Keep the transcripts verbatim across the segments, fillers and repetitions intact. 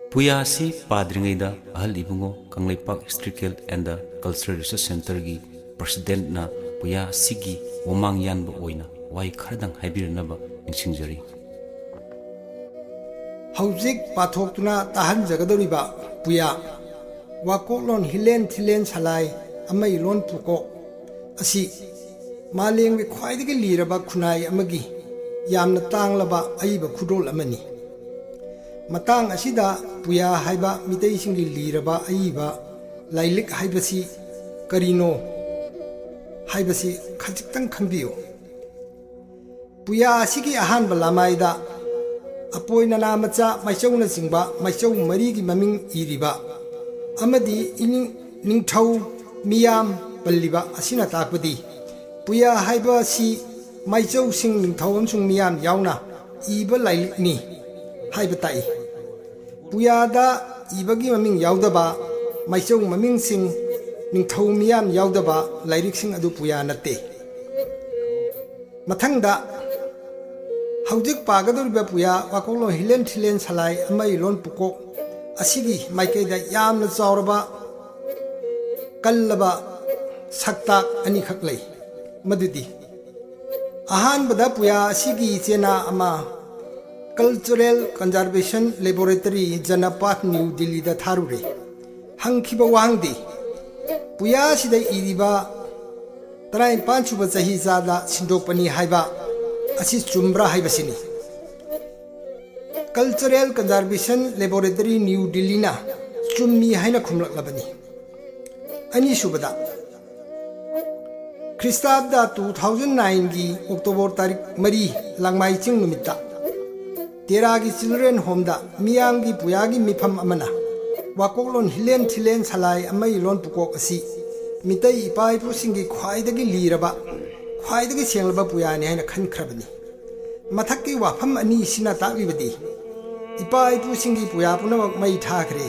ꯄꯨꯌꯥ ꯑꯁꯤ ꯄꯥꯗ꯭ꯔꯤꯉꯩꯗ ꯑꯍꯜ ꯏꯕꯨꯡꯉꯣ Kangleipak Historical and Cultural Research Centreꯒꯤ Presidentꯅ ꯄꯨꯌꯥ ꯑꯁꯤꯒꯤ ꯋꯥꯃꯥꯡ ꯌꯥꯟꯕ ꯑꯣꯏꯅ ꯋꯥꯍꯩ ꯈꯔꯗꯪ ꯍꯥꯏꯕꯤꯔꯅꯕ ꯅꯤꯡꯁꯤꯡꯖꯔꯤ꯫ ꯍꯧꯖꯤꯛ ꯄꯥꯊꯣꯛꯇꯨꯅ ꯇꯥꯍꯟꯖꯒꯗꯧꯔꯤꯕ ꯄꯨꯌꯥ, ꯋꯥꯀꯣꯛꯂꯣꯟ ꯍꯤꯂꯦꯟ ꯊꯤꯂꯦꯟ ꯁꯂꯥꯏ ꯑꯃꯩ ꯂꯣꯟ ꯄꯨꯀꯣꯛ ꯑꯁꯤ ꯃꯥꯂꯦꯝꯒꯤ ꯈ꯭ꯋꯥꯏꯗꯒꯤ ꯂꯤꯔꯕ ꯈꯨꯟꯅꯥꯏ ꯑꯃꯒꯤ ꯌꯥꯝꯅ ꯇꯥꯡꯂꯕ ꯑꯏꯕ ꯈꯨꯗꯣꯜ ꯑꯃꯅꯤ꯫ ꯃꯇꯥꯡ ꯑꯁꯤꯗ ꯄꯨꯌꯥ ꯍꯥꯏꯕ ꯃꯤꯇꯩꯁꯤꯡꯒꯤ ꯂꯤꯔꯕ ꯑꯏꯕ ꯂꯥꯏꯂꯤꯛ ꯍꯥꯏꯕꯁꯤ ꯀꯔꯤꯅꯣ ꯍꯥꯏꯕꯁꯤ ꯈꯖꯤꯛꯇꯪ ꯈꯟꯕꯤꯌꯨ꯫ ꯄꯨꯌꯥ ꯑꯁꯤꯒꯤ ꯑꯍꯥꯟꯕ ꯂꯃꯥꯏꯗ ꯑꯄꯣꯏ ꯅꯅꯥ ꯃꯆꯥ ꯃꯥꯏꯆꯧꯅꯆꯤꯡꯕ ꯃꯥꯏꯆꯧ ꯃꯔꯤꯒꯤ ꯃꯃꯤꯡ ꯏꯔꯤꯕ ꯑꯃꯗꯤ ꯏꯅꯤꯡ-, ꯅꯤꯡꯊꯧ ꯃꯤꯌꯥꯝ ꯄꯜꯂꯤꯕ ꯑꯁꯤꯅ ꯇꯥꯛꯄꯗꯤ ꯄꯨꯌꯥ ꯍꯥꯏꯕ ꯑꯁꯤ ꯃꯥꯏꯆꯧꯁꯤꯡ, ꯅꯤꯡꯊꯧ ꯑꯃꯁꯨꯡ ꯃꯤꯌꯥꯝ ꯌꯥꯎꯅ ꯏꯕ ꯂꯥꯏꯔꯤꯛꯅꯤ ꯍꯥꯏꯕ ꯇꯥꯛꯏ꯫ ꯄꯨꯌꯥꯗ ꯏꯕꯒꯤ ꯃꯃꯤꯡ ꯌꯥꯎꯗꯕ, ꯃꯥꯏꯆꯧ ꯃꯃꯤꯡꯁꯤꯡ, ꯅꯤꯡꯊꯧ ꯃꯤꯌꯥꯝ ꯌꯥꯎꯗꯕ ꯂꯥꯏꯔꯤꯛꯁꯤꯡ ꯑꯗꯨ ꯄꯨꯌꯥ ꯅꯠꯇꯦ꯫ ꯃꯊꯪꯗ, ꯍꯧꯖꯤꯛ ꯄꯥꯒꯗꯧꯔꯤꯕ ꯄꯨꯌꯥ ꯋꯥꯀꯣꯛꯂꯣꯟ ꯍꯤꯂꯦꯟ ꯊꯤꯂꯦꯟ ꯁꯂꯥꯏ ꯑꯃꯩ ꯂꯣꯟ ꯄꯨꯀꯣꯛ ꯑꯁꯤꯒꯤ ꯃꯥꯏꯀꯩꯗ ꯌꯥꯝꯅ ꯆꯥꯎꯔꯕ, ꯀꯜꯂꯕ ꯁꯛꯇꯥꯛ ꯑꯅꯤꯈꯛ ꯂꯩ꯫ ꯃꯗꯨꯗꯤ, ꯑꯍꯥꯟꯕꯗ ꯄꯨꯌꯥ ꯑꯁꯤꯒꯤ ꯆꯦꯅꯥ ꯑꯃ Cultural Conservation Laboratory, ꯖꯅꯄꯥꯊ, ꯅ꯭ꯌꯨ ꯗꯤꯜꯂꯤꯗ ꯊꯥꯔꯨꯔꯦ꯫ ꯍꯪꯈꯤꯕ ꯋꯥꯍꯪꯗꯤ, ꯄꯨꯌꯥ ꯑꯁꯤꯗ ꯏꯔꯤꯕ ꯇꯔꯥꯅꯤꯄꯥꯟ ꯁꯨꯕ ꯆꯍꯤ ꯆꯥꯗ ꯁꯤꯟꯗꯣꯛꯄꯅꯤ ꯍꯥꯏꯕ ꯑꯁꯤ ꯆꯨꯝꯕ꯭ꯔꯥ ꯍꯥꯏꯕꯁꯤꯅꯤ꯫ Cultural Conservation Laboratory, ꯅ꯭ꯌꯨ ꯗꯤꯜꯂꯤꯅ ꯆꯨꯝꯃꯤ ꯍꯥꯏꯅ ꯈꯨꯝꯂꯛꯂꯕꯅꯤ꯫ ꯑꯅꯤꯁꯨꯕꯗ, ꯈ꯭ꯔꯤꯁꯇꯥꯕꯗ two thousand nineꯒꯤ October ꯇꯥꯔꯤꯛ ꯃꯔꯤ, ꯂꯥꯡꯃꯥꯏ ꯆꯤꯡ ꯅꯨꯃꯤꯠꯇ ꯇꯦꯔꯥꯒꯤ Children Homeꯗ ꯃꯤꯌꯥꯝꯒꯤ ꯄꯨꯌꯥꯒꯤ ꯃꯤꯐꯝ ꯑꯃꯅ ꯋꯥꯀꯣꯛꯂꯣꯟ ꯍꯤꯂꯦꯟ ꯊꯤꯂꯦꯟ ꯁꯂꯥꯏ ꯑꯃꯩ ꯂꯣꯟ ꯄꯨꯀꯣꯛ ꯑꯁꯤ ꯃꯤꯇꯩ ꯏꯄꯥ ꯏꯄꯨꯁꯤꯡꯒꯤ ꯈ꯭ꯋꯥꯏꯗꯒꯤ ꯂꯤꯔꯕ, ꯈ꯭ꯋꯥꯏꯗꯒꯤ ꯁꯦꯡꯂꯕ ꯄꯨꯌꯥꯅꯤ ꯍꯥꯏꯅ ꯈꯟꯈ꯭ꯔꯕꯅꯤ꯫ ꯃꯊꯛꯀꯤ ꯋꯥꯐꯝ ꯑꯅꯤꯁꯤꯅ ꯇꯥꯛꯂꯤꯕꯗꯤ, ꯏꯄꯥ ꯏꯄꯨꯁꯤꯡꯒꯤ ꯄꯨꯌꯥ ꯄꯨꯝꯅꯃꯛ ꯃꯩ ꯊꯥꯈ꯭ꯔꯦ꯫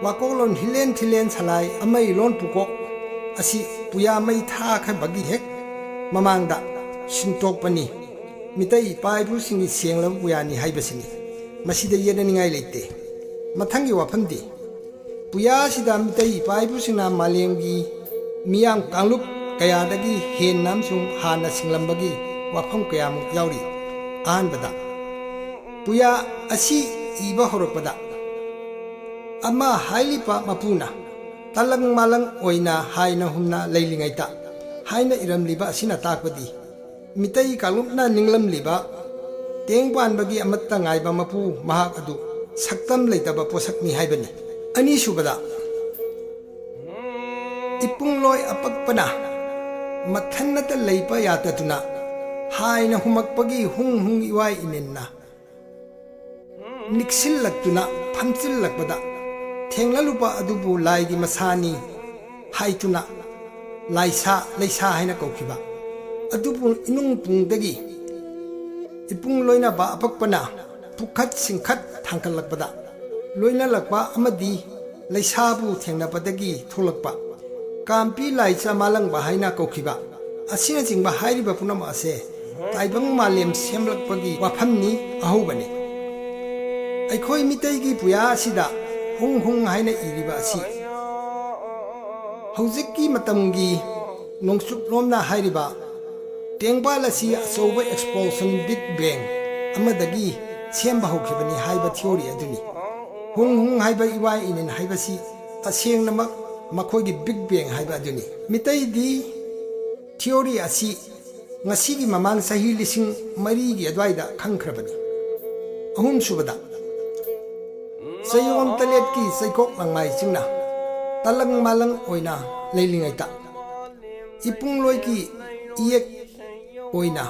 ꯋꯥꯀꯣꯛꯂꯣꯟ ꯍꯤꯂꯦꯟ ꯊꯤꯂꯦꯟ ꯁꯂꯥꯏ ꯑꯃꯩ ꯂꯣꯟ ꯄꯨꯀꯣꯛ ꯑꯁꯤ ꯄꯨꯌꯥ ꯃꯩ ꯊꯥꯈ꯭ꯔꯕꯒꯤ ꯍꯦꯛ ꯃꯃꯥꯡꯗ ꯁꯤꯟꯇꯣꯛꯄꯅꯤ꯫ ꯃꯤꯇꯩ ꯏꯄꯥ ꯏꯄꯨꯁꯤꯡꯒꯤ ꯁꯦꯡꯂꯕ ꯄꯨꯌꯥꯅꯤ ꯍꯥꯏꯕꯁꯤꯅꯤ꯫ ꯃꯁꯤꯗ ꯌꯦꯠꯅꯅꯤꯡꯉꯥꯏ ꯂꯩꯇꯦ꯫ ꯃꯊꯪꯒꯤ ꯋꯥꯐꯝꯗꯤ, ꯄꯨꯌꯥ ꯑꯁꯤꯗ ꯃꯤꯇꯩ ꯏꯄꯥ ꯏꯄꯨꯁꯤꯡꯅ ꯃꯥꯂꯦꯝꯒꯤ ꯃꯤꯌꯥꯝ ꯀꯥꯡꯂꯨꯞ ꯀꯌꯥꯗꯒꯤ ꯍꯦꯟꯅ ꯑꯃꯁꯨꯡ ꯍꯥꯟꯅ ꯁꯤꯡꯂꯝꯕꯒꯤ ꯋꯥꯐꯝ ꯀꯌꯥꯃꯨꯛ ꯌꯥꯎꯔꯤ꯫ ꯑꯍꯥꯟꯕꯗ, ꯄꯨꯌꯥ ꯑꯁꯤ ꯏꯕ ꯍꯧꯔꯛꯄꯗ, ꯑꯃ ꯍꯥꯏꯔꯤꯕ ꯃꯄꯨꯅ ꯇꯂꯪ ꯃꯥꯂꯪ ꯑꯣꯏꯅ ꯍꯥꯏꯅ ꯍꯨꯝꯅ ꯂꯩꯔꯤꯉꯩꯗ ꯍꯥꯏꯅ ꯏꯔꯝꯂꯤꯕ ꯑꯁꯤꯅ ꯇꯥꯛꯄꯗꯤ, ꯃꯤꯇꯩ ꯀꯥꯡꯂꯨꯞꯅ ꯅꯤꯡꯂꯝꯂꯤꯕ ꯇꯦꯡ ꯄꯥꯟꯕꯒꯤ ꯑꯃꯠꯇ ꯉꯥꯏꯕ ꯃꯄꯨ ꯃꯍꯥꯛ ꯑꯗꯨ ꯁꯛꯇꯝ ꯂꯩꯇꯕ ꯄꯣꯠꯁꯛꯅꯤ ꯍꯥꯏꯕꯅꯤ꯫ ꯑꯅꯤꯁꯨꯕꯗ, ꯏꯄꯨꯡꯂꯣꯏ ꯑꯄꯛꯄꯅ ꯃꯊꯟꯅꯇ ꯂꯩꯕ ꯌꯥꯗꯗꯨꯅ ꯍꯥꯏꯅ ꯍꯨꯝꯃꯛꯄꯒꯤ ꯍꯨꯡ ꯍꯨꯡ ꯏꯋꯥꯏ ꯏꯅꯦꯟꯅ ꯅꯤꯛꯁꯤꯜꯂꯛꯇꯨꯅ ꯐꯝꯆꯤꯜꯂꯛꯄꯗ ꯊꯦꯡꯅꯂꯨꯕ ꯑꯗꯨꯕꯨ ꯂꯥꯏꯒꯤ ꯃꯁꯥꯅꯤ ꯍꯥꯏꯗꯨꯅ ꯂꯥꯏꯁꯥ ꯂꯩꯁꯥ ꯍꯥꯏꯅ ꯀꯧꯈꯤꯕ꯫ ꯑꯗꯨꯕꯨ ꯏꯅꯨꯡ ꯄꯨꯡꯗꯒꯤ ꯏꯄꯨꯡ ꯂꯣꯏꯅꯕ ꯑꯄꯛꯄꯅ ꯄꯨꯈꯠ ꯁꯤꯡꯈꯠ ꯊꯥꯡꯒꯠꯂꯛꯄꯗ ꯂꯣꯏꯅꯂꯛꯄ ꯑꯃꯗꯤ ꯂꯩꯁꯥꯕꯨ ꯊꯦꯡꯅꯕꯗꯒꯤ ꯊꯣꯛꯂꯛꯄ ꯀꯥꯝꯄꯤ ꯂꯥꯏꯆ ꯃꯥꯂꯪꯕ ꯍꯥꯏꯅ ꯀꯧꯈꯤꯕ ꯑꯁꯤꯅꯆꯤꯡꯕ ꯍꯥꯏꯔꯤꯕ ꯄꯨꯝꯅꯃꯛ ꯑꯁꯦ ꯇꯥꯏꯕꯪ ꯃꯥꯂꯦꯝ ꯁꯦꯝꯂꯛꯄꯒꯤ ꯋꯥꯐꯝꯅꯤ ꯑꯍꯧꯕꯅꯤ꯫ ꯑꯩꯈꯣꯏ ꯃꯤꯇꯩꯒꯤ ꯄꯨꯌꯥ ꯑꯁꯤꯗ ꯍꯨꯡ ꯍꯨꯡ ꯍꯥꯏꯅ ꯏꯔꯤꯕ ꯑꯁꯤ ꯍꯧꯖꯤꯛꯀꯤ ꯃꯇꯝꯒꯤ ꯅꯣꯡꯆꯨꯞꯂꯣꯝꯅ ꯍꯥꯏꯔꯤꯕ ꯇꯦꯡꯕꯥꯜ ꯑꯁꯤ ꯑꯆꯧꯕ explosion, big bang ꯑꯃꯗꯒꯤ ꯁꯦꯝꯕ ꯍꯧꯈꯤꯕꯅꯤ ꯍꯥꯏꯕ theory ꯑꯗꯨꯅꯤ꯫ ꯍꯨꯡ ꯍꯨꯡ ꯍꯥꯏꯕ ꯏꯋꯥ ꯏꯅꯤꯟ ꯍꯥꯏꯕꯁꯤ ꯇꯁꯦꯡꯅꯃꯛ ꯃꯈꯣꯏꯒꯤ big bang ꯍꯥꯏꯕ ꯑꯗꯨꯅꯤ꯫ ꯃꯤꯇꯩꯗꯤ theory ꯑꯁꯤ ꯉꯁꯤꯒꯤ ꯃꯃꯥꯡ ꯆꯍꯤ ꯂꯤꯁꯤꯡ ꯃꯔꯤꯒꯤ ꯑꯗꯨꯋꯥꯏꯗ ꯈꯪꯈ꯭ꯔꯕꯅꯤ꯫ ꯑꯍꯨꯝꯁꯨꯕꯗ, ꯆꯌꯣꯜ ꯇꯔꯦꯠꯀꯤ ꯆꯩꯀꯣꯛ ꯂꯪꯃꯥꯏꯁꯤꯡꯅ ꯇꯂꯪ ꯃꯥꯂꯪ ꯑꯣꯏꯅ ꯂꯩꯔꯤꯉꯩꯗ ꯏꯄꯨꯡꯂꯣꯏꯒꯤ ꯏꯌꯦꯛ ꯑꯣꯏꯅ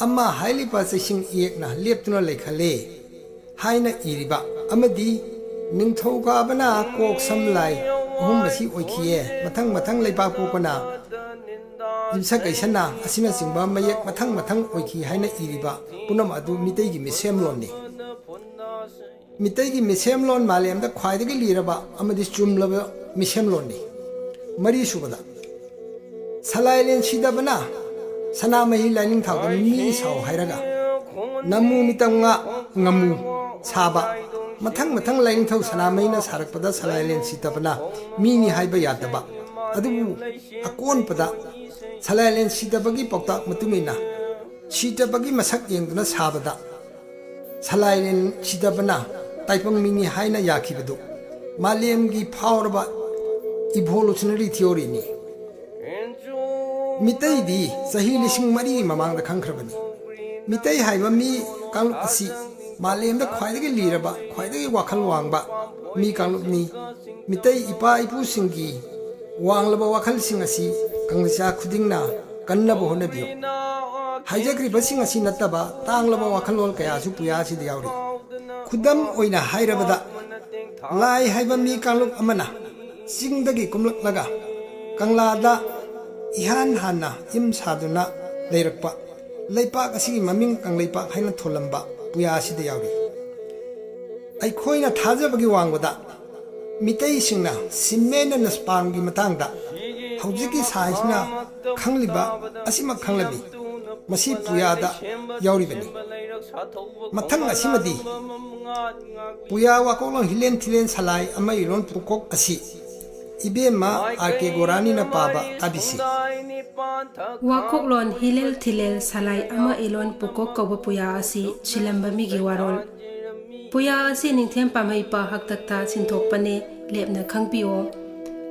ꯑꯃ ꯍꯥꯏꯔꯤꯕ ꯆꯩꯁꯤꯡ ꯏꯌꯦꯛꯅ ꯂꯦꯞꯇꯨꯅ ꯂꯩꯈꯜꯂꯦ ꯍꯥꯏꯅ ꯏꯔꯤꯕ ꯑꯃꯗꯤ ꯅꯤꯡꯊꯧꯀꯥꯕꯅ ꯀꯣꯛ ꯁꯝ ꯂꯥꯏ ꯑꯍꯨꯝ ꯑꯁꯤ ꯑꯣꯏꯈꯤꯌꯦ, ꯃꯊꯪ ꯃꯊꯪ ꯂꯩꯄꯥꯛꯄꯣꯛꯄꯅ ꯌꯨꯝꯁꯀꯩꯁꯅ ꯑꯁꯤꯅꯆꯤꯡꯕ ꯃꯌꯦꯛ ꯃꯊꯪ ꯃꯊꯪ ꯑꯣꯏꯈꯤ ꯍꯥꯏꯅ ꯏꯔꯤꯕ ꯄꯨꯝꯅꯃꯛ ꯑꯗꯨ ꯃꯤꯇꯩꯒꯤ ꯃꯤꯁꯦꯝꯂꯣꯟꯅꯤ꯫ ꯃꯤꯇꯩꯒꯤ ꯃꯤꯁꯦꯝꯂꯣꯟ ꯃꯥꯂꯦꯝꯗ ꯈ꯭ꯋꯥꯏꯗꯒꯤ ꯂꯤꯔꯕ ꯑꯃꯗꯤ ꯆꯨꯝꯂꯕ ꯃꯤꯁꯦꯝꯂꯣꯟꯅꯤ꯫ ꯃꯔꯤꯁꯨꯕꯗ, ꯁꯂꯥꯏꯂꯦꯟ ꯁꯤꯗꯕꯅ ꯁꯅꯥꯃꯍꯤ ꯂꯥꯏꯅꯤꯡꯊꯧꯗ ꯃꯤ ꯁꯥꯎ ꯍꯥꯏꯔꯒ ꯅꯃꯨ ꯃꯤꯇꯝ ꯉꯥ ꯉꯃꯨ ꯁꯥꯕ ꯃꯊꯪ ꯃꯊꯪ ꯂꯥꯏꯅꯤꯡꯊꯧ ꯁꯅꯥꯃꯍꯤꯅ ꯁꯥꯔꯛꯄꯗ ꯁꯂꯥꯏꯂꯦꯟ ꯁꯤꯇꯕꯅ ꯃꯤꯅꯤ ꯍꯥꯏꯕ ꯌꯥꯗꯕ, ꯑꯗꯨꯕꯨ ꯑꯀꯣꯟꯕꯗ ꯁꯂꯥꯏꯂꯦꯟ ꯁꯤꯇꯕꯒꯤ ꯄꯥꯎꯇꯥꯛ ꯃꯇꯨꯡ ꯏꯟꯅ ꯁꯤꯇꯕꯒꯤ ꯃꯁꯛ ꯌꯦꯡꯗꯨꯅ ꯁꯥꯕꯗ ꯁꯂꯥꯏꯂꯦꯟ ꯁꯤꯇꯕꯅ ꯇꯥꯏꯄꯪ ꯃꯤꯅꯤ ꯍꯥꯏꯅ ꯌꯥꯈꯤꯕꯗꯨ ꯃꯥꯂꯦꯝꯒꯤ ꯐꯥꯎꯔꯕ evolutionary theoryꯅꯤ꯫ ꯃꯤꯇꯩꯗꯤ ꯆꯍꯤ ꯂꯤꯁꯤꯡ ꯃꯔꯤ ꯃꯃꯥꯡꯗ ꯈꯪꯈ꯭ꯔꯕꯅꯤ꯫ ꯃꯤꯇꯩ ꯍꯥꯏꯕ ꯃꯤ ꯀꯥꯡꯂꯨꯞ ꯑꯁꯤ ꯃꯥꯂꯦꯝꯗ ꯈ꯭ꯋꯥꯏꯗꯒꯤ ꯂꯤꯔꯕ, ꯈ꯭ꯋꯥꯏꯗꯒꯤ ꯋꯥꯈꯜ ꯋꯥꯡꯕ ꯃꯤ ꯀꯥꯡꯂꯨꯞꯅꯤ꯫ ꯃꯤꯇꯩ ꯏꯄꯥ ꯏꯄꯨꯁꯤꯡꯒꯤ ꯋꯥꯡꯂꯕ ꯋꯥꯈꯜꯁꯤꯡ ꯑꯁꯤ ꯀꯪꯂꯩꯆꯥ ꯈꯨꯗꯤꯡꯅ ꯀꯟꯅꯕ ꯍꯣꯠꯅꯕꯤꯌꯨ꯫ ꯍꯥꯏꯖꯈ꯭ꯔꯤꯕꯁꯤꯡ ꯑꯁꯤ ꯅꯠꯇꯕ ꯇꯥꯡꯂꯕ ꯋꯥꯈꯜꯂꯣꯟ ꯀꯌꯥꯁꯨ ꯄꯨꯌꯥ ꯑꯁꯤꯗ ꯌꯥꯎꯔꯤ꯫ ꯈꯨꯗꯝ ꯑꯣꯏꯅ ꯍꯥꯏꯔꯕꯗ, ꯂꯥꯏ ꯍꯥꯏꯕ ꯃꯤ ꯀꯥꯡꯂꯨꯞ ꯑꯃꯅ ꯆꯤꯡꯗꯒꯤ ꯀꯨꯝꯂꯛꯂꯒ ꯀꯪꯂꯥꯗ ꯏꯍꯥꯟ ꯍꯥꯟꯅ ꯌꯨꯝ ꯁꯥꯗꯨꯅ ꯂꯩꯔꯛꯄ, ꯂꯩꯄꯥꯛ ꯑꯁꯤꯒꯤ ꯃꯃꯤꯡ ꯀꯪꯂꯩꯄꯥꯛ ꯍꯥꯏꯅ ꯊꯣꯜꯂꯝꯕ ꯄꯨꯌꯥ ꯑꯁꯤꯗ ꯌꯥꯎꯔꯤ꯫ ꯑꯩꯈꯣꯏꯅ ꯊꯥꯖꯕꯒꯤ ꯋꯥꯡꯃꯗ ꯃꯤꯇꯩꯁꯤꯡꯅ ꯁꯤꯃꯦꯟ ꯑꯃꯁꯨꯡ ꯁ꯭ꯄꯥꯝꯒꯤ ꯃꯇꯥꯡꯗ ꯍꯧꯖꯤꯛꯀꯤ ꯁꯥꯏꯟꯁꯅ ꯈꯪꯂꯤꯕ ꯑꯁꯤꯃꯛ ꯈꯪꯂꯝꯃꯤ꯫ ꯃꯁꯤ ꯄꯨꯌꯥꯗ ꯌꯥꯎꯔꯤꯕꯅꯤ꯫ ꯃꯊꯪ ꯑꯁꯤꯃꯗꯤ ꯄꯨꯌꯥ ꯋꯥꯀꯣꯛꯂꯣꯟ ꯍꯤꯂꯦꯟ ꯊꯤꯂꯦꯟ ꯁꯂꯥꯏ ꯑꯃ ꯏꯂꯣꯟ ꯄꯨꯀꯣꯛ ꯑꯁꯤ ꯏꯕꯦꯝꯃ ꯑꯥꯔ ꯀꯦ ꯒꯣꯔꯥꯅꯤꯅ ꯄꯥꯕ ꯇꯥꯕꯤꯁꯤ꯫ ꯋꯥꯀꯣꯛꯂꯣꯟ ꯍꯤꯂꯦꯜ ꯊꯤꯂꯦꯜ ꯁꯂꯥꯏ ꯑꯃ ꯏꯂꯣꯟ ꯄꯨꯀꯣꯛ ꯀꯧꯕ ꯄꯨꯌꯥ ꯑꯁꯤ ꯁꯤꯂꯝꯕ ꯃꯤꯒꯤ ꯋꯥꯔꯣꯜ꯫ ꯄꯨꯌꯥ ꯑꯁꯤ ꯅꯤꯡꯊꯦꯝ ꯄꯥꯝꯍꯩꯄ ꯍꯥꯛꯇꯛꯇ ꯁꯤꯟꯊꯣꯛꯄꯅꯦ, ꯂꯦꯞꯅ ꯈꯪꯕꯤꯌꯣ꯫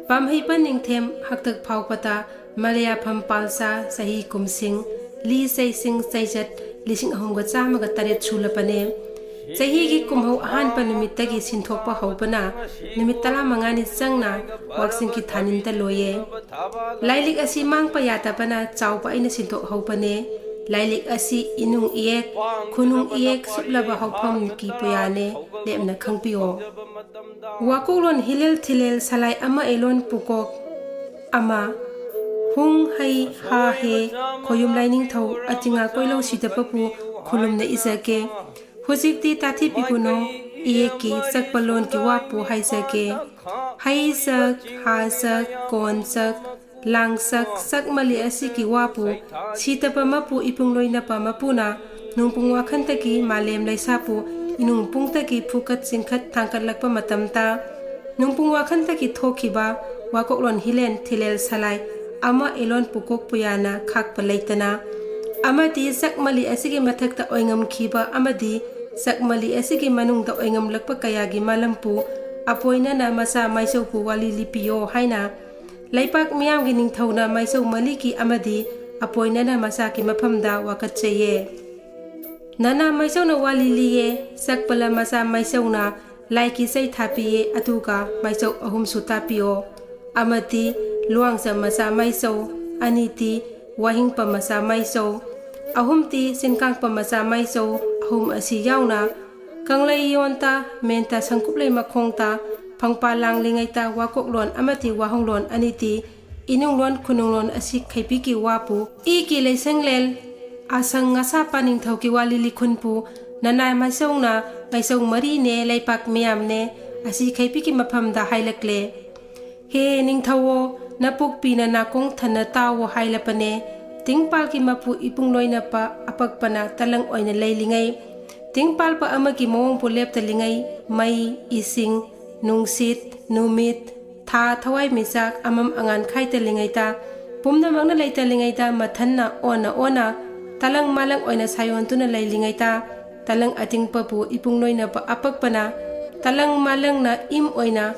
ꯄꯥꯝꯍꯩꯄ ꯅꯤꯡꯊꯦꯝ ꯍꯥꯛꯇꯛ ꯐꯥꯎꯕꯗ ꯃꯂꯌꯥꯐꯝ ꯄꯥꯜꯁꯥ ꯆꯍꯤ ꯀꯨꯝꯁꯤꯡ, ꯂꯤ ꯆꯩꯁꯤꯡ ꯆꯩꯆꯠ ꯂꯤꯁꯤꯡ ꯑꯍꯨꯝꯒ ꯆꯥꯝꯃꯒ ꯇꯔꯦꯠ ꯁꯨꯂꯕꯅꯦ꯫ ꯆꯍꯤꯒꯤ ꯀꯨꯝꯍꯧ ꯑꯍꯥꯟꯕ ꯅꯨꯃꯤꯠꯇꯒꯤ ꯁꯤꯟꯊꯣꯛꯄ ꯍꯧꯕꯅ ꯅꯨꯃꯤꯠ ꯇꯔꯥꯃꯉꯥꯅꯤ ꯆꯪꯅ ꯋꯥꯛꯆꯤꯡꯒꯤ ꯊꯥꯅꯤꯟꯗ ꯂꯣꯏꯌꯦ꯫ ꯂꯥꯏꯂꯤꯛ ꯑꯁꯤ ꯃꯥꯡꯄ ꯌꯥꯗꯕꯅ ꯆꯥꯎꯕ ꯑꯩꯅ ꯁꯤꯟꯊꯣꯛꯍꯧꯕꯅꯦ꯫ ꯂꯥꯏꯂꯤꯛ ꯑꯁꯤ ꯏꯅꯨꯡ ꯏꯌꯦꯛ, ꯈꯨꯅꯨꯡ ꯏꯌꯦꯛ ꯁꯨꯞꯂꯕ ꯍꯧꯐꯝꯒꯤ ꯄꯨꯌꯥꯅꯦ, ꯂꯦꯞꯅ ꯈꯪꯕꯤꯌꯣ꯫ ꯋꯥꯀꯣꯛꯂꯣꯟ ꯍꯤꯂꯦꯜ ꯊꯤꯂꯦꯜ ꯁꯂꯥꯏ ꯑꯃ ꯏꯂꯣꯟ ꯄꯨꯀꯣꯛ ꯑꯃ꯫ ꯍꯨꯡ ꯍꯩ ꯍꯥ ꯍꯦ ꯈꯣꯌꯨꯝ ꯂꯥꯏꯅꯤꯡꯊꯧ ꯑꯇꯤꯉꯥ ꯀꯣꯏꯂꯧ ꯁꯤꯗꯕꯕꯨ ꯈꯨꯂꯨꯝꯅ ꯏꯖꯒꯦ꯫ ꯍꯧꯖꯤꯛꯇꯤ ꯇꯥꯊꯤꯕꯤꯒꯨꯅꯣ, ꯏꯌꯦꯛꯀꯤ ꯆꯛꯄ ꯂꯣꯟꯒꯤ ꯋꯥꯄꯨ ꯍꯥꯏꯖꯒꯦ꯫ ꯍꯩ ꯆꯛ, ꯍꯥ ꯆꯛ, ꯀꯣꯟ ꯆꯛ, ꯂꯥꯡ ꯆꯛ, ꯆꯛ ꯃꯂꯤ ꯑꯁꯤꯒꯤ ꯋꯥꯄꯨ ꯁꯤꯇꯕ ꯃꯄꯨ ꯏꯄꯨꯡ ꯂꯣꯏꯅꯄ ꯃꯄꯨꯅ ꯅꯨꯡꯄꯨꯡ ꯋꯥꯈꯟꯗꯒꯤ ꯃꯥꯂꯦꯝ ꯂꯩꯁꯥꯄꯨ ꯏꯅꯨꯡ ꯄꯨꯡꯇꯒꯤ ꯐꯨꯀꯠ ꯆꯤꯡꯈꯠ ꯊꯥꯡꯀꯠꯂꯛꯄ ꯃꯇꯝꯗ, ꯅꯨꯡꯄꯨꯡ ꯋꯥꯈꯟꯗꯒꯤ ꯊꯣꯛꯈꯤꯕ ꯋꯥꯀꯣꯛꯂꯣꯟ ꯍꯤꯂꯦꯟ ꯊꯤꯂꯦꯜ ꯁꯂꯥꯏ ꯑꯃ ꯏꯂꯣꯟ ꯄꯨꯀꯣꯛ ꯄꯨꯌꯥꯅ ꯈꯥꯛꯄ ꯂꯩꯇꯅ, ꯑꯃꯗꯤ ꯆꯛꯃꯂꯤ ꯑꯁꯤꯒꯤ ꯃꯊꯛꯇ ꯑꯣꯏꯉꯝꯈꯤꯕ ꯑꯃꯗꯤ ꯆꯛꯃꯂꯤ ꯑꯁꯤꯒꯤ ꯃꯅꯨꯡꯗ ꯑꯣꯏꯉꯝꯂꯛꯄ ꯀꯌꯥꯒꯤ ꯃꯥꯂꯝꯄꯨ ꯑꯄꯣꯏꯅꯅ ꯃꯆꯥ ꯃꯥꯏꯆꯧꯕꯨ ꯋꯥꯂꯤ ꯂꯤꯄꯤꯌꯣ ꯍꯥꯏꯅ ꯂꯩꯄꯥꯛ ꯃꯤꯌꯥꯝꯒꯤ ꯅꯤꯡꯊꯧꯅ ꯃꯥꯏꯆꯧ ꯃꯂꯤꯀꯤ ꯑꯃꯗꯤ ꯑꯄꯣꯏꯅꯅ ꯃꯆꯥꯒꯤ ꯃꯐꯝꯗ ꯋꯥꯀꯠꯆꯩꯌꯦ꯫ ꯅꯅꯥ ꯃꯥꯏꯆꯧꯅ ꯋꯥꯂꯤ ꯂꯤꯌꯦ, ꯆꯛꯄꯂ ꯃꯆꯥ ꯃꯥꯏꯆꯧꯅ ꯂꯥꯏꯒꯤ ꯆꯩ ꯊꯥꯄꯤꯌꯦ, ꯑꯗꯨꯒ ꯃꯥꯏꯆꯧ ꯑꯍꯨꯝꯁꯨ ꯇꯥꯛꯄꯤꯌꯣ꯫ ꯑꯃꯗꯤ ꯂꯨꯋꯥꯡꯆ ꯃꯆꯥ ꯃꯥꯏꯆꯧ, ꯑꯅꯤꯗꯤ ꯋꯥꯍꯤꯡꯄ ꯃꯆꯥ ꯃꯥꯏꯆꯧ, ꯑꯍꯨꯝꯗꯤ ꯆꯤꯟꯀꯥꯡꯄ ꯃꯆꯥ ꯃꯥꯏꯆꯧ, ꯑꯍꯨꯝ ꯑꯁꯤ ꯌꯥꯎꯅ ꯀꯪꯂꯩ ꯌꯣꯟꯇ, ꯃꯦꯟꯇ ꯁꯪꯀꯨꯞꯂꯩ ꯃꯈꯣꯡꯇ, ꯐꯪꯄꯥ ꯂꯥꯡꯂꯤꯉꯩꯗ ꯋꯥꯀꯣꯛꯂꯣꯟ ꯑꯃꯗꯤ ꯋꯥꯍꯣꯡꯂꯣꯟ ꯑꯅꯤꯗꯤ ꯏꯅꯨꯡꯂꯣꯟ ꯈꯨꯅꯨꯡꯂꯣꯟ ꯑꯁꯤ ꯈꯩꯕꯤꯒꯤ ꯋꯥꯄꯨ ꯏꯒꯤ ꯂꯩꯁꯦꯡꯂꯦꯜ ꯑꯁꯪ ꯉꯁꯥ ꯄꯥꯅꯤꯡꯊꯧꯒꯤ ꯋꯥꯂꯤ ꯂꯤꯈꯨꯟꯄꯨ ꯅꯅꯥꯏ ꯃꯥꯏꯆꯧꯅ ꯃꯥꯏꯆꯧ ꯃꯔꯤꯅꯦ ꯂꯩꯄꯥꯛ ꯃꯌꯥꯝꯅꯦ ꯑꯁꯤ ꯈꯩꯕꯤꯒꯤ ꯃꯐꯝꯗ ꯍꯥꯏꯂꯛꯂꯦ꯫ ꯍꯦ ꯅꯤꯡꯊꯧꯑꯣ, ꯅꯄꯣꯛꯄꯤꯅ ꯅꯥꯀꯣꯡ ꯊꯟꯅ ꯇꯥꯎꯑꯣ ꯍꯥꯏꯂꯕꯅꯦ꯫ ꯇꯤꯡꯄꯥꯜꯒꯤ ꯃꯄꯨ ꯏꯄꯨꯡ ꯂꯣꯏꯅꯄ ꯑꯄꯛꯄꯅ ꯇꯂꯪ ꯑꯣꯏꯅ ꯂꯩꯂꯤꯉꯩ, ꯇꯤꯡꯄꯥꯜꯄ ꯑꯃꯒꯤ ꯃꯑꯣꯡꯕꯨ ꯂꯦꯞꯇꯂꯤꯉꯩ, ꯃꯩ, ꯏꯁꯤꯡ, ꯅꯨꯡꯁꯤꯠ, ꯅꯨꯃꯤꯠ, ꯊꯥ, ꯊꯋꯥꯏ ꯃꯤꯆꯥꯛ, ꯑꯃꯝ ꯑꯉꯥꯟ ꯈꯥꯏꯗꯂꯤꯉꯩꯗ, ꯄꯨꯝꯅꯃꯛꯅ ꯂꯩꯇꯂꯤꯉꯩꯗ, ꯃꯊꯟꯅ ꯑꯣꯟꯅ ꯑꯣꯟꯅ ꯇꯂꯪ ꯃꯥꯂꯪ ꯑꯣꯏꯅ ꯁꯥꯌꯣꯟꯗꯨꯅ ꯂꯩꯂꯤꯉꯩꯗ, ꯇꯂꯪ ꯑꯇꯤꯡꯄꯕꯨ ꯏꯄꯨꯡ ꯂꯣꯏꯅꯄ ꯑꯄꯛꯄꯅ ꯇꯂꯪ ꯃꯥꯂꯪꯅ ꯏꯝ ꯑꯣꯏꯅ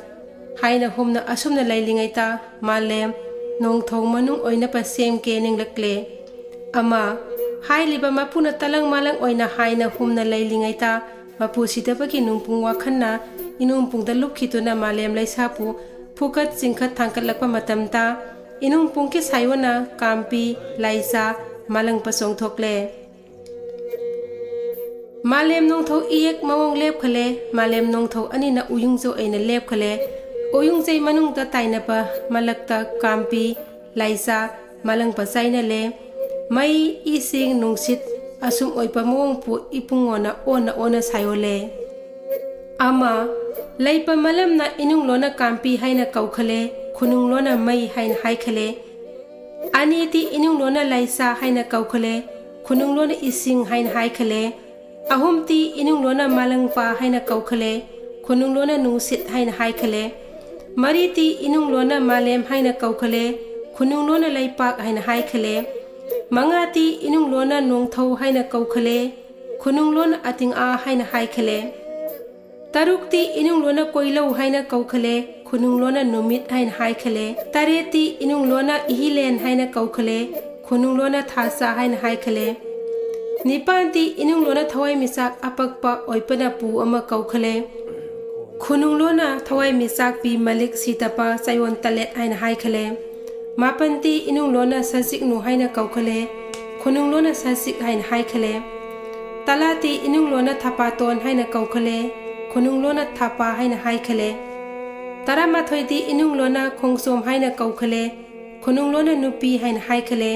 ꯍꯥꯏꯅ ꯍꯨꯝꯅ ꯑꯁꯨꯝꯅ ꯂꯩꯂꯤꯉꯩꯗ, ꯃꯥꯂꯦꯝ ꯅꯣꯡꯊꯧ ꯃꯅꯨꯡ ꯑꯣꯏꯅꯄ ꯁꯦꯝꯒꯦ ꯅꯤꯡꯂꯛꯂꯦ꯫ ꯑꯃ, ꯍꯥꯏꯂꯤꯕ ꯃꯄꯨꯅ ꯇꯂꯪ ꯃꯥꯂꯪ ꯑꯣꯏꯅ ꯍꯥꯏꯅ ꯍꯨꯝꯅ ꯂꯩꯂꯤꯉꯩꯗ, ꯃꯄꯨ ꯁꯤꯗꯕꯒꯤ ꯅꯨꯡꯄꯨꯡ ꯋꯥꯈꯟꯅ ꯏꯅꯨꯡꯄꯨꯡꯗ ꯂꯨꯞꯈꯤꯗꯨꯅ ꯃꯥꯂꯦꯝ ꯂꯩꯁꯥꯕꯨ ꯐꯨꯀꯠ ꯆꯤꯡꯈꯠ ꯊꯥꯡꯀꯠꯂꯛꯄ ꯃꯇꯝꯗ, ꯏꯅꯨꯡꯄꯨꯡꯒꯤ ꯁꯥꯌꯣꯟꯅ ꯀꯥꯝꯄꯤ, ꯂꯥꯏꯆꯥ, ꯃꯥꯂꯪꯄ ꯆꯣꯡꯊꯣꯛꯂꯦ꯫ ꯃꯥꯂꯦꯝ ꯅꯣꯡꯊꯧ ꯏꯌꯦꯛ ꯃꯑꯣꯡ ꯂꯦꯞꯈꯂꯦ꯫ ꯃꯥꯂꯦꯝ ꯅꯣꯡꯊꯧ ꯑꯅꯤꯅ ꯎꯌꯨꯡꯖꯧ ꯑꯩꯅ ꯂꯦꯞꯈꯂꯦ꯫ ꯎꯌꯨꯡꯖꯩ ꯃꯅꯨꯡꯗ ꯇꯥꯏꯅꯕ ꯃꯂꯛꯇ ꯀꯥꯝꯄꯤ, ꯂꯥꯏꯆꯥ, ꯃꯥꯂꯪꯄ ꯆꯥꯏꯅꯂꯦ꯫ ꯃꯩ, ꯏꯁꯤꯡ, ꯅꯨꯡꯁꯤꯠ ꯑꯁꯨꯝ ꯑꯣꯏꯕ ꯃꯑꯣꯡꯕꯨ ꯏꯄꯨꯡꯉꯣꯅ ꯑꯣꯟꯅ ꯑꯣꯟꯅ ꯁꯥꯏꯌꯣꯜꯂꯦ꯫ ꯑꯃ, ꯂꯩꯄ ꯃꯂꯝꯅ ꯏꯅꯨꯡꯂꯣꯅ ꯀꯥꯝꯄꯤ ꯍꯥꯏꯅ ꯀꯧꯈꯂꯦ, ꯈꯨꯅꯨꯡꯂꯣꯅ ꯃꯩ ꯍꯥꯏꯅ ꯍꯥꯏꯈꯂꯦ꯫ ꯑꯅꯤꯗꯤ ꯏꯅꯨꯡꯂꯣꯅ ꯂꯥꯏꯆꯥ ꯍꯥꯏꯅ ꯀꯧꯈꯂꯦ, ꯈꯨꯅꯨꯡꯂꯣꯅ ꯏꯁꯤꯡ ꯍꯥꯏꯅ ꯍꯥꯏꯈꯂꯦ꯫ ꯑꯍꯨꯝꯇꯤ ꯏꯅꯨꯡꯂꯣꯟꯅ ꯃꯥꯂꯪꯄꯥ ꯍꯥꯏꯅ ꯀꯧꯈꯂꯦ, ꯈꯨꯅꯨꯡꯂꯣꯟꯅ ꯅꯨꯡꯁꯤꯠ ꯍꯥꯏꯅ ꯍꯥꯏꯈꯂꯦ꯫ ꯃꯔꯤꯇꯤ ꯏꯅꯨꯡꯂꯣꯟꯅ ꯃꯥꯂꯦꯝ ꯍꯥꯏꯅ ꯀꯧꯈꯂꯦ, ꯈꯨꯅꯨꯡꯂꯣꯟꯅ ꯂꯩꯄꯥꯛ ꯍꯥꯏꯅ ꯍꯥꯏꯈꯂꯦ꯫ ꯃꯉꯥꯇꯤ ꯏꯅꯨꯡꯂꯣꯟꯅ ꯅꯣꯡꯊꯧ ꯍꯥꯏꯅ ꯀꯧꯈꯂꯦ, ꯈꯨꯅꯨꯡꯂꯣꯟꯅ ꯑꯇꯤꯡꯑꯥ ꯍꯥꯏꯅ ꯍꯥꯏꯈꯂꯦ꯫ ꯇꯔꯨꯛꯇꯤ ꯏꯅꯨꯡꯂꯣꯟꯅ ꯀꯣꯏꯂꯧ ꯍꯥꯏꯅ ꯀꯧꯈꯂꯦ, ꯈꯨꯅꯨꯡꯂꯣꯟꯅ ꯅꯨꯃꯤꯠ ꯍꯥꯏꯅ ꯍꯥꯏꯈꯂꯦ꯫ ꯇꯔꯦꯠꯇꯤ ꯏꯅꯨꯡꯂꯣꯟꯅ ꯏꯍꯤꯂꯦꯟ ꯍꯥꯏꯅ ꯀꯧꯈꯂꯦ, ꯈꯨꯅꯨꯡꯂꯣꯟꯅ ꯊꯥꯁꯥ ꯍꯥꯏꯅ ꯍꯥꯏꯈꯂꯦ꯫ ꯅꯤꯄꯥꯟꯇꯤ ꯏꯅꯨꯡꯂꯣꯟꯅ ꯊꯋꯥꯏꯃꯤꯆꯥꯛ ꯑꯄꯛꯄ ꯑꯣꯏꯄꯅ ꯄꯨ ꯑꯃ ꯀꯧꯈꯂꯦ, ꯈꯨꯅꯨꯡꯂꯣꯟꯅ ꯊꯋꯥꯏꯃꯤꯆꯥꯛꯄꯤ ꯃꯂꯤꯛ ꯁꯤꯇꯄ ꯆꯌꯣꯜ ꯇꯂꯦꯠ ꯍꯥꯏꯅ ꯍꯥꯏꯈꯂꯦ꯫ ꯃꯥꯄꯟꯇꯤ ꯏꯅꯨꯡꯂꯣꯟꯅ ꯁꯖꯤꯛꯅꯨ ꯍꯥꯏꯅ ꯀꯧꯈꯂꯦ, ꯈꯨꯅꯨꯡꯂꯣꯟꯅ ꯁꯖꯤꯛ ꯍꯥꯏꯅ ꯍꯥꯏꯈꯂꯦ꯫ ꯇꯂꯥꯇꯤ ꯏꯅꯨꯡꯂꯣꯟꯅ ꯊꯄꯥꯇꯣꯟ ꯍꯥꯏꯅ ꯀꯧꯈꯂꯦ, ꯈꯨꯅꯨꯡꯂꯣꯟꯅ ꯊꯥꯄꯥ ꯍꯥꯏꯅ ꯍꯥꯏꯈꯂꯦ꯫ ꯇꯔꯥꯃꯥꯊꯣꯏꯗꯤ ꯏꯅꯨꯡꯂꯣꯟꯅ ꯈꯣꯡꯁꯣꯝ ꯍꯥꯏꯅ ꯀꯧꯈꯂꯦ, ꯈꯨꯅꯨꯡꯂꯣꯟꯅ ꯅꯨꯄꯤ ꯍꯥꯏꯅ ꯍꯥꯏꯈꯂꯦ꯫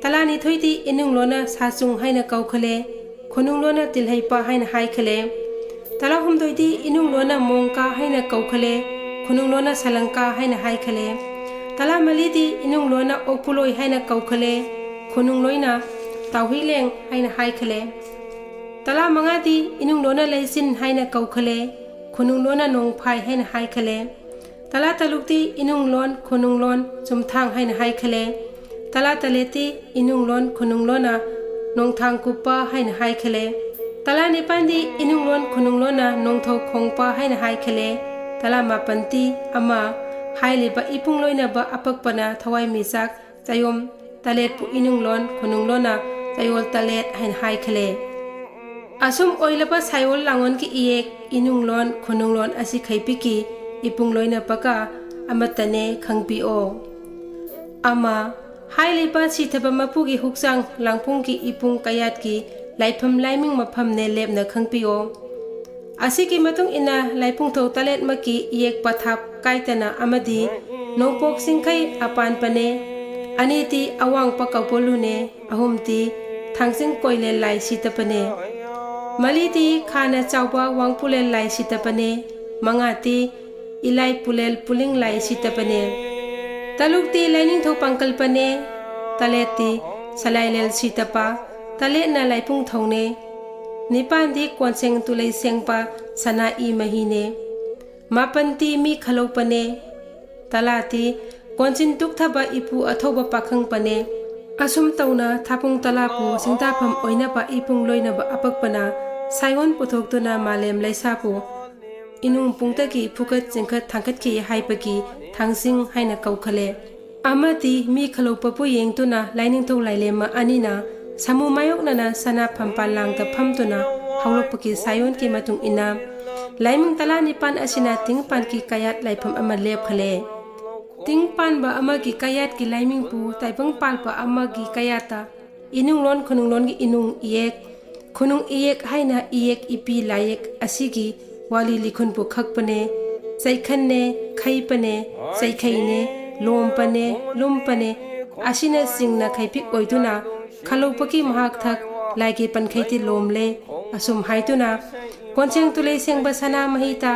ꯇꯂꯥꯅꯤꯊꯣꯏꯗꯤ ꯏꯅꯨꯡꯂꯣꯟꯅ ꯁꯥꯆꯨꯡ ꯍꯥꯏꯅ ꯀꯧꯈꯂꯦ, ꯈꯨꯅꯨꯡꯂꯣꯟꯅ ꯇꯤꯜꯍꯩꯄꯥ ꯍꯥꯏꯅ ꯍꯥꯏꯈꯂꯦ꯫ ꯇꯂꯥꯍꯨꯝꯗꯣꯏꯗꯤ ꯏꯅꯨꯡꯂꯣꯟꯅ ꯃꯣꯡꯀꯥ ꯍꯥꯏꯅ ꯀꯧꯈꯂꯦ, ꯈꯨꯅꯨꯡꯂꯣꯟꯅ ꯁꯂꯪꯀꯥ ꯍꯥꯏꯅ ꯍꯥꯏꯈꯂꯦ꯫ ꯇꯂꯥꯃꯔꯤꯗꯤ ꯏꯅꯨꯡꯂꯣꯟꯅ ꯑꯣꯛꯄꯨꯂꯣꯏ ꯍꯥꯏꯅ ꯀꯧꯈꯂꯦ, ꯈꯨꯅꯨꯡꯂꯣꯏꯅ ꯇꯥꯎꯍꯨꯏꯂꯦꯡ ꯍꯥꯏꯅ ꯍꯥꯏꯈꯂꯦ꯫ ꯇꯂꯥꯃꯉꯥꯗꯤ ꯏꯅꯨꯡꯂꯣꯟꯅ ꯂꯩꯆꯤꯟ ꯍꯥꯏꯅ ꯀꯧꯈꯂꯦ, ꯈꯨꯅꯨꯡꯂꯣꯟꯅ ꯅꯣꯡꯐꯥꯏ ꯍꯥꯏꯅ ꯍꯥꯏꯈꯂꯦ꯫ ꯇꯂꯥ ꯇꯔꯨꯛꯇꯤ ꯏꯅꯨꯡꯂꯣꯟ ꯈꯨꯅꯨꯡꯂꯣꯟ ꯆꯨꯝꯊꯥꯡ ꯍꯥꯏꯅ ꯍꯥꯏꯈꯂꯦ꯫ ꯇꯂꯥ ꯇꯔꯦꯠꯇꯤ ꯏꯅꯨꯡꯂꯣꯟ ꯈꯨꯅꯨꯡꯂꯣꯟꯅ ꯅꯣꯡꯊꯥꯡ ꯀꯨꯞꯄ ꯍꯥꯏꯅ ꯍꯥꯏꯈꯂꯦ꯫ ꯇꯂꯥ ꯅꯤꯄꯥꯟꯗꯤ ꯏꯅꯨꯡꯂꯣꯟ ꯈꯨꯅꯨꯡꯂꯣꯟꯅ ꯅꯣꯡꯊꯧ ꯈꯣꯡꯄ ꯍꯥꯏꯅ ꯍꯥꯏꯈꯂꯦ꯫ ꯇꯂꯥ ꯃꯥꯄꯟꯇꯤ ꯑꯃ ꯍꯥꯏꯂꯤꯕ ꯏꯄꯨꯡ ꯂꯣꯏꯅꯕ ꯑꯄꯛꯄꯅ ꯊꯋꯥꯏꯃꯤꯆꯥꯛ ꯆꯌꯣꯝ ꯇꯂꯦꯠꯄꯨ ꯏꯅꯨꯡꯂꯣꯟ ꯈꯨꯅꯨꯡꯂꯣꯟꯅ ꯆꯌꯣꯜ ꯇꯂꯦꯠ ꯍꯥꯏꯅ ꯍꯥꯏꯈꯂꯦ꯫ ꯑꯁꯨꯝ ꯑꯣꯏꯂꯕ ꯁꯥꯏꯑꯣꯜ ꯂꯥꯡꯑꯣꯟꯒꯤ ꯏꯌꯦꯛ ꯏꯅꯨꯡꯂꯣꯟ ꯈꯨꯅꯨꯡꯂꯣꯟ ꯑꯁꯤ ꯈꯩꯄꯤꯛꯀꯤ ꯏꯄꯨꯡ ꯂꯣꯏꯅꯄꯀ ꯑꯃꯠꯇꯅꯦ ꯈꯪꯄꯤꯑꯣ꯫ ꯑꯃ, ꯍꯥꯏꯂꯤꯕ ꯁꯤꯊꯕ ꯃꯄꯨꯒꯤ ꯍꯨꯛꯆꯥꯡ ꯂꯥꯡꯄꯨꯡꯒꯤ ꯏꯄꯨꯡ ꯀꯌꯥꯠꯀꯤ ꯂꯥꯏꯐꯝ ꯂꯥꯏꯃꯤꯡ ꯃꯐꯝꯅꯦ ꯂꯦꯞꯅ ꯈꯪꯄꯤꯑꯣ꯫ ꯑꯁꯤꯒꯤ ꯃꯇꯨꯡ ꯏꯟꯅ ꯂꯥꯏꯄꯨꯡꯊꯧ ꯇꯂꯦꯠꯃꯛꯀꯤ ꯏꯌꯦꯛ ꯄꯊꯥꯞ ꯀꯥꯏꯇꯅ ꯑꯃꯗꯤ ꯅꯣꯡꯄꯣꯛ ꯆꯤꯡꯈꯩ ꯑꯄꯥꯟꯄꯅꯦ꯫ ꯑꯅꯤꯗꯤ ꯑꯋꯥꯡꯄ ꯀꯧꯕꯣꯂꯨꯅꯦ꯫ ꯑꯍꯨꯝꯗꯤ ꯊꯥꯡꯖꯤꯡ ꯀꯣꯏꯂꯦꯜ ꯂꯥꯏ ꯁꯤꯇꯄꯅꯦ꯫ ꯃꯔꯤꯗꯤ ꯈꯥꯅ ꯆꯥꯎꯕ ꯋꯥꯡꯄꯨꯂꯦꯜ ꯂꯥꯏ ꯁꯤꯇꯄꯅꯦ꯫ ꯃꯉꯥꯗꯤ ꯏꯂꯥꯏ ꯄꯨꯂꯦꯜ ꯄꯨꯂꯤꯡ ꯂꯥꯏ ꯁꯤꯇꯄꯅꯦ꯫ ꯇꯔꯨꯛꯇꯤ ꯂꯥꯏꯅꯤꯡꯊꯧ ꯄꯥꯡꯀꯜꯄꯅꯦ꯫ ꯇꯔꯦꯠꯇꯤ ꯁꯂꯥꯏꯂꯦꯜ ꯁꯤꯇꯄ꯫ ꯇꯔꯦꯠꯅ ꯂꯥꯏꯄꯨꯡꯊꯧꯅꯦ꯫ ꯅꯤꯄꯥꯟꯗꯤ ꯀꯣꯟꯁꯦꯡ ꯇꯨꯂꯩ ꯁꯦꯡꯕ ꯁꯅꯥ ꯏ ꯃꯍꯤꯅꯦ꯫ ꯃꯥꯄꯟꯇꯤ ꯃꯤ ꯈꯜꯂꯧꯄꯅꯦ꯫ ꯇꯂꯥꯇꯤ ꯀꯣꯟꯆꯤꯟ ꯇꯨꯛꯊꯕ ꯏꯄꯨ ꯑꯊꯧꯕ ꯄꯥꯈꯪꯄꯅꯦ꯫ ꯑꯁꯨꯝ ꯇꯧꯅ ꯊꯥꯄꯨꯡ ꯇꯂꯥꯄꯨ ꯁꯤꯡꯇꯥꯐꯝ ꯑꯣꯏꯅꯕ ꯏꯄꯨꯡ ꯂꯣꯏꯅꯕ ꯑꯄꯛꯄꯅ ꯁꯥꯏꯑꯣꯟ ꯄꯨꯊꯣꯛꯇꯨꯅ ꯃꯥꯂꯦꯝ ꯂꯩꯁꯥꯄꯨ ꯏꯅꯨꯡ ꯄꯨꯡꯇꯒꯤ ꯐꯨꯀꯠ ꯆꯤꯡꯈꯠ ꯊꯥꯡꯒꯠꯈꯤ ꯍꯥꯏꯕꯒꯤ ꯊꯥꯡꯁꯤꯡ ꯍꯥꯏꯅ ꯀꯧꯈꯠꯂꯦ꯫ ꯑꯃꯗꯤ ꯃꯤ ꯈꯂꯧꯄꯄꯨ ꯌꯦꯡꯗꯨꯅ ꯂꯥꯏꯅꯤꯡꯊꯧ ꯂꯥꯏꯂꯦꯝꯃ ꯑꯅꯤꯅ ꯁꯥꯃꯨ ꯃꯥꯌꯣꯛꯅꯅ ꯁꯅꯥ ꯐꯝꯄꯥꯜ ꯂꯥꯡꯗ ꯐꯝꯗꯨꯅ ꯍꯧꯔꯛꯄꯒꯤ ꯁꯥꯏꯑꯣꯟꯒꯤ ꯃꯇꯨꯡ ꯏꯟꯅ ꯂꯥꯏꯃꯤꯡ ꯇꯔꯥꯅꯤꯄꯥꯟ ꯑꯁꯤꯅ ꯇꯤꯡꯄꯥꯟꯒꯤ ꯀꯌꯥꯠ ꯂꯥꯏꯐꯝ ꯑꯃ ꯂꯦꯞꯈꯠꯂꯦ꯫ ꯇꯤꯡ ꯄꯥꯟꯕ ꯑꯃꯒꯤ ꯀꯌꯥꯠꯀꯤ ꯂꯥꯏꯃꯤꯡꯕꯨ ꯇꯥꯏꯕꯪ ꯄꯥꯜꯕ ꯑꯃꯒꯤ ꯀꯌꯥꯠꯇ ꯏꯅꯨꯡꯂꯣꯟ ꯈꯨꯅꯨꯡꯂꯣꯟꯒꯤ ꯏꯅꯨꯡ ꯏꯌꯦꯛ, ꯈꯨꯅꯨꯡ ꯏꯌꯦꯛ ꯍꯥꯏꯅ ꯏꯌꯦꯛ ꯏꯄꯤ ꯂꯥꯏꯌꯦꯛ ꯑꯁꯤꯒꯤ ꯋꯥꯂꯤ ꯂꯤꯈꯨꯟꯕꯨ ꯈꯛꯄꯅꯦ, ꯆꯩꯈꯟꯅꯦ, ꯈꯩꯄꯅꯦ, ꯆꯩꯈꯩꯅꯦ, ꯂꯣꯝꯄꯅꯦ, ꯂꯨꯝꯄꯅꯦ ꯑꯁꯤꯅꯆꯤꯡꯅ ꯈꯩꯄꯤꯛ ꯑꯣꯏꯗꯨꯅ ꯈꯂꯧꯄꯒꯤ ꯃꯍꯥꯛ ꯊꯛ ꯂꯥꯏꯒꯤ ꯄꯟꯈꯩꯗꯤ ꯂꯣꯝꯂꯦ꯫ ꯑꯁꯨꯝ ꯍꯥꯏꯗꯨꯅ ꯀꯣꯟꯁꯦꯡ ꯇꯨꯂꯩ ꯁꯦꯡꯕ ꯁꯅꯥ ꯃꯍꯤꯇ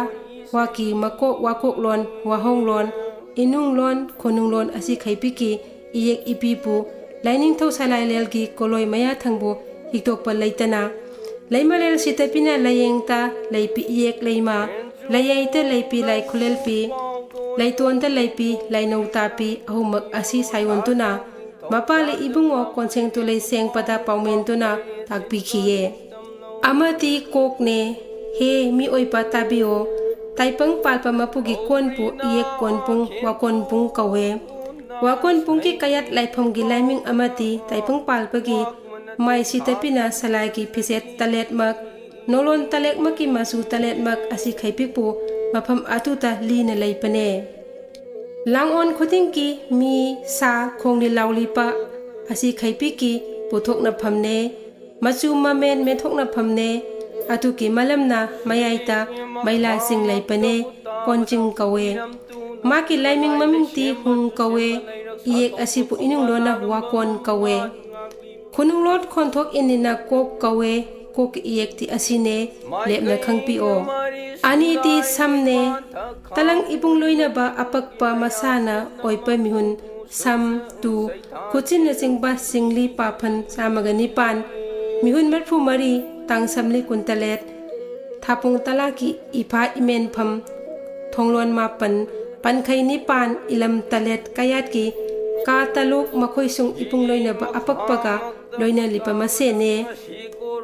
ꯋꯥꯀꯤ ꯃꯀꯣꯛ ꯋꯥꯀꯣꯛꯂꯣꯟ ꯋꯥꯍꯣꯡꯂꯣꯟ ꯏꯅꯨꯡꯂꯣꯟ ꯈꯣꯅꯨꯡꯂꯣꯟ ꯑꯁꯤ ꯈꯩꯄꯤꯛꯀꯤ ꯏꯌꯦꯛ ꯏꯄꯤꯕꯨ ꯂꯥꯏꯅꯤꯡꯊꯧ ꯁꯂꯥꯏꯂꯦꯜꯒꯤ ꯀꯣꯂꯣꯏ ꯃꯌꯥ ꯊꯪꯕꯨ ꯍꯤꯛꯇꯣꯛꯄ ꯂꯩꯇꯅ ꯂꯩꯃꯂꯦꯜ ꯁꯤꯇꯄꯤꯅ ꯂꯥꯏꯌꯦꯡꯇ ꯂꯩꯄꯤ ꯏꯌꯦꯛ ꯂꯩꯃ, ꯂꯥꯏꯌꯥꯏꯇ ꯂꯩꯄꯤ ꯂꯥꯏ ꯈꯨꯂꯦꯜꯄꯤ, ꯂꯩꯇꯣꯟꯗ ꯂꯩꯄꯤ ꯂꯥꯏꯅꯧ ꯇꯥꯄꯤ ꯑꯍꯨꯝꯃꯛ ꯑꯁꯤ ꯁꯥꯏꯑꯣꯟꯗꯨꯅ ꯃꯄꯥꯂꯤ ꯏꯕꯨꯡꯉꯣ ꯀꯣꯟꯁꯦꯡ ꯇꯨꯂꯩ ꯁꯦꯡꯄꯗ ꯄꯥꯎꯃꯦꯟꯗꯨꯅ ꯇꯥꯛꯄꯤꯈꯤꯌꯦ꯫ ꯑꯃꯗꯤ ꯀꯣꯛꯅꯦ꯫ ꯍꯦ ꯃꯤꯑꯣꯏꯕ ꯇꯥꯕꯤꯌꯣ, ꯇꯥꯏꯄꯪ ꯄꯥꯜꯄ ꯃꯄꯨꯒꯤ ꯀꯣꯟꯕꯨ ꯏꯌꯦꯛ ꯀꯣꯟꯄꯨꯡ ꯋꯥꯀꯣꯟꯄꯨꯡ ꯀꯧꯋꯦ꯫ ꯋꯥꯀꯣꯟꯄꯨꯡꯒꯤ ꯀꯌꯥꯠ ꯂꯥꯏꯐꯝꯒꯤ ꯂꯥꯏꯃꯤꯡ ꯑꯃꯗꯤ ꯇꯥꯏꯄꯪ ꯄꯥꯜꯄꯒꯤ ꯃꯥꯏ ꯁꯤꯇꯄꯤꯅ ꯁꯂꯥꯏꯒꯤ ꯐꯤꯖꯦꯠ ꯇꯂꯦꯠꯃꯛ, ꯅꯣꯂꯣꯟ ꯇꯂꯦꯛꯃꯛꯀꯤ ꯃꯆꯨ ꯇꯂꯦꯠꯃꯛ ꯑꯁꯤ ꯈꯩꯄꯤꯛꯄꯨ ꯃꯐꯝ ꯑꯗꯨꯗ ꯂꯤꯅ ꯂꯩꯕꯅꯦ꯫ ꯂꯥꯡꯑꯣꯟ ꯈꯨꯗꯤꯡꯒꯤ ꯃꯤ, ꯁꯥ, ꯈꯣꯡꯂꯤ ꯂꯥꯎꯂꯤꯄ ꯑꯁꯤ ꯈꯩꯄꯤꯛꯀꯤ ꯄꯨꯊꯣꯛꯅꯐꯝꯅꯦ꯫ ꯃꯆꯨ ꯃꯃꯦꯟ ꯃꯦꯟꯊꯣꯛꯅꯐꯝꯅꯦ꯫ ꯑꯗꯨꯒꯤ ꯃꯂꯝꯅ ꯃꯌꯥꯏꯗ ꯃꯩꯂꯥꯁꯤꯡ ꯂꯩꯕꯅꯦ, ꯀꯣꯟꯖꯤꯡ ꯀꯧꯋꯦ꯫ ꯃꯥꯒꯤ ꯂꯥꯏꯃꯤꯡ ꯃꯃꯤꯡꯗꯤ ꯍꯨꯡ ꯀꯧꯋꯦ꯫ ꯏꯌꯦꯛ ꯑꯁꯤꯕꯨ ꯏꯅꯨꯡ ꯂꯣꯟꯅ ꯋꯥꯀꯣꯟ ꯀꯧꯋꯦ꯫ ꯈꯨꯅꯨꯡꯂꯣꯟ ꯈꯣꯟꯊꯣꯛ ꯏꯟꯅꯤꯅ ꯀꯣꯛ ꯀꯧꯋꯦ꯫ ꯀꯣꯛꯀꯤ ꯏꯌꯦꯛꯇꯤ ꯑꯁꯤꯅꯦ, ꯂꯦꯞꯅ ꯈꯪꯕꯤꯌꯣ꯫ ꯑꯅꯤꯗꯤ ꯁꯝꯅꯦ꯫ ꯇꯂꯪ ꯏꯕꯨꯡ ꯂꯣꯏꯅꯕ ꯑꯄꯛꯄ ꯃꯁꯥꯅ ꯑꯣꯏꯕ ꯃꯤꯍꯨꯟ, ꯁꯝ, ꯇꯨ, ꯈꯨꯠꯆꯤꯟꯅꯆꯤꯡꯕ ꯁꯤꯡꯂꯤ ꯄꯥꯐꯟ ꯆꯥꯝꯃꯒ ꯅꯤꯄꯥꯟ, ꯃꯤꯍꯨꯟ ꯃꯔꯤꯐꯨ ꯃꯔꯤ, ꯆꯥꯡ ꯁꯝꯂꯤ ꯀꯨꯟꯇꯔꯦꯠ, ꯊꯥꯄꯨꯡ ꯇꯂꯥꯀꯤ ꯏꯐꯥ ꯏꯃꯦꯟꯐꯝ, ꯊꯣꯡꯂꯣꯟ ꯃꯥꯄꯟ, ꯄꯟꯈꯩ ꯅꯤꯄꯥꯟ, ꯏꯂꯝ ꯇꯔꯦꯠ ꯀꯌꯥꯠꯀꯤ ꯀꯥ ꯇꯔꯨꯛ ꯃꯈꯣꯏꯁꯨꯡ ꯏꯄꯨꯡ ꯂꯣꯏꯅꯕ ꯑꯄꯛꯄꯒ ꯂꯣꯏꯅ ꯂꯤꯄ ꯃꯁꯦꯅꯦ꯫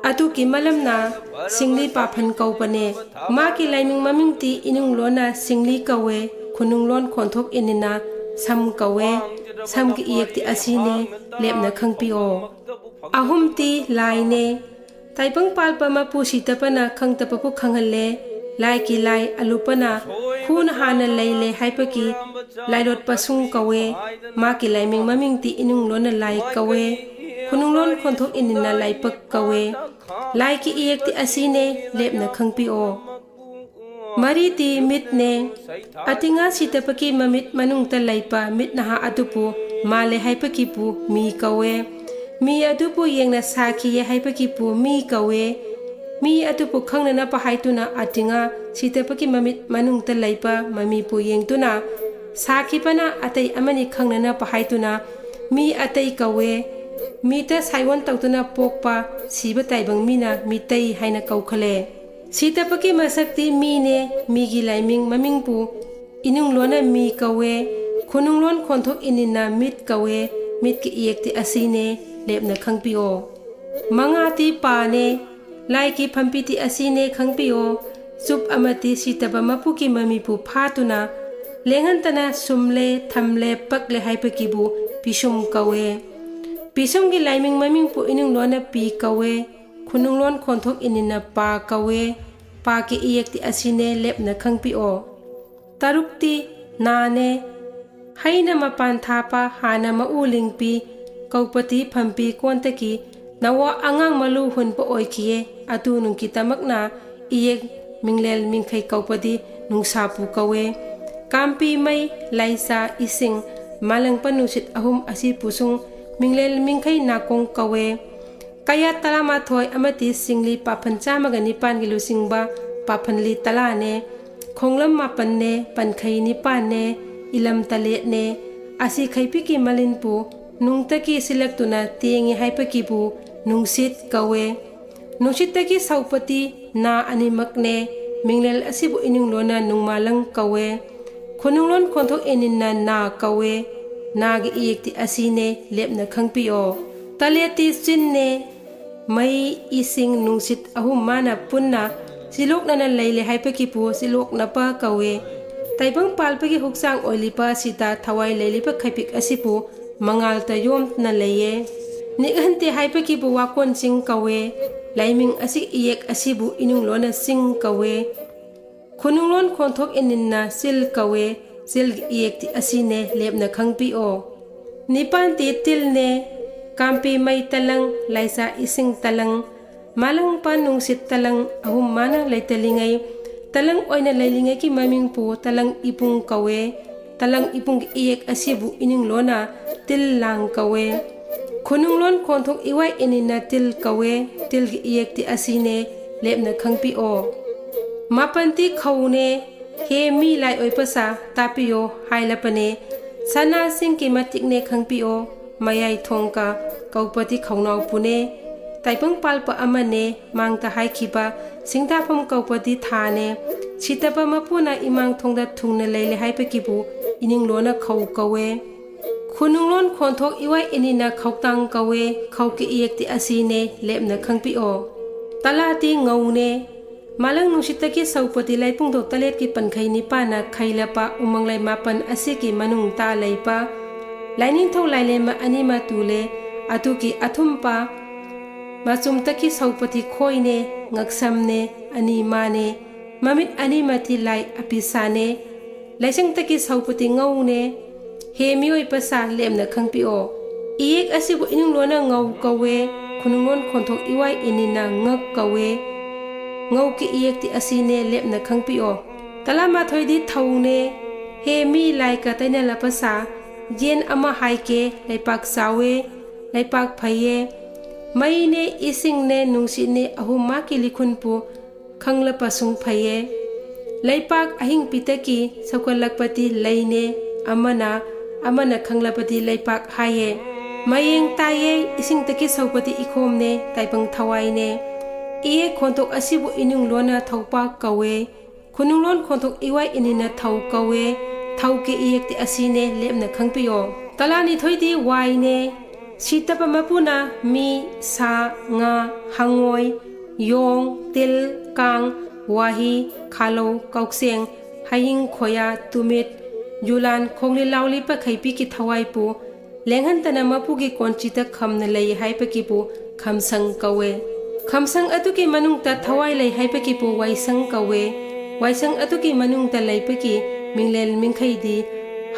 ꯑꯗꯨꯒꯤ ꯃꯂꯝꯅ ꯁꯤꯡꯂꯤ ꯄꯥꯐꯟ ꯀꯧꯕꯅꯦ꯫ ꯃꯥꯒꯤ ꯂꯥꯏꯃꯤꯡ ꯃꯃꯤꯡꯗꯤ ꯏꯅꯨꯡ ꯂꯣꯟꯅ ꯁꯤꯡꯂꯤ ꯀꯧꯋꯦ, ꯈꯨꯅꯨꯡ ꯂꯣꯟ ꯈꯣꯟꯊꯣꯛ ꯏꯅꯤꯅ ꯁꯝ ꯀꯧꯋꯦ꯫ ꯁꯝꯒꯤ ꯏꯌꯦꯛꯇꯤ ꯑꯁꯤꯅꯦ, ꯂꯦꯞꯅ ꯈꯪꯕꯤꯌꯣ꯫ ꯑꯍꯨꯝꯗꯤ ꯂꯥꯏꯅꯦ꯫ ꯇꯥꯏꯕꯪ ꯄꯥꯜꯕ ꯃꯄꯨ ꯁꯤꯇꯄꯅ ꯈꯪꯇꯄꯕꯨ ꯈꯪꯍꯜꯂꯦ꯫ ꯂꯥꯏꯒꯤ ꯂꯥꯏ ꯑꯂꯨꯄꯅ ꯈꯨꯅ ꯍꯥꯟꯅ ꯂꯩꯂꯦ ꯍꯥꯏꯕꯒꯤ ꯂꯥꯏꯂꯣꯠꯄ ꯁꯨꯡ ꯀꯧꯋꯦ꯫ ꯃꯥꯒꯤ ꯂꯥꯏꯃꯤꯡ ꯃꯃꯤꯡꯗꯤ ꯏꯅꯨꯡ ꯂꯣꯟꯅ ꯂꯥꯏ ꯀꯧꯋꯦ꯫ ꯈꯨꯅꯨꯡ ꯂꯣꯟ ꯈꯣꯟꯊꯣꯛ ꯏꯅꯤꯅ ꯂꯥꯏꯄꯛ ꯀꯧꯋꯦ꯫ ꯂꯥꯏꯒꯤ ꯏꯌꯦꯛꯇꯤ ꯑꯁꯤꯅꯦ, ꯂꯦꯞꯅ ꯈꯪꯕꯤꯌꯣ꯫ ꯃꯔꯤꯗꯤ ꯃꯤꯠꯅꯦ꯫ ꯑꯇꯤꯉꯥ ꯁꯤꯇꯄꯒꯤ ꯃꯃꯤꯠ ꯃꯅꯨꯡꯗ ꯂꯩꯕ ꯃꯤꯠ ꯅꯍꯥ ꯑꯗꯨꯕꯨ ꯃꯥꯜꯂꯦ ꯍꯥꯏꯕꯒꯤꯕꯨ ꯃꯤ ꯀꯧꯋꯦ꯫ ꯃꯤ ꯑꯗꯨꯕꯨ ꯌꯦꯡꯅ ꯁꯥꯈꯤꯌꯦ ꯍꯥꯏꯕꯒꯤꯕꯨ ꯃꯤ ꯀꯧꯋꯦ꯫ ꯃꯤ ꯑꯗꯨꯕꯨ ꯈꯪꯅꯅꯕ ꯍꯥꯏꯗꯨꯅ ꯑꯇꯤꯉꯥ ꯁꯤꯇꯄꯒꯤ ꯃꯃꯤꯠ ꯃꯅꯨꯡꯗ ꯂꯩꯕ ꯃꯃꯤꯕꯨ ꯌꯦꯡꯗꯨꯅ ꯁꯥꯈꯤꯕꯅ ꯑꯇꯩ ꯑꯃꯅꯤ ꯈꯪꯅꯅꯕ ꯍꯥꯏꯗꯨꯅ ꯃꯤ ꯑꯇꯩ ꯀꯧꯋꯦ꯫ ꯃꯤꯗ ꯁꯥꯏꯑꯣꯟ ꯇꯧꯗꯨꯅ ꯄꯣꯛꯄ ꯁꯤꯕ ꯇꯥꯏꯕꯪ ꯃꯤꯅ ꯃꯤꯇꯩ ꯍꯥꯏꯅ ꯀꯧꯈꯜꯂꯦ꯫ ꯁꯤꯇꯄꯒꯤ ꯃꯁꯛꯇꯤ ꯃꯤꯅꯦ, ꯃꯤꯒꯤ ꯂꯥꯏꯃꯤꯡ ꯃꯃꯤꯡꯕꯨ ꯏꯅꯨꯡ ꯂꯣꯟꯅ ꯃꯤ ꯀꯧꯋꯦ, ꯈꯨꯅꯨꯡ ꯂꯣꯟ ꯈꯣꯟꯊꯣꯛ ꯏꯅꯤꯟꯅ ꯃꯤꯠ ꯀꯧꯋꯦ, ꯃꯤꯠꯀꯤ ꯏꯌꯦꯛꯇꯤ ꯑꯁꯤꯅꯦ, ꯂꯦꯞꯅ ꯈꯪꯕꯤꯌꯣ꯫ ꯃꯉꯥꯗꯤ ꯄꯥꯅꯦ, ꯂꯥꯏꯒꯤ ꯐꯝꯕꯤꯗꯤ ꯑꯁꯤꯅꯦ ꯈꯪꯕꯤꯌꯣ꯫ ꯆꯨꯞ ꯑꯃꯗꯤ ꯁꯤꯇꯕ ꯃꯄꯨꯒꯤ ꯃꯃꯤꯕꯨ ꯐꯥꯗꯨꯅ ꯂꯦꯡꯍꯟꯗꯅ ꯁꯨꯝꯂꯦ, ꯊꯝꯂꯦ, ꯄꯛꯂꯦ ꯍꯥꯏꯕꯒꯤꯕꯨ ꯄꯤꯁꯨꯝ ꯀꯧꯋꯦ꯫ ꯄꯤꯁꯨꯝꯒꯤ ꯂꯥꯏꯃꯤꯡ ꯃꯃꯤꯡꯕꯨ ꯏꯅꯨꯡ ꯂꯣꯟꯅ ꯄꯤ ꯀꯧꯋꯦ, ꯈꯨꯅꯨꯡ ꯂꯣꯟ ꯈꯣꯟꯊꯣꯛ ꯏꯅꯤꯟꯅ ꯄꯥ ꯀꯧꯋꯦ꯫ ꯄꯥꯒꯤ ꯏꯌꯦꯛꯇꯤ ꯑꯁꯤꯅꯦ, ꯂꯦꯞꯅ ꯈꯪꯕꯤꯌꯣ꯫ ꯇꯔꯨꯛꯇꯤ ꯅꯥꯅꯦ꯫ ꯍꯩꯅ ꯃꯄꯥꯟ ꯊꯥꯕ ꯍꯥꯟꯅ ꯃꯎ ꯂꯤꯡꯄꯤ ꯀꯧꯕꯗꯤ ꯐꯝꯕꯤ ꯀꯣꯟꯗꯒꯤ ꯅꯋꯥ ꯑꯉꯥꯡ ꯃꯂꯨ ꯍꯨꯟꯕ ꯑꯣꯏꯈꯤꯌꯦ꯫ ꯑꯗꯨ ꯅꯨꯡꯒꯤꯗꯃꯛꯅ ꯏꯌꯦꯛ ꯃꯤꯡꯂꯦꯜ ꯃꯤꯡꯈꯩ ꯀꯧꯕꯗꯤ ꯅꯨꯡꯁꯥꯕꯨ ꯀꯧꯋꯦ꯫ ꯀꯥꯝꯄꯤ ꯃꯩ, ꯂꯥꯏꯆꯥ, ꯏꯁꯤꯡ, ꯃꯥꯂꯪꯕ ꯅꯨꯡꯁꯤꯠ ꯑꯍꯨꯝ ꯑꯁꯤꯕꯨꯁꯨ ꯃꯤꯡꯂꯦꯜ ꯃꯤꯡꯈꯩ ꯅꯥꯀꯣꯡ ꯀꯧꯋꯦ꯫ ꯀꯌꯥꯠ ꯇꯔꯥꯃꯥꯊꯣꯏ ꯑꯃꯗꯤ ꯁꯤꯡꯂꯤ ꯄꯥꯐꯟ ꯆꯥꯝꯃꯒ ꯅꯤꯄꯥꯟꯒꯤ ꯂꯨꯆꯤꯡꯕ ꯄꯥꯐꯟꯂꯤ ꯇꯔꯥꯅꯦ, ꯈꯣꯡꯂꯝ ꯃꯥꯄꯟꯅꯦ, ꯄꯟꯈꯩ ꯅꯤꯄꯥꯟꯅꯦ, ꯏꯂꯝ ꯇꯔꯦꯠꯅꯦ꯫ ꯑꯁꯤ ꯈꯩꯕꯤꯒꯤ ꯃꯂꯤꯟꯕꯨ ꯅꯨꯡꯇꯒꯤ ꯁꯤꯜꯂꯛꯇꯨꯅ ꯇꯦꯡꯉꯤ ꯍꯥꯏꯕꯒꯤꯕꯨ ꯅꯨꯡꯁꯤꯠ ꯀꯧꯋꯦ꯫ ꯅꯨꯡꯁꯤꯠꯇꯒꯤ ꯁꯧꯄꯇꯤ ꯅꯥ ꯑꯅꯤꯃꯛꯅꯦ꯫ ꯃꯤꯡꯂꯦꯜ ꯑꯁꯤꯕꯨ ꯏꯅꯤꯡꯂꯣꯟꯅ ꯅꯨꯡꯃꯥꯂꯪ ꯀꯧꯋꯦ꯫ ꯈꯨꯅꯨꯡꯂꯣꯟ ꯈꯣꯟꯊꯣꯛ ꯏꯅꯤꯟꯅ ꯅꯥ ꯀꯧꯋꯦ꯫ ꯅꯥꯒꯤ ꯏꯌꯦꯛꯇꯤ ꯑꯁꯤꯅꯦ, ꯂꯦꯞꯅ ꯈꯪꯄꯤꯌꯣ꯫ ꯇꯂꯦꯠꯇꯤ ꯆꯤꯟꯅꯦ꯫ ꯃꯩ, ꯏꯁꯤꯡ, ꯅꯨꯡꯁꯤꯠ ꯑꯍꯨꯝ ꯃꯥꯅ ꯄꯨꯟꯅ ꯆꯤꯂꯣꯛꯅꯅ ꯂꯩꯂꯦ ꯍꯥꯏꯕꯒꯤꯕꯨ ꯆꯤꯂꯣꯛꯅꯄ ꯀꯧꯋꯦ꯫ ꯇꯥꯏꯕꯪ ꯄꯥꯜꯕꯒꯤ ꯍꯛꯆꯥꯡ ꯑꯣꯏꯂꯤꯕ ꯑꯁꯤꯗ ꯊꯋꯥꯏ ꯂꯩꯂꯤꯕ ꯈꯩꯄꯤꯛ ꯑꯁꯤꯕꯨ ꯃꯉꯥꯜꯇ ꯌꯣꯝꯅ ꯂꯩꯌꯦ꯫ ꯅꯤꯛꯍꯟꯇꯦ ꯍꯥꯏꯕꯒꯤꯕꯨ ꯋꯥꯀꯣꯟꯁꯤꯡ ꯀꯧꯋꯦ꯫ ꯂꯥꯏꯃꯤꯡ ꯑꯁꯤ ꯏꯌꯦꯛ ꯑꯁꯤꯕꯨ ꯏꯅꯨꯡꯂꯣꯟꯅ ꯆꯤꯡ ꯀꯧꯋꯦ꯫ ꯈꯨꯅꯨꯡꯂꯣꯟ ꯈꯣꯟꯊꯣꯛ ꯏꯅꯤꯟꯅ ꯆꯤꯜ ꯀꯧꯋꯦ꯫ ꯆꯤꯜꯒꯤ ꯏꯌꯦꯛꯇꯤ ꯑꯁꯤꯅꯦ, ꯂꯦꯞꯅ ꯈꯪꯕꯤꯌꯣ꯫ ꯅꯤꯄꯥꯟꯗꯤ ꯇꯤꯜꯅꯦ꯫ ꯀꯥꯝꯄꯤ ꯃꯩ ꯇꯂꯪ, ꯂꯥꯏꯆꯥ ꯏꯁꯤꯡ ꯇꯂꯪ, ꯃꯥꯂꯪꯄꯥꯟ ꯅꯨꯡꯁꯤꯠ ꯇꯂꯪ ꯑꯍꯨꯝ ꯃꯥꯅ ꯂꯩꯇꯂꯤꯉꯩ, ꯇꯂꯪ ꯑꯣꯏꯅ ꯂꯩꯔꯤꯉꯩꯒꯤ ꯃꯃꯤꯡꯕꯨ ꯇꯂꯪ ꯏꯕꯨꯡ ꯀꯧꯋꯦ꯫ ꯇꯂꯪ ꯏꯕꯨꯡꯒꯤ ꯏꯌꯦꯛ ꯑꯁꯤꯕꯨ ꯏꯅꯤꯡꯂꯣꯟꯅ ꯇꯤꯜ ꯂꯥꯡ ꯀꯧꯋꯦ꯫ ꯈꯨꯅꯨꯡꯂꯣꯟ ꯈꯣꯟꯊꯣꯛ ꯏꯋꯥꯏ ꯏꯅꯤꯅ ꯇꯤꯜ ꯀꯧꯋꯦ꯫ ꯇꯤꯜꯒꯤ ꯏꯌꯦꯛꯇꯤ ꯑꯁꯤꯅꯦ, ꯂꯦꯞꯅ ꯈꯪꯄꯤꯌꯣ꯫ ꯃꯥꯄꯟꯇꯤ ꯈꯧꯅꯦ꯫ ꯍꯦ ꯃꯤ ꯂꯥꯏ ꯑꯣꯏꯕ ꯁꯥ ꯇꯥꯛꯄꯤꯌꯣ ꯍꯥꯏꯂꯕꯅꯦ꯫ ꯁꯅꯥꯁꯤꯡꯒꯤ ꯃꯇꯤꯛꯅꯦ ꯈꯪꯄꯤꯌꯣ꯫ ꯃꯌꯥꯏ ꯊꯣꯡꯒ ꯀꯧꯕꯗꯤ ꯈꯧꯅꯥꯎꯄꯨꯅꯦ꯫ ꯇꯥꯏꯕꯪ ꯄꯥꯜꯄ ꯑꯃꯅꯦ꯫ ꯃꯥꯡꯗ ꯍꯥꯏꯈꯤꯕ ꯁꯤꯡꯗꯥꯐꯝ ꯀꯧꯕꯗꯤ ꯊꯥꯅꯦ꯫ ꯁꯤꯇꯕ ꯃꯄꯨꯅ ꯏꯃꯥꯡ ꯊꯣꯡꯗ ꯊꯨꯡꯅ ꯂꯩꯂꯦ ꯍꯥꯏꯕꯒꯤꯕꯨ ꯏꯅꯤꯡꯂꯣꯟꯅ ꯈꯧ ꯀꯧꯋꯦ꯫ ꯈꯨꯅꯨꯡꯂꯣꯟ ꯈꯣꯟꯊꯣꯛ ꯏꯋꯥꯏ ꯏꯅꯤꯅ ꯈꯧꯇꯥꯡ ꯀꯧꯋꯦ꯫ ꯈꯧꯒꯤ ꯏꯌꯦꯛꯇꯤ ꯑꯁꯤꯅꯦ, ꯂꯦꯞꯅ ꯈꯪꯄꯤꯌꯣ꯫ ꯇꯂꯥꯗꯤ ꯉꯧꯅꯦ꯫ ꯃꯥꯂꯪ ꯅꯨꯡꯁꯤꯠꯇꯒꯤ ꯁꯧꯄꯗꯤ ꯂꯩꯄꯨꯡꯗꯣꯛ ꯇꯂꯦꯠꯀꯤ ꯄꯟꯈꯩ ꯅꯤꯄꯥꯟꯅ ꯈꯩꯂꯄ ꯎꯃꯪ ꯂꯩ ꯃꯥꯄꯟ ꯑꯁꯤꯒꯤ ꯃꯅꯨꯡ ꯇꯥ ꯂꯩꯕ ꯂꯥꯏꯅꯤꯡꯊꯧ ꯂꯥꯏꯂꯦꯝꯃ ꯑꯅꯤꯃ ꯇꯨꯂꯦ꯫ ꯑꯗꯨꯒꯤ ꯑꯊꯨꯝꯄ ꯃꯆꯨꯝꯇꯒꯤ ꯁꯧꯄꯗꯤ ꯈꯣꯏꯅꯦ, ꯉꯛꯁꯝꯅꯦ, ꯑꯅꯤ ꯃꯥꯅꯦ꯫ ꯃꯃꯤꯠ ꯑꯅꯤꯃꯗꯤ ꯂꯥꯏ ꯑꯄꯤꯁꯥꯅꯦ꯫ ꯂꯩꯁꯪꯇꯒꯤ ꯁꯧꯄꯗꯤ ꯉꯧꯅꯦ꯫ ꯍꯦ ꯃꯤꯑꯣꯏꯕ ꯁꯥ, ꯂꯦꯝꯅ ꯈꯪꯄꯤꯌꯣ꯫ ꯏꯌꯦꯛ ꯑꯁꯤꯕꯨ ꯏꯅꯨꯡꯂꯣꯟꯅ ꯉꯧ ꯀꯧꯋꯦ꯫ ꯈꯨꯅꯨꯡꯂꯣꯟ ꯈꯣꯟꯊꯣꯛ ꯏꯋꯥꯏ ꯏꯅꯤꯅ ꯉꯛ ꯀꯧꯋꯦ꯫ ꯉꯧꯒꯤ ꯏꯌꯦꯛꯇꯤ ꯑꯁꯤꯅꯦ, ꯂꯦꯞꯅ ꯈꯪꯄꯤꯌꯣ꯫ ꯇꯔꯥꯃꯥꯊꯣꯏꯗꯤ ꯊꯧꯅꯦ꯫ ꯍꯦ ꯃꯤ ꯂꯥꯏꯒ ꯇꯩꯅꯂꯕ ꯁꯥ, ꯌꯦꯟ ꯑꯃ ꯍꯥꯏꯒꯦ, ꯂꯩꯄꯥꯛ ꯆꯥꯎꯋꯦ, ꯂꯩꯄꯥꯛ ꯐꯩꯌꯦ꯫ ꯃꯩꯅꯦ, ꯏꯁꯤꯡꯅꯦ, ꯅꯨꯡꯁꯤꯠꯅꯦ, ꯑꯍꯨꯝ ꯃꯥꯒꯤ ꯂꯤꯈꯨꯟꯄꯨ ꯈꯪꯂꯕꯁꯨ ꯐꯩꯌꯦ꯫ ꯂꯩꯄꯥꯛ ꯑꯍꯤꯡ ꯄꯤꯇꯛꯀꯤ ꯁꯧꯒꯠꯂꯛꯄꯗꯤ ꯂꯩꯅꯦ, ꯑꯃꯅ, ꯑꯃꯅ ꯈꯪꯂꯕꯗꯤ ꯂꯩꯄꯥꯛ ꯍꯥꯏꯌꯦ꯫ ꯃꯌꯦꯡ ꯇꯥꯏꯌꯦ, ꯏꯁꯤꯡꯗꯒꯤ ꯁꯧꯕꯗꯤ ꯏꯈꯣꯝꯅꯦ, ꯇꯥꯏꯕꯪ ꯊꯋꯥꯏꯅꯦ꯫ ꯏꯌꯦꯛ ꯈꯣꯟꯊꯣꯛ ꯑꯁꯤꯕꯨ ꯏꯅꯨꯡ ꯂꯣꯟꯅ ꯊꯧꯄꯥꯛ ꯀꯧꯋꯦ꯫ ꯈꯨꯅꯨꯡꯂꯣꯟ ꯈꯣꯟꯊꯣꯛ ꯏꯋꯥꯏ ꯏꯅꯤꯅ ꯊꯧ ꯀꯧꯋꯦ꯫ ꯊꯧꯒꯤ ꯏꯌꯦꯛꯇꯤ ꯑꯁꯤꯅꯦ ꯂꯦꯞꯅ ꯈꯪꯕꯤꯌꯣ꯫ ꯇꯂꯥꯅꯤꯊꯣꯏꯗꯤ ꯋꯥꯏꯅꯦ꯫ ꯁꯤꯇꯄ ꯃꯄꯨꯅ ꯃꯤ, ꯁꯥ, ꯉꯥ, ꯍꯪꯉꯣꯏ, ꯌꯣꯡ, ꯇꯤꯜ, ꯀꯥꯡ, ꯋꯥꯍꯤ, ꯈꯥꯂꯧ, ꯀꯥꯎꯆꯦꯡ, ꯍꯌꯤꯡ, ꯈꯣꯌꯥ, ꯇꯨꯃꯤꯠ, ꯌꯨꯂꯥꯟ, ꯈꯣꯡꯂꯤ ꯂꯥꯎꯂꯤ ꯄꯈꯩ ꯄꯤꯈꯤ ꯊꯋꯥꯏꯄꯨ ꯂꯦꯡꯍꯟꯗꯅ ꯃꯄꯨꯒꯤ ꯀꯣꯟꯆꯤꯗ ꯈꯝꯅ ꯂꯩ ꯍꯥꯏꯕꯒꯤꯕꯨ ꯈꯝꯁꯪ ꯀꯧꯋꯦ꯫ ꯈꯝꯁꯪ ꯑꯗꯨꯒꯤ ꯃꯅꯨꯡꯗ ꯊꯋꯥꯏ ꯂꯩ ꯍꯥꯏꯕꯒꯤꯕꯨ ꯋꯥꯏꯁꯪ ꯀꯧꯋꯦ꯫ ꯋꯥꯏꯁꯪ ꯑꯗꯨꯒꯤ ꯃꯅꯨꯡꯗ ꯂꯩꯕꯒꯤ ꯃꯤꯡꯂꯦꯟ ꯃꯤꯡꯈꯩꯗꯤ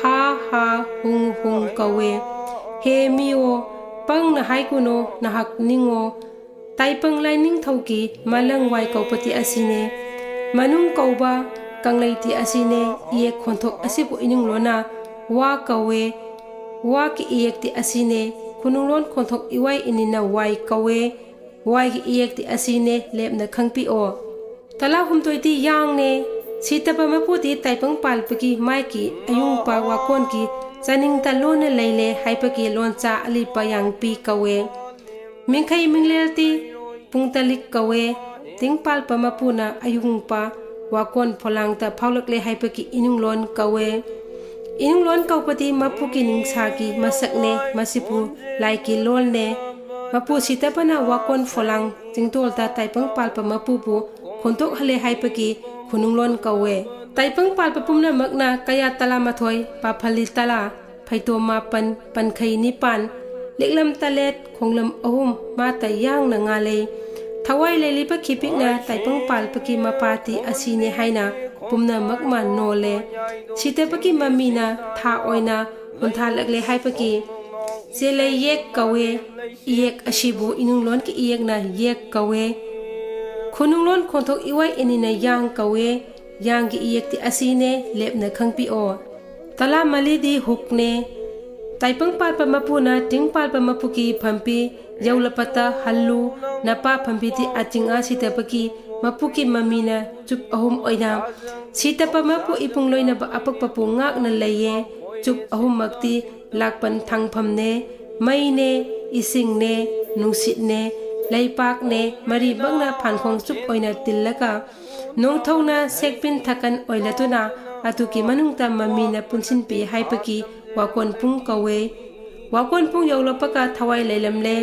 ꯍꯥ ꯍꯥ ꯍꯨꯡ ꯍꯨꯡ ꯀꯧꯋꯦ꯫ ꯍꯦ ꯃꯤꯌꯣ, ꯄꯪꯅ ꯍꯥꯏꯒꯨꯅꯣ, ꯅꯍꯥꯛ ꯅꯤꯡꯉꯣ꯫ ꯇꯥꯏꯄꯪ ꯂꯥꯏꯅꯤꯡꯊꯧꯒꯤ ꯃꯂꯪ ꯋꯥꯏ ꯀꯧꯕꯗꯤ ꯑꯁꯤꯅꯦ꯫ ꯃꯅꯨꯡ ꯀꯧꯕ ꯀꯪꯂꯩꯗꯤ ꯑꯁꯤꯅꯦ꯫ ꯏꯌꯦꯛ ꯈꯣꯟꯊꯣꯛ ꯑꯁꯤꯕꯨ ꯏꯅꯨꯡ ꯂꯣꯟꯅ ꯋꯥ ꯀꯧꯋꯦ꯫ ꯋꯥꯒꯤ ꯏꯌꯦꯛꯇꯤ ꯑꯁꯤꯅꯦ꯫ ꯈꯨꯅꯨꯡꯂꯣꯟ ꯈꯣꯟꯊꯣꯛ ꯏꯋꯥꯏ ꯏꯅꯤꯅ ꯋꯥꯏ ꯀꯧꯋꯦ꯫ ꯋꯥꯏꯒꯤ ꯏꯌꯦꯛꯇꯤ ꯑꯁꯤꯅꯦ ꯂꯦꯞꯅ ꯈꯪꯄꯤꯑꯣ꯫ ꯇꯂꯥ ꯍꯨꯝꯗꯣꯏꯗꯤ ꯌꯥꯡꯅꯦ꯫ ꯁꯤꯇꯕ ꯃꯄꯨꯗꯤ ꯇꯥꯏꯕꯪ ꯄꯥꯜꯕꯒꯤ ꯃꯥꯏꯒꯤ ꯑꯌꯨꯡꯄ ꯋꯥꯀꯣꯟꯒꯤ ꯆꯥꯅꯤꯡꯗ ꯂꯣꯟꯅ ꯂꯩꯂꯦ ꯍꯥꯏꯕꯒꯤ ꯂꯣꯟꯆꯥ ꯑꯂꯤꯄ ꯌꯥꯡꯄꯤ ꯀꯧꯋꯦ꯫ ꯃꯤꯡꯈꯩ ꯃꯤꯡꯂꯦꯜꯗꯤ ꯄꯨꯡꯇꯂꯤꯛ ꯀꯧꯋꯦ꯫ ꯇꯤꯡꯄꯥꯜꯄ ꯃꯄꯨꯅ ꯑꯌꯨꯡꯄ ꯋꯥꯀꯣꯟ ꯐꯣꯂꯥꯡꯗ ꯐꯥꯎꯂꯛꯂꯦ ꯍꯥꯏꯕꯒꯤ ꯏꯅꯨꯡꯂꯣꯟ ꯀꯧꯋꯦ꯫ ꯏꯅꯨꯡꯂꯣꯟ ꯀꯧꯕꯗꯤ ꯃꯄꯨꯒꯤ ꯅꯤꯡꯁꯥꯒꯤ ꯃꯁꯛꯅꯦ꯫ ꯃꯁꯤꯕꯨ ꯂꯥꯏꯒꯤ ꯂꯣꯜꯅꯦ꯫ ꯃꯄꯨ ꯁꯤꯇꯕꯅ ꯋꯥꯀꯣꯟ ꯐꯣꯂꯥꯡ ꯆꯤꯡꯗꯣꯜꯗ ꯇꯥꯏꯕꯪ ꯄꯥꯜꯄ ꯃꯄꯨꯕꯨ ꯈꯣꯟꯗꯣꯛꯍꯜꯂꯦ ꯍꯥꯏꯕꯒꯤ ꯈꯨꯅꯨꯡꯂꯣꯟ ꯀꯧꯋꯦ꯫ ꯇꯥꯏꯕꯪ ꯄꯥꯜꯄ ꯄꯨꯝꯅꯃꯛꯅ ꯀꯌꯥ ꯇꯂꯥ ꯃꯥꯊꯣꯏ, ꯄꯥꯐꯂꯤ ꯇꯂꯥ, ꯐꯩꯇꯣꯝ ꯃꯥꯄꯟ, ꯄꯟꯈꯩ ꯅꯤꯄꯥꯟ, ꯂꯤꯛꯂꯝ ꯇꯂꯦꯠ, ꯈꯣꯡꯂꯝ ꯑꯍꯨꯝ, ꯃꯥꯇ ꯌꯥꯡꯅ ꯉꯥꯂꯩ꯫ ꯊꯋꯥꯏ ꯂꯩꯂꯤꯕ ꯈꯤꯄꯤꯛꯅ ꯇꯥꯏꯕꯪ ꯄꯥꯜꯄꯒꯤ ꯃꯄꯥꯇꯤ ꯑꯁꯤꯅꯦ ꯍꯥꯏꯅ ꯄꯨꯝꯅꯃꯛ ꯃꯥ ꯅꯣꯜꯂꯦ꯫ ꯁꯤꯇꯕꯒꯤ ꯃꯃꯤꯅ ꯊꯥ ꯑꯣꯏꯅ ꯍꯨꯟꯊꯥꯜꯂꯛꯂꯦ ꯍꯥꯏꯕꯒꯤ ꯆꯦꯂꯩ ꯌꯦꯛ ꯀꯧꯋꯦ꯫ ꯏꯌꯦꯛ ꯑꯁꯤꯕꯨ ꯏꯅꯨꯡꯂꯣꯟꯒꯤ ꯏꯌꯦꯛꯅ ꯌꯦꯛ ꯀꯧꯋꯦ꯫ ꯈꯨꯅꯨꯡꯂꯣꯟ ꯈꯣꯟꯊꯣꯛ ꯏꯋꯥꯏ ꯏꯅꯤꯅ ꯌꯥꯡ ꯀꯧꯋꯦ꯫ ꯌꯥꯡꯒꯤ ꯏꯌꯦꯛꯇꯤ ꯑꯁꯤꯅꯦ ꯂꯦꯞꯅ ꯈꯪꯄꯤꯑꯣ꯫ ꯇꯂꯥ ꯃꯂꯤꯗꯤ ꯍꯨꯛꯅꯦ꯫ ꯇꯥꯏꯄꯪ ꯄꯥꯠꯄ ꯃꯄꯨꯅ ꯇꯤꯡ ꯄꯥꯜꯄ ꯃꯄꯨꯒꯤ ꯐꯝꯄꯤ ꯌꯧꯂꯄꯇ ꯍꯜꯂꯨ꯫ ꯅꯄꯥ ꯐꯝꯄꯤꯗꯤ ꯑꯆꯤꯡ ꯑ ꯁꯤꯇꯕꯒꯤ ꯃꯄꯨꯒꯤ ꯃꯃꯤꯅ ꯆꯨꯞ ꯑꯍꯨꯝ ꯑꯣꯏꯅ ꯁꯤꯇꯕ ꯃꯄꯨ ꯏꯄꯨꯡ ꯂꯣꯏꯅꯕ ꯑꯄꯛꯄꯄꯨ ꯉꯥꯛꯅ ꯂꯩꯌꯦ꯫ ꯆꯨꯞ ꯑꯍꯨꯝꯃꯛꯇꯤ ꯂꯥꯛꯄꯟ ꯊꯥꯡꯐꯝꯅꯦ꯫ ꯃꯩꯅꯦ, ꯏꯁꯤꯡꯅꯦ, ꯅꯨꯡꯁꯤꯠꯅꯦ꯫ ꯂꯩꯄꯥꯛꯅꯦ ꯃꯔꯤꯃꯛꯅ ꯐꯥꯟꯈꯣꯡ ꯆꯨꯞ ꯑꯣꯏꯅ ꯇꯤꯜꯂꯒ ꯅꯣꯡꯊꯧꯅ ꯁꯦꯛꯄꯤꯟ ꯊꯥꯀꯟ ꯑꯣꯏꯂꯗꯨꯅ ꯑꯗꯨꯒꯤ ꯃꯅꯨꯡꯗ ꯃꯃꯤꯅ ꯄꯨꯟꯁꯤꯟꯄꯤ ꯍꯥꯏꯕꯒꯤ ꯋꯥꯀꯣꯟ ꯄꯨꯡ ꯀꯧꯋꯦ꯫ ꯋꯥꯀꯣꯟ ꯄꯨꯡ ꯌꯧꯂꯛꯄꯒ ꯊꯋꯥꯏ ꯂꯩꯂꯝꯂꯦ꯫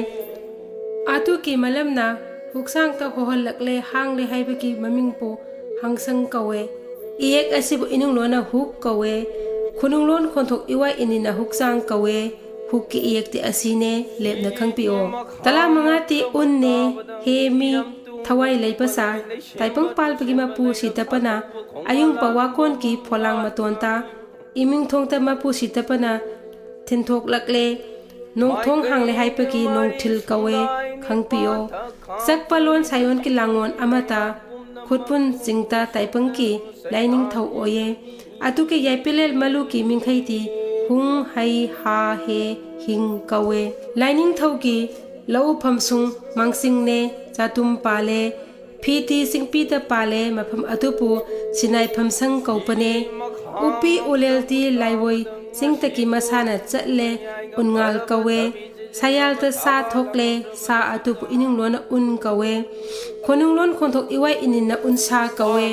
ꯑꯗꯨꯒꯤ ꯃꯂꯝꯅ ꯍꯨꯛꯁꯥꯡꯇ ꯍꯣꯍꯜꯂꯛꯂꯦ ꯍꯥꯡꯂꯦ ꯍꯥꯏꯕꯒꯤ ꯃꯃꯤꯡꯕꯨ ꯍꯥꯡꯁꯪ ꯀꯧꯋꯦ꯫ ꯏꯌꯦꯛ ꯑꯁꯤꯕꯨ ꯏꯅꯨꯡꯂꯣꯟꯅ ꯍꯨꯛ ꯀꯧꯋꯦ꯫ ꯈꯨꯅꯨꯡꯂꯣꯟ ꯈꯣꯟꯊꯣꯛ ꯏꯋꯥ ꯏꯅꯤꯅ ꯍꯨꯛꯁꯥꯡ ꯀꯧꯋꯦ꯫ ꯍꯨꯛꯀꯤ ꯏꯌꯦꯛꯇꯤ ꯑꯁꯤꯅꯦ ꯂꯦꯞꯅ ꯈꯪꯕꯤꯌꯣ꯫ ꯇꯂꯥ ꯃꯉꯥꯇꯤ ꯎꯟꯅꯦ꯫ ꯍꯦ ꯃꯤ ꯊꯋꯥꯏ ꯂꯩꯕ ꯁꯥ ꯇꯥꯏꯄꯪ ꯄꯥꯜꯕꯒꯤ ꯃꯄꯨ ꯁꯤꯇꯄꯅ ꯑꯌꯨꯡꯄ ꯋꯥꯀꯣꯟꯒꯤ ꯐꯣꯂꯥꯡ ꯃꯇꯣꯟꯇ ꯏꯃꯤꯡꯊꯣꯡꯇ ꯃꯄꯨ ꯁꯤꯇꯄꯅ ꯊꯤꯟꯊꯣꯛꯂꯛꯂꯦ꯫ ꯅꯣꯡꯊꯣꯡ ꯍꯥꯡꯂꯦ ꯍꯥꯏꯕꯒꯤ ꯅꯣꯡꯊꯤꯜ ꯀꯧꯋꯦ ꯈꯪꯕꯤꯌꯣ꯫ ꯆꯛꯄ ꯂꯣꯟ ꯁꯥꯌꯣꯟꯒꯤ ꯂꯥꯡꯉꯣꯟ ꯑꯃꯇ ꯈꯨꯠꯄꯨꯟ ꯆꯤꯡꯇ ꯇꯥꯏꯄꯪꯒꯤ ꯂꯥꯏꯅꯤꯡꯊꯧ ꯑꯣꯏꯌꯦ꯫ ꯑꯗꯨꯒꯤ ꯌꯥꯏꯄꯤꯂꯦꯜ ꯃꯂꯨꯀꯤ ꯃꯤꯡꯈꯩꯗꯤ ꯍꯨꯡ ꯍꯩ ꯍꯥ ꯍꯦ ꯍꯤꯡ ꯀꯧꯋꯦ꯫ ꯂꯥꯏꯅꯤꯡꯊꯧꯒꯤ ꯂꯧꯎ ꯐꯝꯁꯨꯡ ꯃꯥꯡꯁꯤꯡꯅꯦ꯫ ꯆꯥꯇꯨꯝ ꯄꯥꯜꯂꯦ꯫ ꯐꯤꯇꯤ ꯆꯤꯡꯄꯤꯗ ꯄꯥꯜꯂꯦ꯫ ꯃꯐꯝ ꯑꯗꯨꯕꯨ ꯁꯤꯅꯥꯏ ꯐꯝꯁꯪ ꯀꯧꯕꯅꯦ꯫ ꯎꯄꯤ ꯎꯂꯦꯜꯗꯤ ꯂꯥꯏꯋꯣꯏ ꯆꯤꯡꯗꯒꯤ ꯃꯁꯥꯅ ꯆꯠꯂꯦ꯫ ꯎꯟꯉꯥꯜ ꯀꯧꯋꯦ꯫ ꯁꯌꯥꯜꯗ ꯁꯥ ꯊꯣꯛꯂꯦ꯫ ꯁꯥ ꯑꯗꯨꯕꯨ ꯏꯅꯤꯡꯂꯣꯟꯅ ꯎꯟ ꯀꯧꯋꯦ꯫ ꯈꯣꯅꯨꯡꯂꯣꯟ ꯈꯣꯟꯊꯣꯛ ꯏꯋꯥꯏ ꯏꯅꯤꯟꯅ ꯎꯟꯁꯥ ꯀꯧꯋꯦ꯫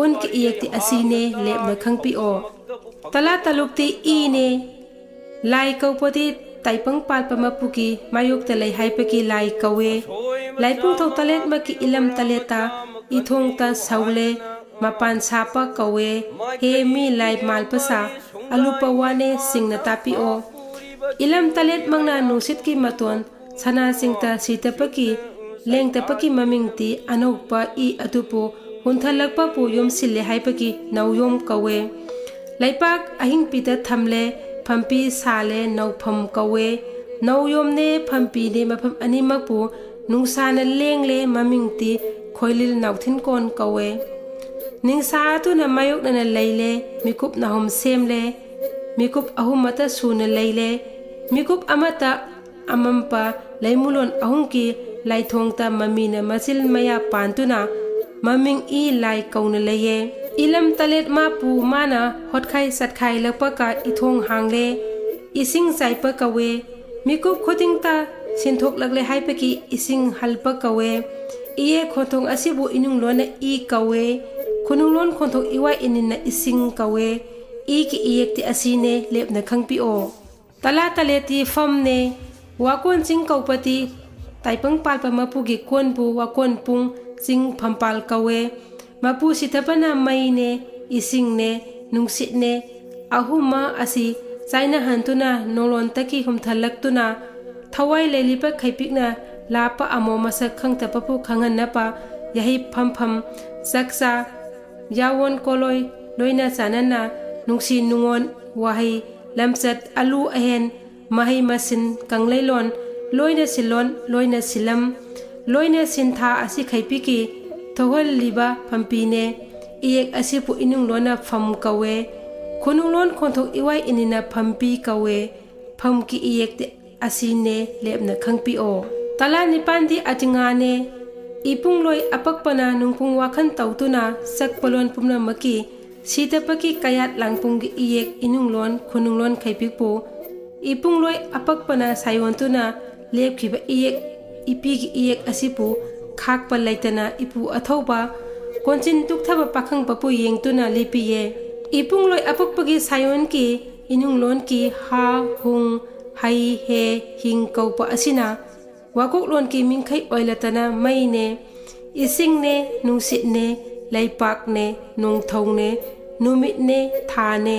ꯎꯟꯒꯤ ꯏꯌꯦꯛꯇꯤ ꯑꯁꯤꯅꯦ ꯂꯦꯞꯅ ꯈꯪꯕꯤꯌꯣ꯫ ꯇꯂꯥ ꯇꯂꯨꯛꯇꯤ ꯏꯅꯦ꯫ ꯂꯥꯏ ꯀꯧꯕꯗꯤ ꯇꯥꯏꯄꯪ ꯄꯥꯜꯄ ꯃꯄꯨꯒꯤ ꯃꯥꯌꯣꯛꯇ ꯂꯩ ꯍꯥꯏꯕꯒꯤ ꯂꯥꯏ ꯀꯧꯋꯦ꯫ ꯂꯥꯏꯄꯨꯡꯊꯧ ꯇꯂꯦꯠꯃꯛꯀꯤ ꯏꯂꯝ ꯇꯂꯦꯠꯇ ꯏꯊꯣꯡꯇ ꯁꯧꯂꯦ꯫ ꯃꯄꯥꯟ ꯁꯥꯄ ꯀꯧꯋꯦ꯫ ꯍꯦ ꯃꯤ ꯂꯥꯏ ꯃꯥꯜꯄ ꯁꯥ ꯑꯂꯨꯄ ꯋꯥꯅꯦ ꯁꯤꯡꯅ ꯇꯥꯛꯄꯤꯌꯣ꯫ ꯏꯂꯝ ꯇꯂꯦꯠꯃꯛꯅ ꯅꯨꯡꯁꯤꯠꯀꯤ ꯃꯇꯣꯟ ꯁꯅꯥꯁꯤꯡꯇ ꯁꯤꯇꯄꯒꯤ ꯂꯦꯡꯇꯄꯒꯤ ꯃꯃꯤꯡꯗꯤ ꯑꯅꯧꯕ ꯏ ꯑꯗꯨꯕꯨ ꯍꯨꯟꯊꯜꯂꯛꯄꯕꯨ ꯌꯣꯝꯁꯤꯜꯂꯦ ꯍꯥꯏꯕꯒꯤ ꯅꯧꯌꯣꯝ ꯀꯧꯋꯦ꯫ ꯂꯩꯄꯥꯛ ꯑꯍꯤꯡꯄꯤꯗ ꯊꯝꯂꯦ꯫ ꯐꯝꯄꯤ ꯁꯥꯂꯦ ꯅꯧꯐꯝ ꯀꯧꯋꯦ꯫ ꯅꯧꯌꯣꯝꯅꯦ ꯐꯝꯄꯤꯅꯦ ꯃꯐꯝ ꯑꯅꯤꯃꯛꯄꯨ ꯅꯨꯡꯁꯥꯅ ꯂꯦꯡꯂꯦ ꯃꯃꯤꯡꯗꯤ ꯈꯣꯏꯂꯤꯜ ꯅꯥꯎꯊꯤꯟꯀꯣꯟ ꯀꯧꯋꯦ꯫ ꯅꯤꯡꯁꯥ ꯑꯗꯨꯅ ꯃꯥꯌꯣꯛꯅꯅ ꯂꯩꯂꯦ꯫ ꯃꯤꯀꯨꯞ ꯅꯥꯍꯨꯝ ꯁꯦꯝꯂꯦ꯫ ꯃꯤꯀꯨꯞ ꯑꯍꯨꯝꯃꯇ ꯁꯨꯅ ꯂꯩꯂꯦ꯫ ꯃꯤꯀꯨꯞ ꯑꯃꯇ ꯑꯃꯝꯄ ꯂꯩꯃꯨꯂꯣꯟ ꯑꯍꯨꯝꯒꯤ ꯂꯥꯏꯊꯣꯡꯇ ꯃꯃꯤꯅ ꯃꯆꯤꯜ ꯃꯌꯥ ꯄꯥꯟꯗꯨꯅ ꯃꯃꯤꯡ ꯏ ꯂꯥꯏ ꯀꯧꯅ ꯂꯩꯌꯦ꯫ ꯏꯂꯝ ꯇꯂꯦꯠ ꯃꯥꯄꯨ ꯃꯥꯅ ꯍꯣꯠꯈꯥꯏ ꯆꯠꯈꯥꯏꯂꯛꯄꯒ ꯏꯊꯣꯡ ꯍꯥꯡꯂꯦ꯫ ꯏꯁꯤꯡ ꯆꯥꯏꯄ ꯀꯧꯋꯦ꯫ ꯃꯤꯀꯨꯞ ꯈꯨꯗꯤꯡꯇ ꯁꯤꯟꯊꯣꯛꯂꯛꯂꯦ ꯍꯥꯏꯕꯒꯤ ꯏꯁꯤꯡ ꯍꯜꯄ ꯀꯧꯋꯦ꯫ ꯏꯌꯦꯛ ꯈꯣꯟꯊꯣꯛ ꯑꯁꯤꯕꯨ ꯏꯅꯨꯡ ꯂꯣꯟꯅ ꯏ ꯀꯧꯋꯦ꯫ ꯈꯨꯅꯨꯡ ꯂꯣꯟ ꯈꯣꯟꯊꯣꯛ ꯏꯋꯥꯏ ꯏꯅꯤꯅ ꯏꯁꯤꯡ ꯀꯧꯋꯦ꯫ ꯏꯒꯤ ꯏꯌꯦꯛꯇꯤ ꯑꯁꯤꯅꯦ, ꯂꯦꯞꯅ ꯈꯪꯄꯤꯑꯣ꯫ ꯇꯂꯥ ꯇꯂꯦꯠꯇꯤ ꯐꯝꯅꯦ꯫ ꯋꯥꯀꯣꯟ ꯆꯤꯡ ꯀꯧꯕꯗꯤ ꯇꯥꯏꯄꯪ ꯄꯥꯜꯄ ꯃꯄꯨꯒꯤ ꯀꯣꯟꯕꯨ ꯋꯥꯀꯣꯟ ꯄꯨꯡ ꯆꯤꯡ ꯐꯝꯄꯥꯜ ꯀꯧꯋꯦ꯫ ꯃꯄꯨ ꯁꯤꯊꯕꯅ ꯃꯩꯅꯦ, ꯏꯁꯤꯡꯅꯦ, ꯅꯨꯡꯁꯤꯠꯅꯦ, ꯑꯍꯨꯝꯃ ꯑꯁꯤ ꯆꯥꯏꯅꯍꯟꯗꯨꯅ ꯅꯣꯡꯂꯣꯟꯇꯒꯤ ꯍꯨꯝꯊꯜꯂꯛꯇꯨꯅ ꯊꯋꯥꯏ ꯂꯩꯂꯤꯕ ꯈꯩꯄꯤꯛꯅ ꯂꯥꯞꯄ ꯑꯃꯣ ꯃꯁꯛ ꯈꯪꯗꯕꯕꯨ ꯈꯪꯍꯟꯅꯕ ꯌꯥꯍꯤꯞ ꯐꯝꯐꯝ, ꯆꯥꯛꯆꯥ, ꯌꯥꯋꯣꯟ ꯀꯣꯂꯣꯏ ꯂꯣꯏꯅ ꯆꯥꯟꯅꯅ ꯅꯨꯡꯁꯤ ꯅꯨꯡꯉꯣꯟ, ꯋꯥꯍꯩ, ꯂꯝꯆꯠ, ꯑꯂꯨ ꯑꯍꯦꯟ, ꯃꯍꯩ ꯃꯁꯤꯟ, ꯀꯪꯂꯩꯂꯣꯟ, ꯂꯣꯏꯅ ꯁꯤꯜꯂꯣꯟ, ꯂꯣꯏꯅ ꯁꯤꯜꯂꯝ, ꯂꯣꯏꯅ ꯁꯤꯟꯊꯥ ꯑꯁꯤ ꯈꯩꯄꯤꯛꯀꯤ ꯊꯣꯛꯍꯜꯂꯤꯕ ꯐꯝꯄꯤꯅꯦ꯫ ꯏꯌꯦꯛ ꯑꯁꯤꯕꯨ ꯏꯅꯨꯡ ꯂꯣꯟꯅ ꯐꯝ ꯀꯧꯋꯦ꯫ ꯈꯨꯅꯨꯡ ꯂꯣꯟ ꯈꯣꯟꯊꯣꯛ ꯏꯋꯥꯏ ꯏꯅꯤꯅ ꯐꯝꯄꯤ ꯀꯧꯋꯦ꯫ ꯐꯝꯒꯤ ꯏꯌꯦꯛꯇꯤ ꯑꯁꯤꯅꯦ, ꯂꯦꯞꯅ ꯈꯪꯄꯤꯑꯣ꯫ ꯇꯂꯥ ꯅꯤꯄꯥꯟꯗꯤ ꯑꯇꯤꯉꯥꯅꯦ꯫ ꯏꯄꯨꯡꯂꯣꯏ ꯑꯄꯛꯄꯅ ꯅꯨꯡꯄꯨꯡ ꯋꯥꯈꯜ ꯇꯧꯗꯨꯅ ꯁꯛꯄꯂꯣꯟ ꯄꯨꯝꯅꯃꯛꯀꯤ ꯁꯤꯗꯕꯒꯤ ꯀꯌꯥꯠ ꯂꯥꯡꯄꯨꯡꯒꯤ ꯏꯌꯦꯛ ꯏꯅꯨꯡꯂꯣꯟ ꯈꯨꯅꯨꯡꯂꯣꯟ ꯈꯩꯄꯤꯛꯄꯨ ꯏꯄꯨꯡꯂꯣꯏ ꯑꯄꯛꯄꯅ ꯁꯥꯏꯌꯣꯟꯗꯨꯅ ꯂꯦꯞꯈꯤꯕ ꯏꯌꯦꯛ ꯏꯄꯤꯒꯤ ꯏꯌꯦꯛ ꯑꯁꯤꯕꯨ ꯈꯥꯛꯄ ꯂꯩꯇꯅ ꯏꯄꯨ ꯑꯊꯧꯕ ꯀꯣꯟꯆꯤꯟ ꯇꯨꯛꯊꯕ ꯄꯥꯈꯪꯕꯕꯨ ꯌꯦꯡꯗꯨꯅ ꯂꯦꯞꯄꯤꯌꯦ꯫ ꯏꯄꯨꯡꯂꯣꯏ ꯑꯄꯛꯄꯒꯤ ꯁꯥꯏꯌꯣꯟꯒꯤ ꯏꯅꯨꯡꯂꯣꯟꯒꯤ ꯍꯥ, ꯍꯨꯡ, ꯍꯩ, ꯍꯦ, ꯍꯤꯡ ꯀꯧꯕ ꯑꯁꯤꯅ ꯋꯥꯀꯣꯛꯂꯣꯟꯒꯤ ꯃꯤꯡꯈꯩ ꯑꯣꯏꯂꯇꯅ ꯃꯩꯅꯦ, ꯏꯁꯤꯡꯅꯦ, ꯅꯨꯡꯁꯤꯠꯅꯦ, ꯂꯩꯄꯥꯛꯅꯦ, ꯅꯣꯡꯊꯧꯅꯦ, ꯅꯨꯃꯤꯠꯅꯦ, ꯊꯥꯅꯦ,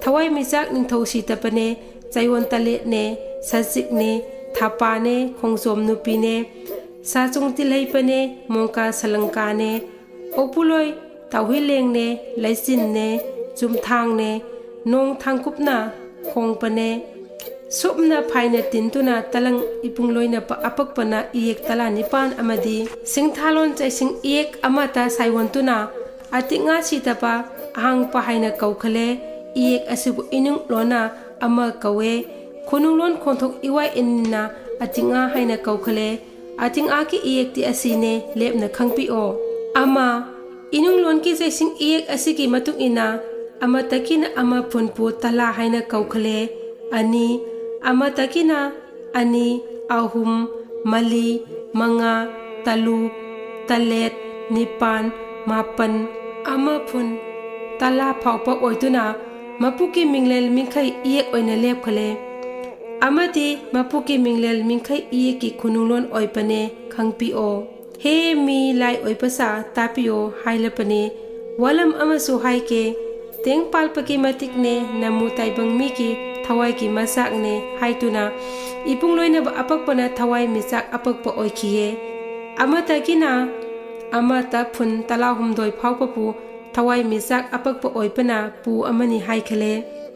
ꯊꯋꯥꯏ ꯃꯤꯆꯥꯛ ꯅꯤꯡꯊꯧ ꯁꯤꯇꯄꯅꯦ, ꯆꯌꯣꯟ ꯇꯂꯦꯠꯅꯦ, ꯁꯖꯤꯛꯅꯦ, ꯊꯥꯄꯥꯅꯦ, ꯈꯣꯡꯖꯣꯝ ꯅꯨꯄꯤꯅꯦ, ꯁꯥꯆꯨꯡ ꯇꯤꯜꯍꯩꯄꯅꯦ, ꯃꯣꯡꯀꯥ ꯁꯂꯪꯀꯥꯅꯦ, ꯑꯣꯛꯄꯨꯂꯣꯏ ꯇꯥꯎꯍꯤꯂꯦꯡꯅꯦ, ꯂꯩꯆꯤꯟꯅꯦ, ꯆꯨꯝꯊꯥꯡꯅꯦ, ꯅꯣꯡ ꯊꯥꯡꯀꯨꯞꯅ ꯈꯣꯡꯄꯅꯦ꯫ ꯁꯨꯞꯅ ꯐꯥꯏꯅ ꯇꯤꯟꯗꯨꯅ ꯇꯂꯪ ꯏꯄꯨꯡ ꯂꯣꯏꯅ ꯑꯄꯛꯄꯅ ꯏꯌꯦꯛ ꯇꯂꯥ ꯅꯤꯄꯥꯟ ꯑꯃꯗꯤ ꯁꯤꯡꯊꯥꯂꯣꯟ ꯆꯩꯁꯤꯡ ꯏꯌꯦꯛ ꯑꯃꯇ ꯁꯥꯏꯑꯣꯟꯗꯨꯅ ꯑꯇꯤꯛꯉꯥ ꯁꯤꯗꯕ ꯑꯍꯥꯡꯄ ꯍꯥꯏꯅ ꯀꯧꯈꯂꯦ꯫ ꯏꯌꯦꯛ ꯑꯁꯤꯕꯨ ꯏꯅꯨꯡ ꯂꯣꯟꯅ ꯑꯃ ꯀꯧꯋꯦ꯫ ꯈꯨꯅꯨꯡꯂꯣꯟ ꯈꯣꯟꯊꯣꯛ ꯏꯋꯥꯏ ꯏꯟꯅ ꯑꯇꯤꯛꯉꯥ ꯍꯥꯏꯅ ꯀꯧꯈꯂꯦ꯫ ꯑꯇꯤꯛꯉꯥꯒꯤ ꯏꯌꯦꯛꯇꯤ ꯑꯁꯤꯅꯦ, ꯂꯦꯞꯅ ꯈꯪꯄꯤꯑꯣ꯫ ꯑꯃ, ꯏꯅꯨꯡꯂꯣꯟꯒꯤ ꯆꯩꯁꯤꯡ ꯏꯌꯦꯛ ꯑꯁꯤꯒꯤ ꯃꯇꯨꯡ ꯏꯟꯅ ꯑꯃꯇꯒꯤꯅ ꯑꯃ ꯐꯨꯟꯄꯨ ꯇꯂꯥ ꯍꯥꯏꯅ ꯀꯧꯈꯂꯦ꯫ ꯑꯅꯤ, ꯑꯃꯇꯒꯤꯅ ꯑꯅꯤ, ꯑꯍꯨꯝ, ꯃꯔꯤ, ꯃꯉꯥ, ꯇꯔꯨꯛ, ꯇꯔꯦꯠ, ꯅꯤꯄꯥꯟ, ꯃꯥꯄꯟ, ꯑꯃ ꯐꯨꯟ ꯇꯔꯥ ꯐꯥꯎꯕ ꯑꯣꯏꯗꯨꯅ ꯃꯄꯨꯒꯤ ꯃꯤꯡꯂꯦꯜ ꯃꯤꯡꯈꯩ ꯏꯌꯦꯛ ꯑꯣꯏꯅ ꯂꯦꯞꯈ꯭ꯔꯦ꯫ ꯑꯃꯗꯤ ꯃꯄꯨꯒꯤ ꯃꯤꯡꯂꯦꯜ ꯃꯤꯡꯈꯩ ꯏꯌꯦꯛꯀꯤ ꯈꯨꯅꯨꯡꯂꯣꯟ ꯑꯣꯏꯕꯅꯦ ꯈꯪꯕꯤꯌꯣ꯫ ꯍꯦ ꯃꯤ ꯂꯥꯏ ꯑꯣꯏꯕ ꯁꯥ ꯇꯥꯕꯤꯌꯣ ꯍꯥꯏꯔꯕꯅꯦ꯫ ꯋꯥꯂꯝ ꯑꯃꯁꯨ ꯍꯥꯏꯒꯦ꯫ ꯇꯦꯡ ꯄꯥꯜꯄꯒꯤ ꯃꯇꯤꯛꯅꯦ ꯅꯃꯨ ꯇꯥꯏꯕꯪ ꯃꯤꯒꯤ ꯊꯋꯥꯏꯒꯤ ꯃꯆꯥꯛꯅꯦ ꯍꯥꯏꯗꯨꯅ ꯏꯄꯨꯡ ꯂꯣꯏꯅꯕ ꯑꯄꯛꯄꯅ ꯊꯋꯥꯏ ꯃꯤꯆꯥꯛ ꯑꯄꯛꯄ ꯑꯣꯏꯈꯤꯌꯦ꯫ ꯑꯃꯗꯒꯤꯅ ꯑꯃꯇ ꯐꯨꯟ ꯇꯔꯥꯍꯨꯝꯗꯣꯏ ꯐꯥꯎꯕꯕꯨ ꯊꯋꯥꯏ ꯃꯤꯆꯥꯛ ꯑꯄꯛꯄ ꯑꯣꯏꯕꯅ ꯄꯨ ꯑꯃꯅꯤ ꯍꯥꯏꯈ꯭ꯔꯦ꯫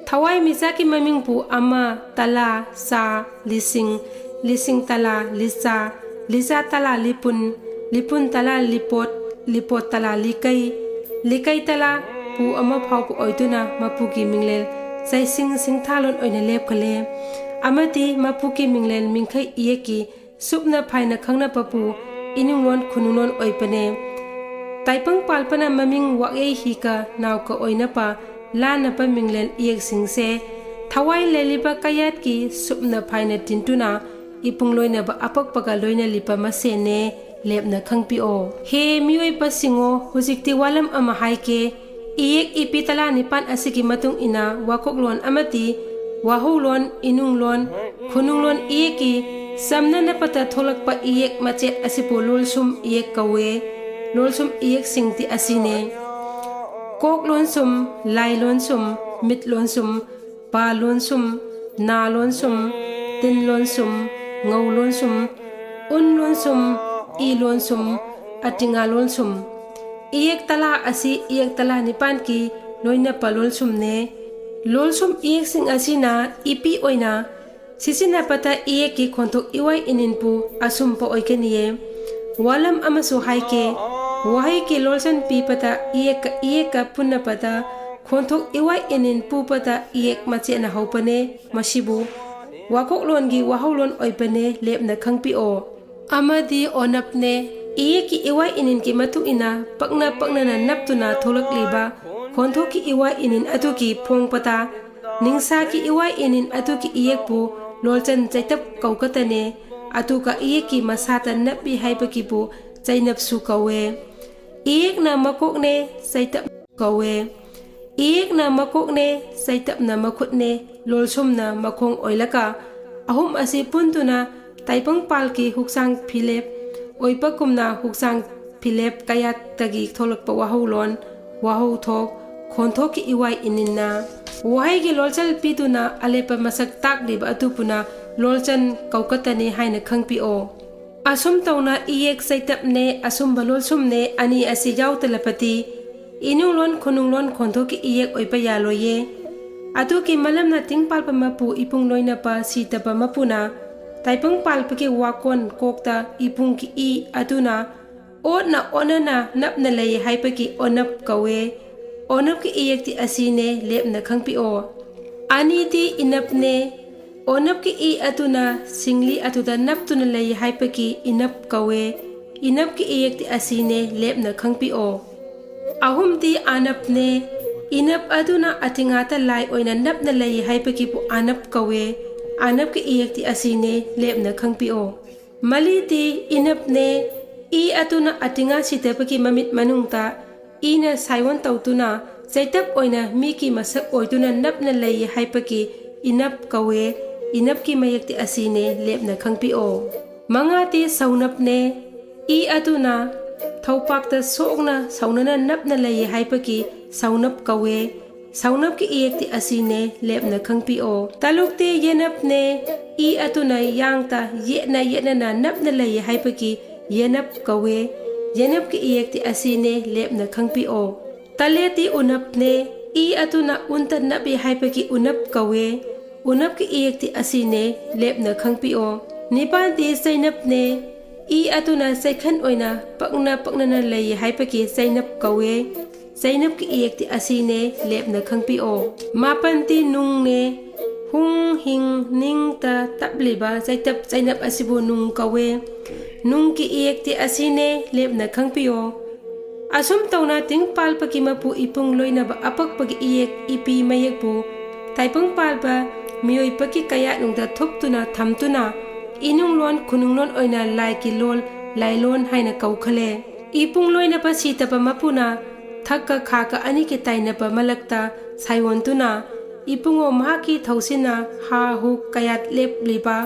ꯊꯋꯥꯏ ꯃꯤꯆꯥꯛꯀꯤ ꯃꯃꯤꯡꯕꯨ ꯑꯃ, ꯇꯔꯥ, ꯆꯥ, ꯂꯤꯁꯤꯡ, ꯂꯤꯁꯤꯡ ꯇꯔꯥ, ꯂꯤꯆꯥ, ꯂꯤꯆꯥ ꯇꯔꯥ, ꯂꯤꯄꯨꯟ, ꯂꯤꯄꯨꯟ ꯇꯔꯥ, ꯂꯤꯄꯣꯠ, ꯂꯤꯄꯣꯠ ꯇꯔꯥ, ꯂꯤꯀꯩ, ꯂꯤꯀꯩ ꯇꯔꯥ, ꯄꯨ ꯑꯃ ꯐꯥꯎꯕ ꯑꯣꯏꯗꯨꯅ ꯃꯄꯨꯒꯤ ꯃꯤꯡꯂꯦꯜ ꯆꯩꯁꯤꯡ ꯁꯤꯡꯊꯥꯂꯣꯟ ꯑꯣꯏꯅ ꯂꯦꯞꯈ꯭ꯔꯦ꯫ ꯑꯃꯗꯤ ꯃꯄꯨꯒꯤ ꯃꯤꯡꯂꯦꯜ ꯃꯤꯡꯈꯩ ꯏꯌꯦꯛꯀꯤ ꯁꯨꯞꯅ ꯐꯥꯏꯅ ꯈꯪꯅꯕꯕꯨ ꯏꯅꯨꯡꯂꯣꯟ ꯈꯨꯅꯨꯡꯂꯣꯟ ꯑꯣꯏꯕꯅꯦ꯫ ꯇꯥꯏꯄꯪ ꯄꯥꯜꯄꯅ ꯃꯃꯤꯡ ꯋꯥꯛꯌꯩ ꯍꯤꯒ ꯅꯥꯎꯀ ꯑꯣꯏꯅꯕ ꯂꯥꯟꯅꯕ ꯃꯤꯡꯂꯦꯟ ꯏꯌꯦꯛꯁꯤꯡꯁꯦ ꯊꯋꯥꯏ ꯂꯩꯔꯤꯕ ꯀꯌꯥꯠꯀꯤ ꯁꯨꯞꯅ ꯐꯥꯏꯅ ꯇꯤꯟꯗꯨꯅ ꯏꯄꯨꯡ ꯂꯣꯏꯅꯕ ꯑꯄꯛꯄꯒ ꯂꯣꯏꯅꯔꯤꯕ ꯃꯁꯦꯟꯅꯦ꯫ ꯂꯦꯞꯅ ꯈꯪꯕꯤꯌꯣ꯫ ꯍꯦ ꯃꯤꯑꯣꯏꯕꯁꯤꯡꯉꯣ, ꯍꯧꯖꯤꯛꯇꯤ ꯋꯥꯂꯝ ꯑꯃ ꯍꯥꯏꯒꯦ꯫ ꯏꯌꯦꯛ ꯏꯄꯤ ꯇꯔꯥꯅꯤꯄꯥꯟ ꯑꯁꯤꯒꯤ ꯃꯇꯨꯡ ꯏꯟꯅ ꯋꯥꯀꯣꯛꯂꯣꯟ ꯑꯃꯗꯤ ꯋꯥꯍꯧꯂꯣꯟ, ꯏꯅꯨꯡꯂꯣꯟ, ꯈꯨꯅꯨꯡꯂꯣꯟ ꯏꯌꯦꯛꯀꯤ ꯆꯝꯅꯅꯕꯗ ꯊꯣꯛꯂꯛꯄ ꯏꯌꯦꯛ ꯃꯆꯦꯠ ꯑꯁꯤꯕꯨ ꯂꯣꯜꯁꯨꯝ ꯏꯌꯦꯛ ꯀꯧꯋꯦ꯫ ꯂꯣꯜꯁꯨꯝ ꯏꯌꯦꯛꯁꯤꯡꯗꯤ ꯑꯁꯤꯅꯦ: ꯀꯣꯛ ꯂꯣꯟꯁꯨꯝ, ꯂꯥꯏ ꯂꯣꯟꯁꯨꯝ, ꯃꯤꯠ ꯂꯣꯟꯁꯨꯝ, ꯄꯥ ꯂꯣꯟꯁꯨꯝ, ꯅꯥ ꯂꯣꯟꯁꯨꯝ, ꯇꯤꯟ ꯂꯣꯟꯁꯨꯝ, ꯉꯧ ꯂꯣꯟꯁꯨꯝ, ꯎꯟ ꯂꯣꯟꯁꯨꯝ, ꯏ ꯂꯣꯟꯁꯨꯝ, ꯑꯇꯤꯉꯥ ꯂꯣꯟꯁꯨꯝ꯫ ꯏꯌꯦꯛ ꯇꯔꯥ ꯑꯁꯤ ꯏꯌꯦꯛ ꯇꯔꯥꯅꯤꯄꯥꯟꯒꯤ ꯂꯣꯏꯅꯄ ꯂꯣꯟꯁꯨꯝꯅꯦ꯫ ꯂꯣꯟꯁꯨꯝ ꯏꯌꯦꯛꯁꯤꯡ ꯑꯁꯤꯅ ꯏꯄꯤ ꯑꯣꯏꯅ ꯁꯤꯖꯤꯟꯅꯕꯗ ꯏꯌꯦꯛꯀꯤ ꯈꯣꯟꯊꯣꯛ ꯏꯋꯥꯏ ꯏꯅꯤꯟꯄꯨ ꯑꯁꯨꯝꯕ ꯑꯣꯏꯒꯅꯤꯌꯦ꯫ ꯋꯥꯂꯝ ꯑꯃꯁꯨ ꯍꯥꯏꯒꯦ꯫ ꯋꯥꯍꯩꯒꯤ ꯂꯣꯜꯆꯟ ꯄꯤꯕꯗ ꯏꯌꯦꯛꯀ ꯏꯌꯦꯛꯀ ꯄꯨꯟꯅꯕꯗ ꯈꯣꯟꯊꯣꯛ ꯏꯋꯥꯏ ꯏꯅꯤꯟ ꯄꯨꯕꯗ ꯏꯌꯦꯛ ꯃꯆꯦꯠꯅ ꯍꯧꯕꯅꯦ꯫ ꯃꯁꯤꯕꯨ ꯋꯥꯀꯣꯛꯂꯣꯟꯒꯤ ꯋꯥꯍꯧꯂꯣꯟ ꯑꯣꯏꯕꯅꯦ꯫ ꯂꯦꯞꯅ ꯈꯪꯕꯤꯌꯣ꯫ ꯑꯃꯗꯤ ꯑꯣꯅꯞꯅꯦ꯫ ꯏꯌꯦꯛꯀꯤ ꯏꯋꯥꯏ ꯏꯅꯤꯟꯒꯤ ꯃꯇꯨꯡ ꯏꯟꯅ ꯄꯛꯅ ꯄꯛꯅꯅ ꯅꯞꯇꯨꯅ ꯊꯣꯛꯂꯛꯂꯤꯕ ꯈꯣꯟꯊꯣꯛꯀꯤ ꯏꯋꯥꯏ ꯏꯅꯤꯟ ꯑꯗꯨꯒꯤ ꯐꯣꯡꯕꯗ ꯅꯤꯡꯁꯥꯒꯤ ꯏꯋꯥꯏ ꯏꯅꯤꯟ ꯑꯗꯨꯒꯤ ꯏꯌꯦꯛꯄꯨ ꯂꯣꯜꯆꯟ ꯆꯩꯇꯞ ꯀꯧꯒꯗꯅꯦ꯫ ꯑꯗꯨꯒ ꯏꯌꯦꯛꯀꯤ ꯃꯁꯥꯗ ꯅꯞꯏ ꯍꯥꯏꯕꯒꯤꯕꯨ ꯆꯩꯅꯞꯁꯨ ꯀꯧꯋꯦ꯫ ꯏꯌꯦꯛꯅ ꯃꯀꯣꯛꯅꯦ, ꯆꯩꯇꯞ ꯀꯧꯋꯦ꯫ ꯏꯌꯦꯛꯅ ꯃꯀꯣꯛꯅꯦ, ꯆꯩꯇꯞꯅ ꯃꯈꯨꯠꯅꯦ, ꯂꯣꯜꯁꯨꯝꯅ ꯃꯈꯣꯡ ꯑꯣꯏꯂꯒ, ꯑꯍꯨꯝ ꯑꯁꯤ ꯄꯨꯟꯗꯨꯅ ꯇꯥꯏꯕꯪꯄꯥꯜꯒꯤ ꯍꯛꯆꯥꯡ ꯐꯤꯔꯦꯞ ꯑꯣꯏꯕꯒꯨꯝꯅ ꯍꯛꯆꯥꯡ ꯐꯤꯔꯦꯞ ꯀꯌꯥꯠꯇꯒꯤ ꯊꯣꯛꯂꯛꯄ ꯋꯥꯍꯧꯂꯣꯟ, ꯋꯥꯍꯧꯊꯣꯛ, ꯈꯣꯟꯊꯣꯛꯀꯤ ꯏꯋꯥꯏ ꯏꯅꯤꯟꯅ ꯋꯥꯍꯩꯒꯤ ꯂꯣꯜꯆꯜ ꯄꯤꯗꯨꯅ ꯑꯂꯦꯞꯄ ꯃꯁꯛ ꯇꯥꯛꯂꯤꯕ ꯑꯗꯨꯕꯨꯅ ꯂꯣꯜꯆꯜ ꯀꯧꯀꯠꯇꯅꯤ ꯍꯥꯏꯅ ꯈꯪꯕꯤꯌꯣ꯫ ꯑꯁꯨꯝ ꯇꯧꯅ ꯏꯌꯦꯛ ꯆꯩꯇꯞꯅꯦ, ꯑꯁꯨꯝꯕ ꯂꯣꯜꯁꯨꯝꯅꯦ ꯑꯅꯤ ꯑꯁꯤ ꯌꯥꯎꯗꯂꯕꯗꯤ ꯏꯅꯨꯡꯂꯣꯟ ꯈꯨꯅꯨꯡꯂꯣꯟ ꯈꯣꯟꯊꯣꯛꯀꯤ ꯏꯌꯦꯛ ꯑꯣꯏꯕ ꯌꯥꯂꯣꯏꯌꯦ꯫ ꯑꯗꯨꯒꯤ ꯃꯔꯝꯅ ꯇꯤꯡꯄꯥꯜꯄ ꯃꯄꯨ ꯏꯄꯨꯡ ꯂꯣꯏꯅꯕ ꯁꯤꯗꯕ ꯃꯄꯨꯅ ꯇꯥꯏꯕꯪ ꯄꯥꯜꯄꯒꯤ ꯋꯥꯀꯣꯟ ꯀꯣꯛꯇ ꯏꯄꯨꯡꯒꯤ ꯏ ꯑꯗꯨꯅ ꯑꯣꯠꯅ ꯑꯣꯟꯅꯅ ꯅꯞꯅ ꯂꯩ ꯍꯥꯏꯕꯒꯤ ꯑꯣꯅꯞ ꯀꯧꯋꯦ꯫ ꯑꯣꯅꯞꯀꯤ ꯏꯌꯦꯛꯇꯤ ꯑꯁꯤꯅꯦ, ꯂꯦꯞꯅ ꯈꯪꯕꯤꯌꯣ꯫ ꯑꯅꯤꯗꯤ ꯏꯅꯞꯅꯦ꯫ ꯑꯣꯅꯞꯀꯤ ꯏ ꯑꯗꯨꯅ ꯁꯤꯡꯂꯤ ꯑꯗꯨꯗ ꯅꯞꯇꯨꯅ ꯂꯩ ꯍꯥꯏꯕꯒꯤ ꯏꯅꯞ ꯀꯧꯋꯦ꯫ ꯏꯅꯞꯀꯤ ꯏꯌꯦꯛꯇꯤ ꯑꯁꯤꯅꯦ, ꯂꯦꯞꯅ ꯈꯪꯕꯤꯌꯣ꯫ ꯑꯍꯨꯝꯗꯤ ꯑꯥꯅꯞꯅꯦ꯫ ꯏꯅꯞ ꯑꯗꯨꯅ ꯑꯇꯤꯉꯥꯇ ꯂꯥꯏ ꯑꯣꯏꯅ ꯅꯞꯅ ꯂꯩ ꯍꯥꯏꯕꯒꯤꯕꯨ ꯑꯥꯅꯞ ꯀꯧꯋꯦ꯫ ꯑꯥꯅꯞꯀꯤ ꯏꯌꯦꯛꯇꯤ ꯑꯁꯤꯅꯦ, ꯂꯦꯞꯅ ꯈꯪꯕꯤꯌꯣ꯫ ꯃꯂꯤꯗꯤ ꯏꯅꯞꯅꯦ꯫ ꯏ ꯑꯗꯨꯅ ꯑꯇꯤꯉꯥ ꯁꯤꯗꯕꯒꯤ ꯃꯃꯤꯠ ꯃꯅꯨꯡꯗ ꯏꯅ ꯁꯥꯏꯑꯣꯟ ꯇꯧꯗꯨꯅ ꯆꯩꯇꯞ ꯑꯣꯏꯅ ꯃꯤꯒꯤ ꯃꯁꯛ ꯑꯣꯏꯗꯨꯅ ꯅꯞꯅ ꯂꯩ ꯍꯥꯏꯕꯒꯤ ꯏꯅꯞ ꯀꯧꯋꯦ꯫ ꯏꯅꯞꯀꯤ ꯃꯌꯦꯛꯇꯤ ꯑꯁꯤꯅꯦ, ꯂꯦꯞꯅ ꯈꯪꯕꯤꯌꯣ꯫ ꯃꯉꯥꯗꯤ ꯁꯧꯅꯞꯅꯦ꯫ ꯏ ꯑꯗꯨꯅ ꯊꯧꯄꯥꯛꯇ ꯁꯣꯛꯅ ꯁꯧꯅꯅ ꯅꯞꯅ ꯂꯩ ꯍꯥꯏꯕꯒꯤ ꯁꯧꯅꯞ ꯀꯧꯋꯦ꯫ ꯁꯧꯅꯞꯀꯤ ꯏꯌꯦꯛꯇꯤ ꯑꯁꯤꯅꯦ, ꯂꯦꯞꯅ ꯈꯪꯕꯤꯌꯣ꯫ ꯇꯔꯨꯛꯇꯤ ꯌꯦꯅꯞꯅꯦ꯫ ꯏ ꯑꯗꯨꯅ ꯌꯥꯡꯇ ꯌꯦꯠꯅ ꯌꯦꯠꯅꯅ ꯅꯞꯅ ꯂꯩ ꯍꯥꯏꯕꯒꯤ ꯌꯦꯅꯞ ꯀꯧꯋꯦ꯫ ꯌꯦꯅꯞꯀꯤ ꯏꯌꯦꯛꯇꯤ ꯑꯁꯤꯅꯦ, ꯂꯦꯞꯅ ꯈꯪꯕꯤꯌꯣ꯫ ꯇꯔꯦꯠꯇꯤ ꯎꯅꯞꯅꯦ꯫ ꯏ ꯑꯗꯨꯅ ꯎꯟꯇ ꯅꯞꯏ ꯍꯥꯏꯕꯒꯤ ꯎꯅꯞ ꯀꯧꯋꯦ꯫ ꯎꯅꯞꯀꯤ ꯏꯌꯦꯛꯇꯤ ꯑꯁꯤꯅꯦ, ꯂꯦꯞꯅ ꯈꯪꯕꯤꯌꯣ꯫ ꯅꯤꯄꯥꯟꯗꯤ ꯆꯩꯅꯞꯅꯦ꯫ ꯏ ꯑꯗꯨꯅ ꯆꯩꯈꯟ ꯑꯣꯏꯅ ꯄꯛꯅ ꯄꯛꯅꯅ ꯂꯩ ꯍꯥꯏꯕꯒꯤ ꯆꯩꯅꯞ ꯀꯧꯋꯦ꯫ ꯆꯩꯅꯞꯀꯤ ꯏꯌꯦꯛꯇꯤ ꯑꯁꯤꯅꯦ, ꯂꯦꯞꯅ ꯈꯪꯕꯤꯌꯣ꯫ ꯃꯥꯄꯟꯗꯤ ꯅꯨꯡꯅꯦ꯫ ꯍꯨꯡ ꯍꯤꯡ ꯅꯤꯡꯇ ꯇꯞꯂꯤꯕ ꯆꯩꯇꯞ ꯆꯩꯅꯞ ꯑꯁꯤꯕꯨ ꯅꯨꯡ ꯀꯧꯋꯦ꯫ ꯅꯨꯡꯒꯤ ꯏꯌꯦꯛꯇꯤ ꯑꯁꯤꯅꯦ, ꯂꯦꯞꯅ ꯈꯪꯕꯤꯌꯣ꯫ ꯑꯁꯨꯝ ꯇꯧꯅ ꯇꯤꯡ ꯄꯥꯜꯄꯒꯤ ꯃꯄꯨ ꯏꯄꯨꯡ ꯂꯣꯏꯅꯕ ꯑꯄꯛꯄꯒꯤ ꯏꯌꯦꯛ ꯏꯄꯤ ꯃꯌꯦꯛꯄꯨ ꯇꯥꯏꯕꯪ ꯄꯥꯜꯕ ꯃꯤꯑꯣꯏꯕꯒꯤ ꯀꯌꯥꯠꯅꯨꯡꯗ ꯊꯨꯞꯇꯨꯅ ꯊꯝꯗꯨꯅ ꯏꯅꯨꯡꯂꯣꯟ ꯈꯨꯅꯨꯡꯂꯣꯟ ꯑꯣꯏꯅ ꯂꯥꯏꯒꯤ ꯂꯣꯜ, ꯂꯥꯏꯂꯣꯟ ꯍꯥꯏꯅ ꯀꯧꯈꯜꯂꯦ꯫ ꯏꯄꯨꯡ ꯂꯣꯏꯅꯕ ꯁꯤꯇꯕ ꯃꯄꯨꯅ ꯊꯛꯀ ꯈꯥꯀ ꯑꯅꯤꯒꯤ ꯇꯥꯏꯅꯕ ꯃꯂꯛꯇ ꯁꯥꯏꯑꯣꯟꯗꯨꯅ, ꯏꯄꯨꯡꯉꯣ ꯃꯍꯥꯛꯀꯤ ꯊꯧꯁꯤꯟꯅ ꯍꯥ ꯍꯨꯛ ꯀꯌꯥꯠ ꯂꯦꯞꯂꯤꯕ,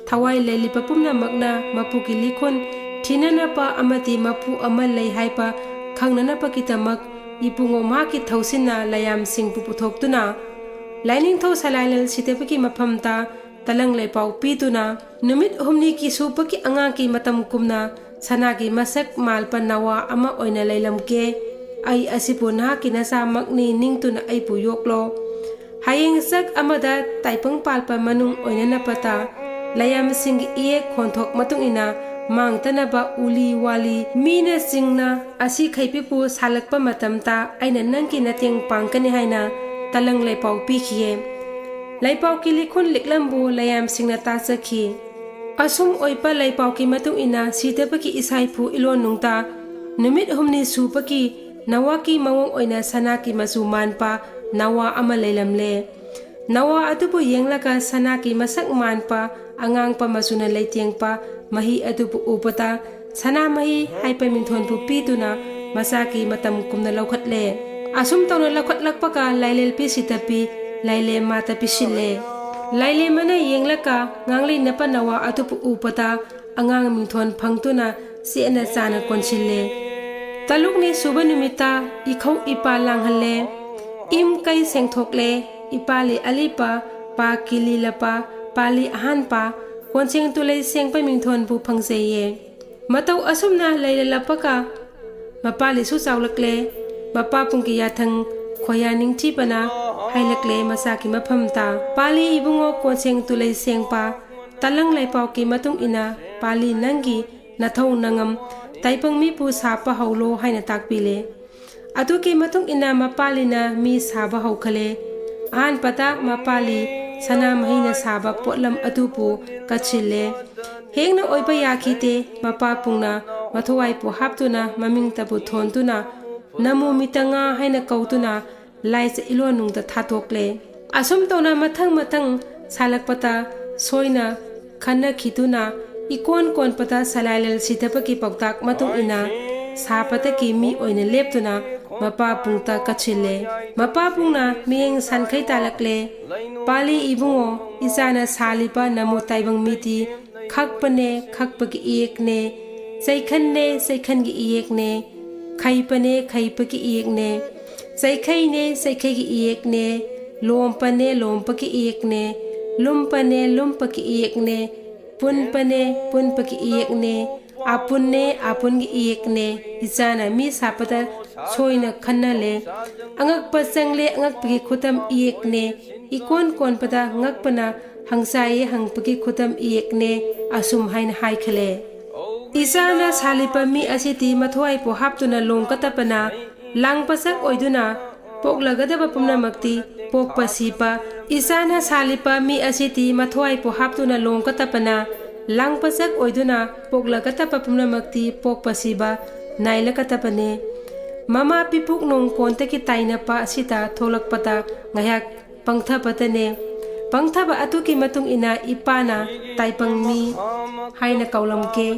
ꯊꯋꯥꯏ ꯂꯩꯂꯤꯕ ꯄꯨꯝꯅꯃꯛꯅ ꯃꯄꯨꯒꯤ ꯂꯤꯈꯨꯟ ꯊꯤꯅꯅꯕ ꯑꯃꯗꯤ ꯃꯄꯨ ꯑꯃ ꯂꯩ ꯍꯥꯏꯕ ꯈꯪꯅꯅꯕꯒꯤꯗꯃꯛ ꯏꯄꯨꯡꯉꯣ ꯃꯍꯥꯛꯀꯤ ꯊꯧꯁꯤꯟꯅ ꯂꯥꯏꯌꯥꯝꯁꯤꯡꯕꯨ ꯄꯨꯊꯣꯛꯇꯨꯅ ꯂꯥꯏꯅꯤꯡꯊꯧ ꯁꯂꯥꯏꯂꯦꯜ ꯁꯤꯗꯕꯒꯤ ꯃꯐꯝꯗ ꯇꯂꯪ ꯂꯩꯄꯥꯎ ꯄꯤꯗꯨꯅ, "ꯅꯨꯃꯤꯠ ꯍꯨꯝꯅꯤꯒꯤ ꯁꯨꯕꯒꯤ ꯑꯉꯥꯡꯒꯤ ꯃꯇꯝ ꯀꯨꯝꯅ ꯁꯅꯥꯒꯤ ꯃꯁꯛ ꯃꯥꯜꯄ ꯅꯋꯥ ꯑꯃ ꯑꯣꯏꯅ ꯂꯩꯂꯝꯒꯦ꯫ ꯑꯩ ꯑꯁꯤꯕꯨ ꯅꯍꯥꯛꯀꯤ ꯅꯆꯥꯃꯛꯅꯤ, ꯅꯤꯡꯇꯨꯅ ꯑꯩꯕꯨ ꯌꯣꯛꯂꯣ꯫ ꯍꯌꯦꯡ ꯆꯥꯛ ꯑꯃꯗ ꯇꯥꯏꯄꯪ ꯄꯥꯜꯄ ꯃꯅꯨꯡ ꯑꯣꯏꯅꯅꯕꯇ ꯂꯥꯏꯌꯥꯝꯁꯤꯡꯒꯤ ꯏꯌꯦꯛ ꯈꯣꯟꯊꯣꯛ ꯃꯇꯨꯡ ꯏꯟꯅ ꯃꯥꯡꯇꯅꯕ ꯎꯂꯤ ꯋꯥꯂꯤ ꯃꯤꯅ ꯆꯤꯡꯅ ꯑꯁꯤ ꯈꯩꯕꯤꯕꯨ ꯁꯥꯜꯂꯛꯄ ꯃꯇꯝꯗ ꯑꯩꯅ ꯅꯪꯒꯤ ꯃꯇꯦꯡ ꯄꯥꯡꯒꯅꯤ" ꯍꯥꯏꯅ ꯇꯂꯪ ꯂꯩꯄꯥꯎ ꯄꯤꯈꯤꯌꯦ꯫ ꯂꯩꯄꯥꯎꯒꯤ ꯂꯤꯈꯨꯟ ꯂꯤꯛꯂꯝꯕꯨ ꯂꯥꯏꯌꯥꯝꯁꯤꯡꯅ ꯇꯥꯖꯈꯤ꯫ ꯑꯁꯨꯝ ꯑꯣꯏꯕ ꯂꯩꯄꯥꯎꯒꯤ ꯃꯇꯨꯡ ꯏꯟꯅ ꯁꯤꯗꯕꯒꯤ ꯏꯁꯥꯏꯐꯨ ꯏꯂꯣꯟꯅꯨꯡꯗ ꯅꯨꯃꯤꯠ ꯍꯨꯝꯅꯤ ꯁꯨꯕꯒꯤ ꯅꯋꯥꯒꯤ ꯃꯑꯣꯡ ꯑꯣꯏꯅ ꯁꯅꯥꯒꯤ ꯃꯆꯨ ꯃꯥꯟꯕ ꯅꯋꯥ ꯑꯃ ꯂꯩꯂꯝꯂꯦ꯫ ꯅꯋꯥ ꯑꯗꯨꯕꯨ ꯌꯦꯡꯂꯒ ꯁꯅꯥꯒꯤ ꯃꯁꯛ ꯃꯥꯟꯕ ꯑꯉꯥꯡꯕ ꯃꯆꯨꯅ ꯂꯩꯇꯦꯡꯕ ꯃꯍꯤ ꯑꯗꯨꯕꯨ ꯎꯕꯗ ꯁꯅꯥꯃꯍꯤ ꯍꯥꯏꯕ ꯃꯤꯡꯊꯣꯟꯕꯨ ꯄꯤꯗꯨꯅ ꯃꯆꯥꯒꯤ ꯃꯇꯝ ꯀꯨꯝꯅ ꯂꯧꯈꯠꯂꯦ꯫ ꯑꯁꯨꯝ ꯇꯧꯅ ꯂꯧꯈꯠꯂꯛꯄꯒ ꯂꯥꯏꯂꯦꯜ ꯄꯤꯁꯤꯗꯄꯤ ꯂꯥꯏꯂꯦꯝꯃꯥꯗ ꯄꯤꯁꯤꯜꯂꯦ꯫ ꯂꯥꯏꯂꯦꯝꯃꯅ ꯌꯦꯡꯂꯒ ꯉꯥꯡꯂꯩꯅꯕ ꯅꯋꯥ ꯑꯗꯨꯕꯨ ꯎꯕꯗ ꯑꯉꯥꯡ ꯃꯤꯡꯊꯣꯟ ꯐꯪꯗꯨꯅ ꯆꯦꯠꯅ ꯆꯥꯅ ꯀꯣꯟꯁꯤꯜꯂꯦ꯫ ꯇꯔꯨꯛꯅꯤ ꯁꯨꯕ ꯅꯨꯃꯤꯠꯇ ꯏꯈꯧ ꯏꯄꯥ ꯂꯥꯡꯍꯜꯂꯦ꯫ ꯏꯝ ꯀꯩ ꯁꯦꯡꯊꯣꯛꯂꯦ꯫ ꯏꯄꯥꯂꯤ ꯑꯂꯤꯄ, ꯄꯥ ꯀꯤꯂꯤ ꯂꯄꯥ, ꯄꯥꯂꯤ ꯑꯍꯥꯟꯄ, ꯀꯣꯟꯁꯦꯡ ꯇꯨꯂꯩ ꯁꯦꯡꯕ ꯃꯤꯡꯊꯣꯟꯕꯨ ꯐꯪꯖꯩꯌꯦ꯫ ꯃꯇꯧ ꯑꯁꯨꯝꯅ ꯂꯩꯔꯂꯞꯄꯒ ꯃꯄꯥꯂꯤꯁꯨ ꯆꯥꯎꯂꯛꯂꯦ꯫ ꯃꯄꯥ ꯄꯨꯡꯒꯤ ꯌꯥꯊꯪ ꯈꯣꯌꯥ ꯅꯤꯡꯊꯤꯕꯅ ꯍꯥꯏꯂꯛꯂꯦ ꯃꯆꯥꯒꯤ ꯃꯐꯝꯗ, "ꯄꯥꯂꯤ ꯏꯕꯨꯡꯉꯣ ꯀꯣꯟꯁꯦꯡ ꯇꯨꯂꯩ ꯁꯦꯡꯕ, ꯇꯂꯪ ꯂꯩꯄꯥꯎꯒꯤ ꯃꯇꯨꯡ ꯏꯟꯅ ꯄꯥꯂꯤ ꯅꯪꯒꯤ ꯅꯊꯧ ꯅꯉꯝ ꯇꯥꯏꯕꯪ ꯃꯤꯕꯨ ꯁꯥꯕ ꯍꯧꯂꯣ" ꯍꯥꯏꯅ ꯇꯥꯛꯄꯤꯂꯦ꯫ ꯑꯗꯨꯒꯤ ꯃꯇꯨꯡ ꯏꯟꯅ ꯃꯄꯥꯂꯤꯅ ꯃꯤ ꯁꯥꯕ ꯍꯧꯈꯂꯦ꯫ ꯑꯍꯥꯟꯕꯗ ꯃꯄꯥꯂꯤ ꯁꯅꯥꯃꯍꯤꯅ ꯁꯥꯕ ꯄꯣꯠꯂꯝ ꯑꯗꯨꯕꯨ ꯀꯠꯁꯤꯜꯂꯦ꯫ ꯍꯦꯡꯅ ꯑꯣꯏꯕ ꯌꯥꯈꯤꯗꯦ꯫ ꯃꯄꯥ ꯄꯨꯡꯅ ꯃꯊꯧꯋꯥꯏꯕꯨ ꯍꯥꯞꯇꯨꯅ ꯃꯃꯤꯡꯇꯕꯨ ꯊꯣꯟꯗꯨꯅ ꯅꯃꯨ ꯃꯤꯇꯉꯥ ꯍꯥꯏꯅ ꯀꯧꯗꯨꯅ ꯂꯥꯏꯖ ꯏꯂꯣꯟꯅꯨꯡꯗ ꯊꯥꯗꯣꯛꯂꯦ꯫ ꯑꯁꯨꯝ ꯇꯧꯅ ꯃꯊꯪ ꯃꯊꯪ ꯁꯥꯜꯂꯛꯄꯗ ꯁꯣꯏꯅ ꯈꯟꯅꯈꯤꯗꯨꯅ ꯏꯀꯣꯟ ꯀꯣꯟꯕꯗ ꯁꯂꯥꯏꯂꯦꯜ ꯁꯤꯊꯕꯒꯤ ꯄꯥꯎꯇꯥꯛ ꯃꯇꯨꯡ ꯏꯟꯅ ꯁꯥꯄꯇꯒꯤ ꯃꯤ ꯑꯣꯏꯅ ꯂꯦꯞꯇꯨꯅ ꯃꯄꯥꯕꯨꯡꯗ ꯀꯠꯁꯤꯜꯂꯦ꯫ ꯃꯄꯥꯕꯨꯡꯅ ꯃꯤꯠꯌꯦꯡ ꯁꯥꯟꯈꯩ ꯇꯥꯜꯂꯛꯂꯦ꯫ ꯄꯥꯂꯤ ꯏꯕꯨꯡꯉꯣ, ꯏꯆꯥꯅ ꯁꯥꯜꯂꯤꯕ ꯅꯃꯨ ꯇꯥꯏꯕꯪ ꯃꯤꯗꯤ ꯈꯛꯄꯅꯦ, ꯈꯛꯄꯒꯤ ꯏꯌꯦꯛꯅꯦ, ꯆꯩꯈꯟꯅꯦ, ꯆꯩꯈꯟꯒꯤ ꯏꯌꯦꯛꯅꯦ, ꯈꯩꯄꯅꯦ, ꯈꯩꯄꯒꯤ ꯏꯌꯦꯛꯅꯦ, ꯆꯩꯈꯩꯅꯦ, ꯆꯩꯈꯩꯒꯤ ꯏꯌꯦꯛꯅꯦ, ꯂꯣꯝꯄꯅꯦ, ꯂꯣꯝꯄꯒꯤ ꯏꯌꯦꯛꯅꯦ, ꯂꯨꯝꯄꯅꯦ, ꯂꯨꯝꯄꯒꯤ ꯏꯌꯦꯛꯅꯦ, ꯄꯨꯟꯄꯅꯦ, ꯄꯨꯟꯄꯒꯤ ꯏꯌꯦꯛꯅꯦ, ꯑꯥꯄꯨꯟꯅꯦ, ꯑꯥꯄꯨꯟꯒꯤ ꯏꯌꯦꯛꯅꯦ꯫ ꯏꯆꯥꯅ ꯃꯤ ꯁꯥꯄꯗ ꯁꯣꯏꯅ ꯈꯟꯅꯂꯦ꯫ ꯑꯉꯛꯄ ꯆꯪꯂꯦ, ꯑꯉꯛꯄꯒꯤ ꯈꯨꯗꯝ ꯏꯌꯦꯛꯅꯦ꯫ ꯏꯀꯣꯟ ꯀꯣꯟꯕꯗ ꯉꯛꯄꯅ ꯍꯪꯆꯥꯏꯌꯦ, ꯍꯪꯄꯒꯤ ꯈꯨꯗꯝ ꯏꯌꯦꯛꯅꯦ꯫ ꯑꯁꯨꯝ ꯍꯥꯏꯅ ꯍꯥꯏꯈꯂꯦ꯫ ꯏꯆꯥꯅ ꯁꯥꯜꯂꯤꯕ ꯃꯤ ꯑꯁꯤꯗꯤ ꯃꯊ꯭ꯋꯥꯏꯕꯨ ꯍꯥꯞꯇꯨꯅ ꯂꯣꯡꯒꯗꯕꯅ ꯂꯥꯡꯄꯆꯛ ꯑꯣꯏꯗꯨꯅ ꯄꯣꯛꯂꯒꯗꯕ ꯄꯨꯝꯅꯃꯛꯇꯤ ꯄꯣꯛꯄ ꯁꯤꯕ꯫ ꯏꯆꯥꯅ ꯁꯥꯜꯂꯤꯕ ꯃꯤ ꯑꯁꯤꯗꯤ ꯃꯊ꯭ꯋꯥꯏꯕꯨ ꯍꯥꯞꯇꯨꯅ ꯂꯣꯡꯒꯗꯕꯅ ꯂꯥꯡꯄꯆꯛ ꯑꯣꯏꯗꯨꯅ ꯄꯣꯛꯂꯒꯗꯕ ꯄꯨꯝꯅꯃꯛꯇꯤ ꯄꯣꯛꯄ ꯁꯤꯕ ꯅꯥꯏꯂꯒꯗꯕꯅꯦ꯫ ꯃꯃꯥ ꯄꯤꯄꯨꯛ ꯅꯣꯡꯀꯣꯟꯗꯒꯤ ꯇꯥꯏꯅꯕ ꯑꯁꯤꯗ ꯊꯣꯛꯂꯛꯄꯗ ꯉꯥꯏꯍꯥꯛ ꯄꯪꯊꯕꯇꯅꯦ꯫ ꯄꯪꯊꯕ ꯑꯗꯨꯒꯤ ꯃꯇꯨꯡ ꯏꯟꯅ ꯏꯄꯥꯅ ꯇꯥꯏꯄꯪꯃꯤ ꯍꯥꯏꯅ ꯀꯧꯂꯝꯒꯦ꯫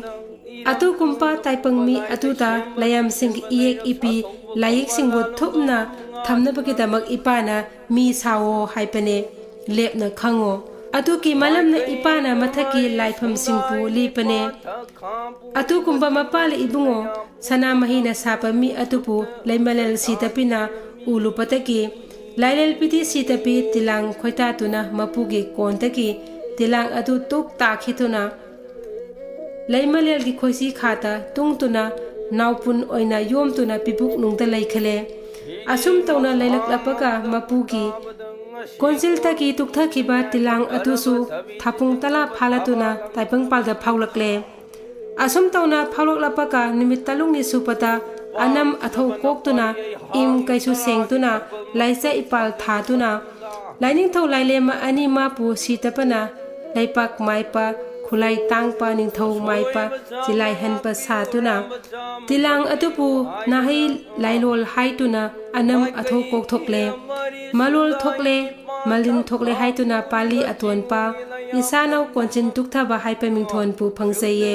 ꯑꯗꯨꯒꯨꯝꯕ ꯇꯥꯏꯄꯪꯃꯤ ꯑꯗꯨꯗ ꯂꯥꯏꯌꯥꯝꯁꯤꯡꯒꯤ ꯏꯌꯦꯛ ꯏꯄꯤ ꯂꯥꯏꯌꯦꯛꯁꯤꯡꯕꯨ ꯊꯨꯞꯅ ꯊꯝꯅꯕꯒꯤꯗꯃꯛ ꯏꯄꯥꯅ ꯃꯤ ꯁꯥꯑꯣ ꯍꯥꯏꯕꯅꯦ꯫ ꯂꯦꯞꯅ ꯈꯪꯉꯣ꯫ ꯑꯗꯨꯒꯤ ꯃꯔꯝꯅ ꯏꯄꯥꯅ ꯃꯊꯛꯀꯤ ꯂꯥꯏꯐꯝꯁꯤꯡꯕꯨ ꯂꯤꯕꯅꯦ꯫ ꯑꯗꯨꯒꯨꯝꯕ ꯃꯄꯥꯂꯤ ꯏꯕꯨꯡꯉꯣ, ꯁꯅꯥꯃꯍꯤꯅ ꯁꯥꯕ ꯃꯤ ꯑꯗꯨꯕꯨ ꯂꯩꯃꯂꯦꯜ ꯁꯤꯗꯕꯤꯅ ꯎꯂꯨꯕꯗꯒꯤ ꯂꯥꯏꯔꯦꯜꯕꯤꯗꯤ ꯁꯤꯗꯕꯤ ꯇꯤꯂꯥꯡ ꯈꯣꯏꯇꯥꯗꯨꯅ ꯃꯄꯨꯒꯤ ꯀꯣꯟꯗꯒꯤ ꯇꯤꯂꯥꯡ ꯑꯗꯨ ꯇꯨꯛ ꯇꯥꯈꯤꯗꯨꯅ ꯂꯩꯃꯂꯦꯜꯒꯤ ꯈꯣꯏꯁꯤ ꯈꯥꯗ ꯇꯨꯡꯗꯨꯅ ꯅꯥꯎꯄꯨꯟ ꯑꯣꯏꯅ ꯌꯣꯝꯗꯨꯅ ꯄꯤꯕꯨꯛꯅꯨꯡꯗ ꯂꯩꯈꯂꯦ꯫ ꯑꯁꯨꯝ ꯇꯧꯅ ꯂꯩꯂꯛꯂꯕꯒ ꯃꯄꯨꯒꯤ ꯀꯣꯟꯖꯤꯜꯗꯒꯤ ꯇꯨꯛꯊꯈꯤꯕ ꯇꯤꯂꯥꯡ ꯑꯗꯨꯁꯨ ꯊꯥꯄꯨꯡ ꯇꯂꯥ ꯐꯥꯂꯗꯨꯅ ꯇꯥꯏꯕꯪꯄꯥꯜꯗ ꯐꯥꯎꯂꯛꯂꯦ꯫ ꯑꯁꯨꯝ ꯇꯧꯅ ꯐꯥꯎꯂꯛꯂꯕꯒ ꯅꯨꯃꯤꯠ ꯇꯔꯨꯛꯅꯤ ꯁꯨꯕꯗ ꯑꯅꯝ ꯑꯊꯧ ꯀꯣꯛꯇꯨꯅ ꯏꯝ ꯀꯩꯁꯨ ꯁꯦꯡꯗꯨꯅ ꯂꯥꯏꯖ ꯏꯄꯥꯜ ꯊꯥꯗꯨꯅ ꯂꯥꯏꯅꯤꯡꯊꯧ ꯂꯥꯏꯂꯦꯝꯃ ꯑꯅꯤ ꯃꯥꯄꯨ ꯁꯤꯗꯕꯅ ꯂꯩꯄꯥꯛ ꯃꯥꯏꯄ ꯈꯨꯂꯥꯏ ꯇꯥꯡꯄ ꯅꯤꯡꯊꯧ ꯃꯥꯏꯄ ꯆꯤꯂꯥꯏꯍꯟꯕ ꯁꯥꯗꯨꯅ ꯇꯤꯂꯥꯡ ꯑꯗꯨꯕꯨ ꯅꯥꯍꯩ ꯂꯥꯏꯂꯣꯜ ꯍꯥꯏꯗꯨꯅ ꯑꯅꯝ ꯑꯊꯧ ꯀꯣꯛꯊꯣꯛꯂꯦ꯫ ꯃꯂꯣꯜ ꯊꯣꯛꯂꯦ, ꯃꯂꯤꯟ ꯊꯣꯛꯂꯦ ꯍꯥꯏꯗꯨꯅ ꯄꯥꯂꯤ ꯑꯇꯣꯟꯕ ꯅꯤꯁꯥꯅꯧ ꯀꯣꯟꯆꯤꯟ ꯇꯨꯛꯊꯕ ꯍꯥꯏꯕ ꯃꯤꯡꯊꯣꯟꯕꯨ ꯐꯪꯖꯩꯌꯦ꯫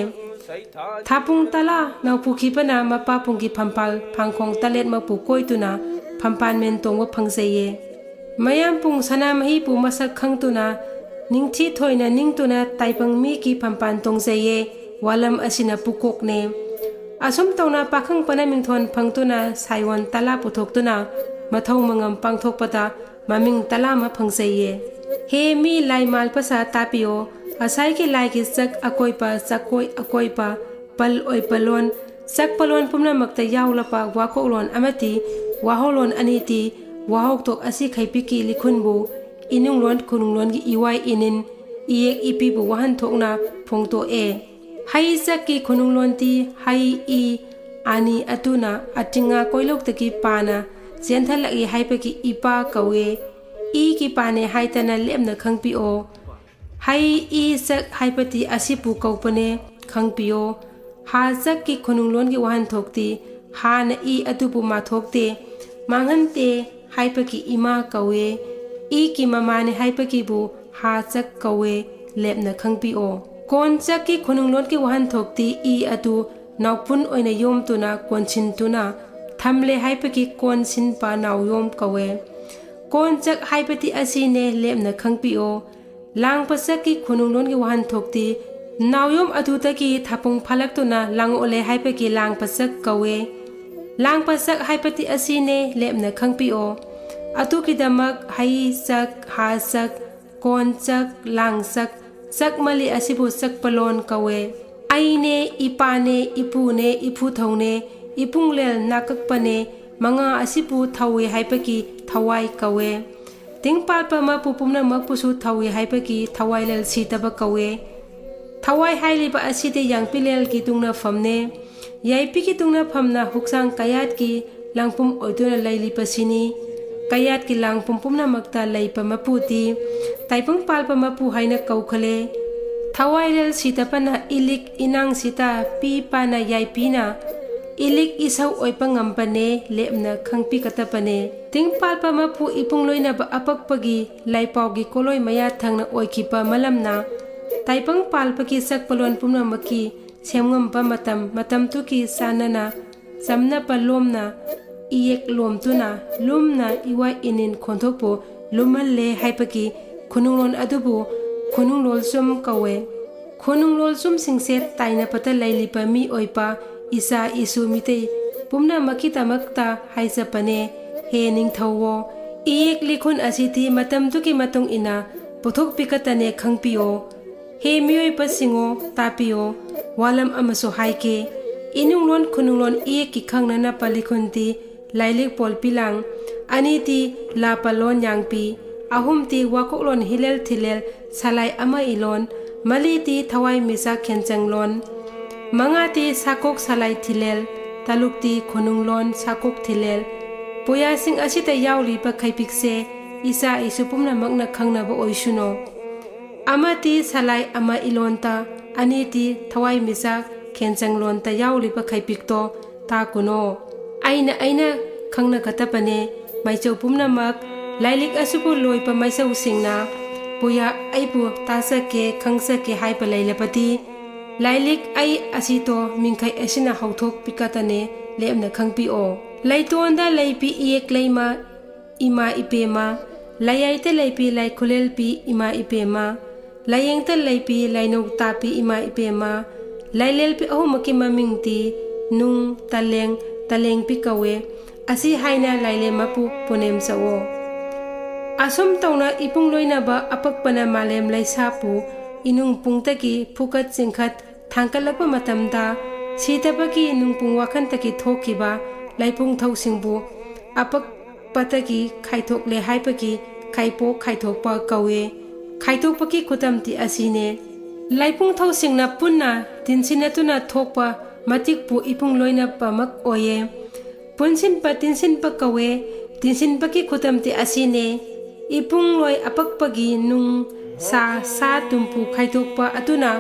ꯊꯥꯄꯨꯡ ꯇꯂꯥ ꯅꯧꯄꯨꯈꯤꯕꯅ ꯃꯄꯥ ꯄꯨꯡꯒꯤ ꯐꯝꯄꯥꯜ ꯐꯥꯡꯈꯣꯡ ꯇꯂꯦꯠꯃꯛꯄꯨ ꯀꯣꯏꯗꯨꯅ ꯐꯝꯄꯥꯟꯃꯦꯟ ꯇꯣꯡꯕ ꯐꯪꯖꯩꯌꯦ꯫ ꯃꯌꯥꯝ ꯄꯨꯡ ꯁꯅꯥꯃꯍꯤꯕꯨ ꯃꯁꯛ ꯈꯪꯗꯨꯅ ꯅꯤꯡꯊꯤ ꯊꯣꯏꯅ ꯅꯤꯡꯇꯨꯅ ꯇꯥꯏꯕꯪ ꯃꯤꯒꯤ ꯐꯝꯄꯥꯟ ꯇꯣꯡꯖꯩꯌꯦ꯫ ꯋꯥꯂꯝ ꯑꯁꯤꯅ ꯄꯨꯀꯣꯛꯅꯦ꯫ ꯑꯁꯨꯝ ꯇꯧꯅ ꯄꯥꯈꯪ ꯄꯅ ꯃꯤꯡꯊꯣꯟ ꯐꯪꯗꯨꯅ ꯁꯥꯏꯋꯣꯟ ꯇꯂꯥ ꯄꯨꯊꯣꯛꯇꯨꯅ ꯃꯊꯧ ꯃꯉꯝ ꯄꯥꯡꯊꯣꯛꯄꯗ ꯃꯃꯤꯡ ꯇꯂꯥ ꯑꯃ ꯐꯪꯖꯩꯌꯦ꯫ ꯍꯦ ꯃꯤ ꯂꯥꯏ ꯃꯥꯜꯄꯁꯥ ꯇꯥꯄꯤꯌꯣ꯫ ꯉꯁꯥꯏꯒꯤ ꯂꯥꯏꯒꯤ ꯆꯛ ꯑꯀꯣꯏꯕ, ꯆꯛꯀꯣꯏ ꯑꯀꯣꯏꯕ, ꯄꯜ ꯑꯣꯏꯕ ꯂꯣꯟ, ꯆꯛꯄ ꯂꯣꯟ ꯄꯨꯝꯅꯃꯛꯇ ꯌꯥꯎꯂꯕ ꯋꯥꯀꯣꯛꯂꯣꯟ ꯑꯃꯗꯤ ꯋꯥꯍꯧꯂꯣꯟ ꯑꯅꯤꯗꯤ ꯋꯥꯍꯧꯊꯣꯛ ꯑꯁꯤ ꯈꯩꯄꯤꯛꯀꯤ ꯂꯤꯈꯨꯟꯕꯨ ꯏꯅꯨꯡꯂꯣꯟ ꯈꯨꯅꯨꯡꯂꯣꯟꯒꯤ ꯏꯋꯥꯏ ꯏꯅꯤꯟ ꯏꯌꯦꯛ ꯏꯄꯤꯕꯨ ꯋꯥꯍꯟꯊꯣꯛꯅ ꯐꯣꯡꯗꯣꯛꯑꯦ꯫ ꯍꯩ ꯆꯛꯀꯤ ꯈꯨꯅꯨꯡꯂꯣꯟꯗꯤ ꯍꯩ ꯏ ꯑꯅꯤ ꯑꯗꯨꯅ ꯑꯇꯤꯡꯉꯥ ꯀꯣꯏꯂꯧꯗꯒꯤ ꯄꯥꯅ ꯆꯦꯟꯊꯂꯛꯏ ꯍꯥꯏꯕꯒꯤ ꯏꯄꯥ ꯀꯧꯏ꯫ ꯏꯒꯤ ꯄꯥꯅꯦ ꯍꯥꯏꯗꯅ ꯂꯦꯞꯅ ꯈꯪꯕꯤꯌꯣ꯫ ꯍꯩ ꯏ ꯆꯛ ꯍꯥꯏꯕꯗꯤ ꯑꯁꯤꯕꯨ ꯀꯧꯕꯅꯦ ꯈꯪꯕꯤꯌꯣ꯫ ꯍꯥ ꯆꯛꯀꯤ ꯈꯨꯅꯨꯡꯂꯣꯟꯒꯤ ꯋꯥꯍꯟꯊꯣꯛꯇꯤ ꯍꯥꯅ ꯏ ꯑꯗꯨꯕꯨ ꯃꯥꯊꯣꯛꯇꯦ, ꯃꯥꯡꯍꯟꯗꯦ ꯍꯥꯏꯕꯒꯤ ꯏꯃꯥ ꯀꯧꯏ꯫ ꯏꯒꯤ ꯃꯃꯥꯅꯦ ꯍꯥꯏꯕꯒꯤꯕꯨ ꯍꯥ ꯆꯛ ꯀꯧꯏ, ꯂꯦꯞꯅ ꯈꯪꯕꯤꯌꯣ꯫ ꯀꯣꯟ ꯆꯛꯀꯤ ꯈꯨꯅꯨꯡꯂꯣꯟꯒꯤ ꯋꯥꯍꯟꯊꯣꯛꯇꯤ ꯏ ꯑꯗꯨ ꯅꯥꯎꯄꯨꯟ ꯑꯣꯏꯅ ꯌꯣꯝꯗꯨꯅ ꯀꯣꯟꯁꯤꯟꯗꯨꯅ ꯊꯝꯂꯦ ꯍꯥꯏꯕꯒꯤ ꯀꯣꯟ ꯁꯤꯟꯕ ꯅꯥꯎꯌꯣꯝ ꯀꯧꯏ꯫ ꯀꯣꯟ ꯆꯛ ꯍꯥꯏꯕꯗꯤ ꯑꯁꯤꯅꯦ, ꯂꯦꯞꯅ ꯈꯪꯕꯤꯌꯣ꯫ ꯂꯥꯡꯕ ꯆꯛꯀꯤ ꯈꯨꯅꯨꯡꯂꯣꯟꯒꯤ ꯋꯥꯍꯟꯊꯣꯛꯇꯤ ꯅꯥꯎꯌꯣꯝ ꯑꯗꯨꯗꯒꯤ ꯊꯥꯄꯨꯡ ꯐꯥꯂꯛꯇꯨꯅ ꯂꯥꯡ ꯑꯣꯠꯂꯦ ꯍꯥꯏꯕꯒꯤ ꯂꯥꯡꯕ ꯆꯛ ꯀꯧꯏ꯫ ꯂꯥꯡꯕ ꯆꯛ ꯍꯥꯏꯕꯗꯤ ꯑꯁꯤꯅꯦ, ꯂꯦꯞꯅ ꯈꯪꯕꯤꯌꯣ꯫ ꯑꯗꯨꯒꯤꯗꯃꯛ ꯍꯩ ꯆꯛ, ꯍꯥ ꯆꯛ, ꯀꯣꯟ ꯆꯛ, ꯂꯥꯡ ꯆꯛ, ꯆꯛ ꯃꯂꯤ ꯑꯁꯤꯕꯨ ꯆꯛꯄ ꯂꯣꯟ ꯀꯧꯏ꯫ ꯑꯩꯅꯦ, ꯏꯄꯥꯅꯦ, ꯏꯄꯨꯅꯦ, ꯏꯐꯨꯊꯧꯅꯦ, ꯏꯄꯨꯡꯂꯦꯜ ꯅꯥꯀꯛꯄꯅꯦ, ꯃꯉꯥ ꯑꯁꯤꯕꯨ ꯊꯧꯏ ꯍꯥꯏꯕꯒꯤ ꯊꯋꯥꯏ ꯀꯧꯏ꯫ ꯇꯤꯡꯄꯥꯠꯄ ꯃꯄꯨ ꯄꯨꯝꯅꯃꯛꯄꯨꯁꯨ ꯊꯧꯏ ꯍꯥꯏꯕꯒꯤ ꯊꯋꯥꯏꯂꯦꯜ ꯁꯤꯗꯕ ꯀꯧꯏ꯫ ꯊꯋꯥꯏ ꯍꯥꯏꯔꯤꯕ ꯑꯁꯤꯗꯤ ꯌꯥꯡꯄꯤꯂꯦꯜꯒꯤ ꯇꯨꯡꯅꯐꯝꯅꯦ꯫ ꯌꯥꯏꯄꯤꯒꯤ ꯇꯨꯡꯅꯐꯝꯅ ꯍꯛꯆꯥꯡ ꯀꯌꯥꯠꯀꯤ ꯂꯥꯡꯄꯨꯝ ꯑꯣꯏꯗꯨꯅ ꯂꯩꯔꯤꯕꯁꯤꯅꯤ꯫ ꯀꯌꯥꯠꯀꯤ ꯂꯥꯡꯄꯨꯝ ꯄꯨꯝꯅꯃꯛꯇ ꯂꯩꯕ ꯃꯄꯨꯗꯤ ꯇꯥꯏꯕꯪ ꯄꯥꯜꯕ ꯃꯄꯨ ꯍꯥꯏꯅ ꯀꯧꯈ꯭ꯔꯦ꯫ ꯊꯋꯥꯏꯂꯦꯜ ꯁꯤꯗꯕꯅ ꯏꯂꯤꯛ ꯏꯅꯥꯡꯁꯤꯗ ꯄꯤ ꯄꯥꯅ ꯌꯥꯏꯄꯤꯅ ꯏꯂꯤꯛ ꯏꯁꯧ ꯑꯣꯏꯕ ꯉꯝꯕꯅꯦ, ꯂꯦꯞꯅ ꯈꯪꯄꯤꯒꯗꯕꯅꯦ꯫ ꯇꯤꯡꯄꯥꯜꯄ ꯃꯄꯨ ꯏꯄꯨꯡ ꯂꯣꯏꯅꯕ ꯑꯄꯛꯄꯒꯤ ꯂꯥꯏꯄꯥꯎꯒꯤ ꯀꯣꯂꯣꯏ ꯃꯌꯥ ꯊꯪꯅ ꯑꯣꯏꯈꯤꯕ ꯃꯂꯝꯅ ꯇꯥꯏꯕꯪ ꯄꯥꯜꯕꯒꯤ ꯁꯛꯄꯂꯣꯟ ꯄꯨꯝꯅꯃꯛꯀꯤ ꯁꯦꯝꯉꯝꯕ ꯃꯇꯝ ꯃꯇꯝꯗꯨꯒꯤ ꯆꯥꯟꯅꯅ ꯆꯝꯅꯕ ꯂꯣꯝꯅ ꯏꯌꯦꯛ ꯂꯣꯝꯗꯨꯅ ꯂꯨꯝꯅ ꯏꯋꯥ ꯏꯅꯤꯟ ꯈꯣꯟꯊꯣꯛꯄꯨ ꯂꯨꯝꯍꯜꯂꯦ ꯍꯥꯏꯕꯒꯤ ꯈꯨꯅꯨꯡꯂꯣꯟ ꯑꯗꯨꯕꯨ ꯈꯨꯅꯨꯡꯂꯣꯜꯁꯨꯝ ꯀꯧꯋꯦ꯫ ꯈꯨꯅꯨꯡꯂꯣꯜꯁꯨꯝꯁꯤꯡꯁꯦ ꯇꯥꯏꯅꯕꯗ ꯂꯩꯔꯤꯕ ꯃꯤꯑꯣꯏꯕ ꯏꯆꯥ ꯏꯁꯨ ꯃꯤꯇꯩ ꯄꯨꯝꯅꯃꯛꯀꯤꯗꯃꯛꯇ ꯍꯥꯏꯖꯕꯅꯦ꯫ ꯍꯦ ꯅꯤꯡꯊꯧꯋꯣ, ꯏꯌꯦꯛ ꯂꯤꯈꯨꯟ ꯑꯁꯤꯗꯤ ꯃꯇꯝꯗꯨꯒꯤ ꯃꯇꯨꯡ ꯏꯟꯅ ꯄꯨꯊꯣꯛꯄꯤꯒꯗꯅꯦ ꯈꯪꯕꯤꯌꯣ꯫ ꯍꯦ ꯃꯤꯑꯣꯏꯕꯁꯤꯡꯉꯣ, ꯇꯥꯕꯤꯌꯣ, ꯋꯥꯂꯝ ꯑꯃꯁꯨ ꯍꯥꯏꯒꯦ꯫ ꯏꯅꯨꯡꯂꯣꯟ ꯈꯨꯅꯨꯡꯂꯣꯟ ꯏꯌꯦꯛꯀꯤ ꯈꯪꯅꯅꯕ ꯂꯤꯈꯨꯟꯗꯤ ꯂꯥꯏꯂꯤꯛ ꯄꯣꯜ ꯄꯤꯂꯥꯡ, ꯑꯅꯤꯗꯤ ꯂꯥꯄꯂꯣꯟ ꯌꯥꯡꯄꯤ, ꯑꯍꯨꯝꯗꯤ ꯋꯥꯀꯣꯛꯂꯣꯟ ꯍꯤꯂꯦꯜ ꯊꯤꯂꯦꯜ ꯁꯂꯥꯏ ꯑꯃ ꯏꯂꯣꯟ, ꯃꯔꯤꯗꯤ ꯊꯋꯥꯏ ꯃꯤꯆꯥꯛ ꯈꯦꯟꯆꯪꯂꯣꯟ, ꯃꯉꯥꯗꯤ ꯁꯥꯀꯣꯛ ꯁꯂꯥꯏ ꯊꯤꯂꯦꯜ, ꯇꯔꯨꯛꯇꯤ ꯈꯨꯅꯨꯡꯂꯣꯟ ꯁꯥꯀꯣꯛ ꯊꯤꯂꯦꯜ꯫ ꯄꯨꯌꯥꯁꯤꯡ ꯑꯁꯤꯗ ꯌꯥꯎꯔꯤꯕ ꯈꯩꯄꯤꯛꯁꯦ ꯏꯆꯥ ꯏꯁꯨ ꯄꯨꯝꯅꯃꯛꯅ ꯈꯪꯅꯕ ꯑꯣꯏꯁꯅꯨ꯫ ꯑꯃꯗꯤ ꯁꯂꯥꯏ ꯑꯃ ꯏꯂꯣꯟꯇ, ꯑꯅꯤꯗꯤ ꯊꯋꯥꯏ ꯃꯤꯆꯥꯛ ꯈꯦꯟꯆꯪꯂꯣꯟꯇ ꯌꯥꯎꯔꯤꯕ ꯈꯩꯄꯤꯛꯇꯣ ꯇꯥꯀꯨꯅꯣ꯫ ꯑꯩꯅ ꯑꯩꯅ ꯈꯪꯅꯒꯗꯕꯅꯦ꯫ ꯃꯥꯏꯆꯧ ꯄꯨꯝꯅꯃꯛ ꯂꯥꯏꯂꯤꯛ ꯑꯁꯤꯕꯨ ꯂꯣꯏꯕ ꯃꯥꯏꯆꯧꯁꯤꯡꯅ ꯄꯨꯌꯥ ꯑꯩꯕꯨ ꯇꯥꯖꯒꯦ, ꯈꯪꯖꯒꯦ ꯍꯥꯏꯕ ꯂꯩꯔꯕꯗꯤ ꯂꯥꯏꯂꯤꯛ ꯑꯩ ꯑꯁꯤꯗꯣ ꯃꯤꯡꯈꯩ ꯑꯁꯤꯅ ꯍꯧꯊꯣꯛꯄꯤꯒꯗꯅꯦ, ꯂꯦꯞꯅ ꯈꯪꯕꯤꯑꯣ꯫ ꯂꯩꯇꯣꯟꯗ ꯂꯩꯕꯤ ꯏꯌꯦꯛ ꯂꯩꯃ ꯏꯃꯥ ꯏꯕꯦꯝꯃ, ꯂꯩꯌꯥꯏꯗ ꯂꯩꯕꯤ ꯂꯥꯏꯈꯨꯂꯦꯜꯕꯤ ꯏꯃꯥ ꯏꯕꯦꯝꯃ, ꯂꯥꯏꯌꯦꯡꯗ ꯂꯩꯕꯤ ꯂꯥꯏꯅꯧ ꯇꯥꯕꯤ ꯏꯃꯥ ꯏꯕꯦꯝꯃ, ꯂꯥꯏꯂꯦꯜꯕꯤ ꯑꯍꯨꯝꯃꯛꯀꯤ ꯃꯃꯤꯡꯗꯤ ꯅꯨꯡ, ꯇꯂꯦꯡ, ꯇꯂꯦꯡꯕꯤ ꯀꯧꯋꯦ꯫ ꯑꯁꯤ ꯍꯥꯏꯅ ꯂꯥꯏꯂꯦꯝꯃꯕꯨ ꯄꯨꯅꯦꯝ ꯆꯠꯂꯣ꯫ ꯑꯁꯨꯝ ꯇꯧꯅ ꯏꯄꯨꯡ ꯂꯣꯏꯅꯕ ꯑꯄꯛꯄꯅ ꯃꯥꯂꯦꯝ ꯂꯩꯁꯥꯄꯨ ꯏꯅꯨꯡ ꯄꯨꯡꯗꯒꯤ ꯐꯨꯀꯠ ꯆꯤꯡꯈꯠ ꯊꯥꯡꯒꯠꯂꯛꯄ ꯃꯇꯝꯗ ꯁꯤꯗꯕꯒꯤ ꯅꯨꯡꯄꯨꯡ ꯋꯥꯈꯟꯗꯒꯤ ꯊꯣꯛꯈꯤꯕ ꯂꯩꯄꯨꯡꯊꯧꯁꯤꯡꯕꯨ ꯑꯄꯛ ꯄꯗꯒꯤ ꯈꯥꯏꯗꯣꯛꯂꯦ ꯍꯥꯏꯕꯒꯤ ꯈꯥꯏꯄꯣꯛ ꯈꯥꯏꯗꯣꯛꯄ ꯀꯧꯏ꯫ ꯈꯥꯏꯗꯣꯛꯄꯒꯤ ꯈꯨꯗꯝꯗꯤ ꯑꯁꯤꯅꯦ꯫ ꯂꯥꯏꯄꯨꯡꯊꯧꯁꯤꯡꯅ ꯄꯨꯟꯅ ꯇꯤꯟꯁꯤꯟꯅꯗꯨꯅ ꯊꯣꯛꯄ ꯃꯇꯤꯛꯄꯨ ꯏꯄꯨꯡ ꯂꯣꯏꯅꯕꯃꯛ ꯑꯣꯏꯌꯦ꯫ ꯄꯨꯟꯁꯤꯟꯕ ꯇꯤꯟꯁꯤꯟꯕ ꯀꯧꯋꯦ꯫ ꯇꯤꯟꯁꯤꯟꯕꯒꯤ ꯈꯨꯗꯝꯗꯤ ꯑꯁꯤꯅꯦ꯫ ꯏꯄꯨꯡ ꯂꯣꯏ ꯑꯄꯛꯄꯒꯤ ꯅꯨꯡ, ꯁꯥ, ꯁꯥ ꯇꯨꯝꯄꯨ ꯈꯥꯏꯗꯣꯛꯄ ꯑꯗꯨꯅ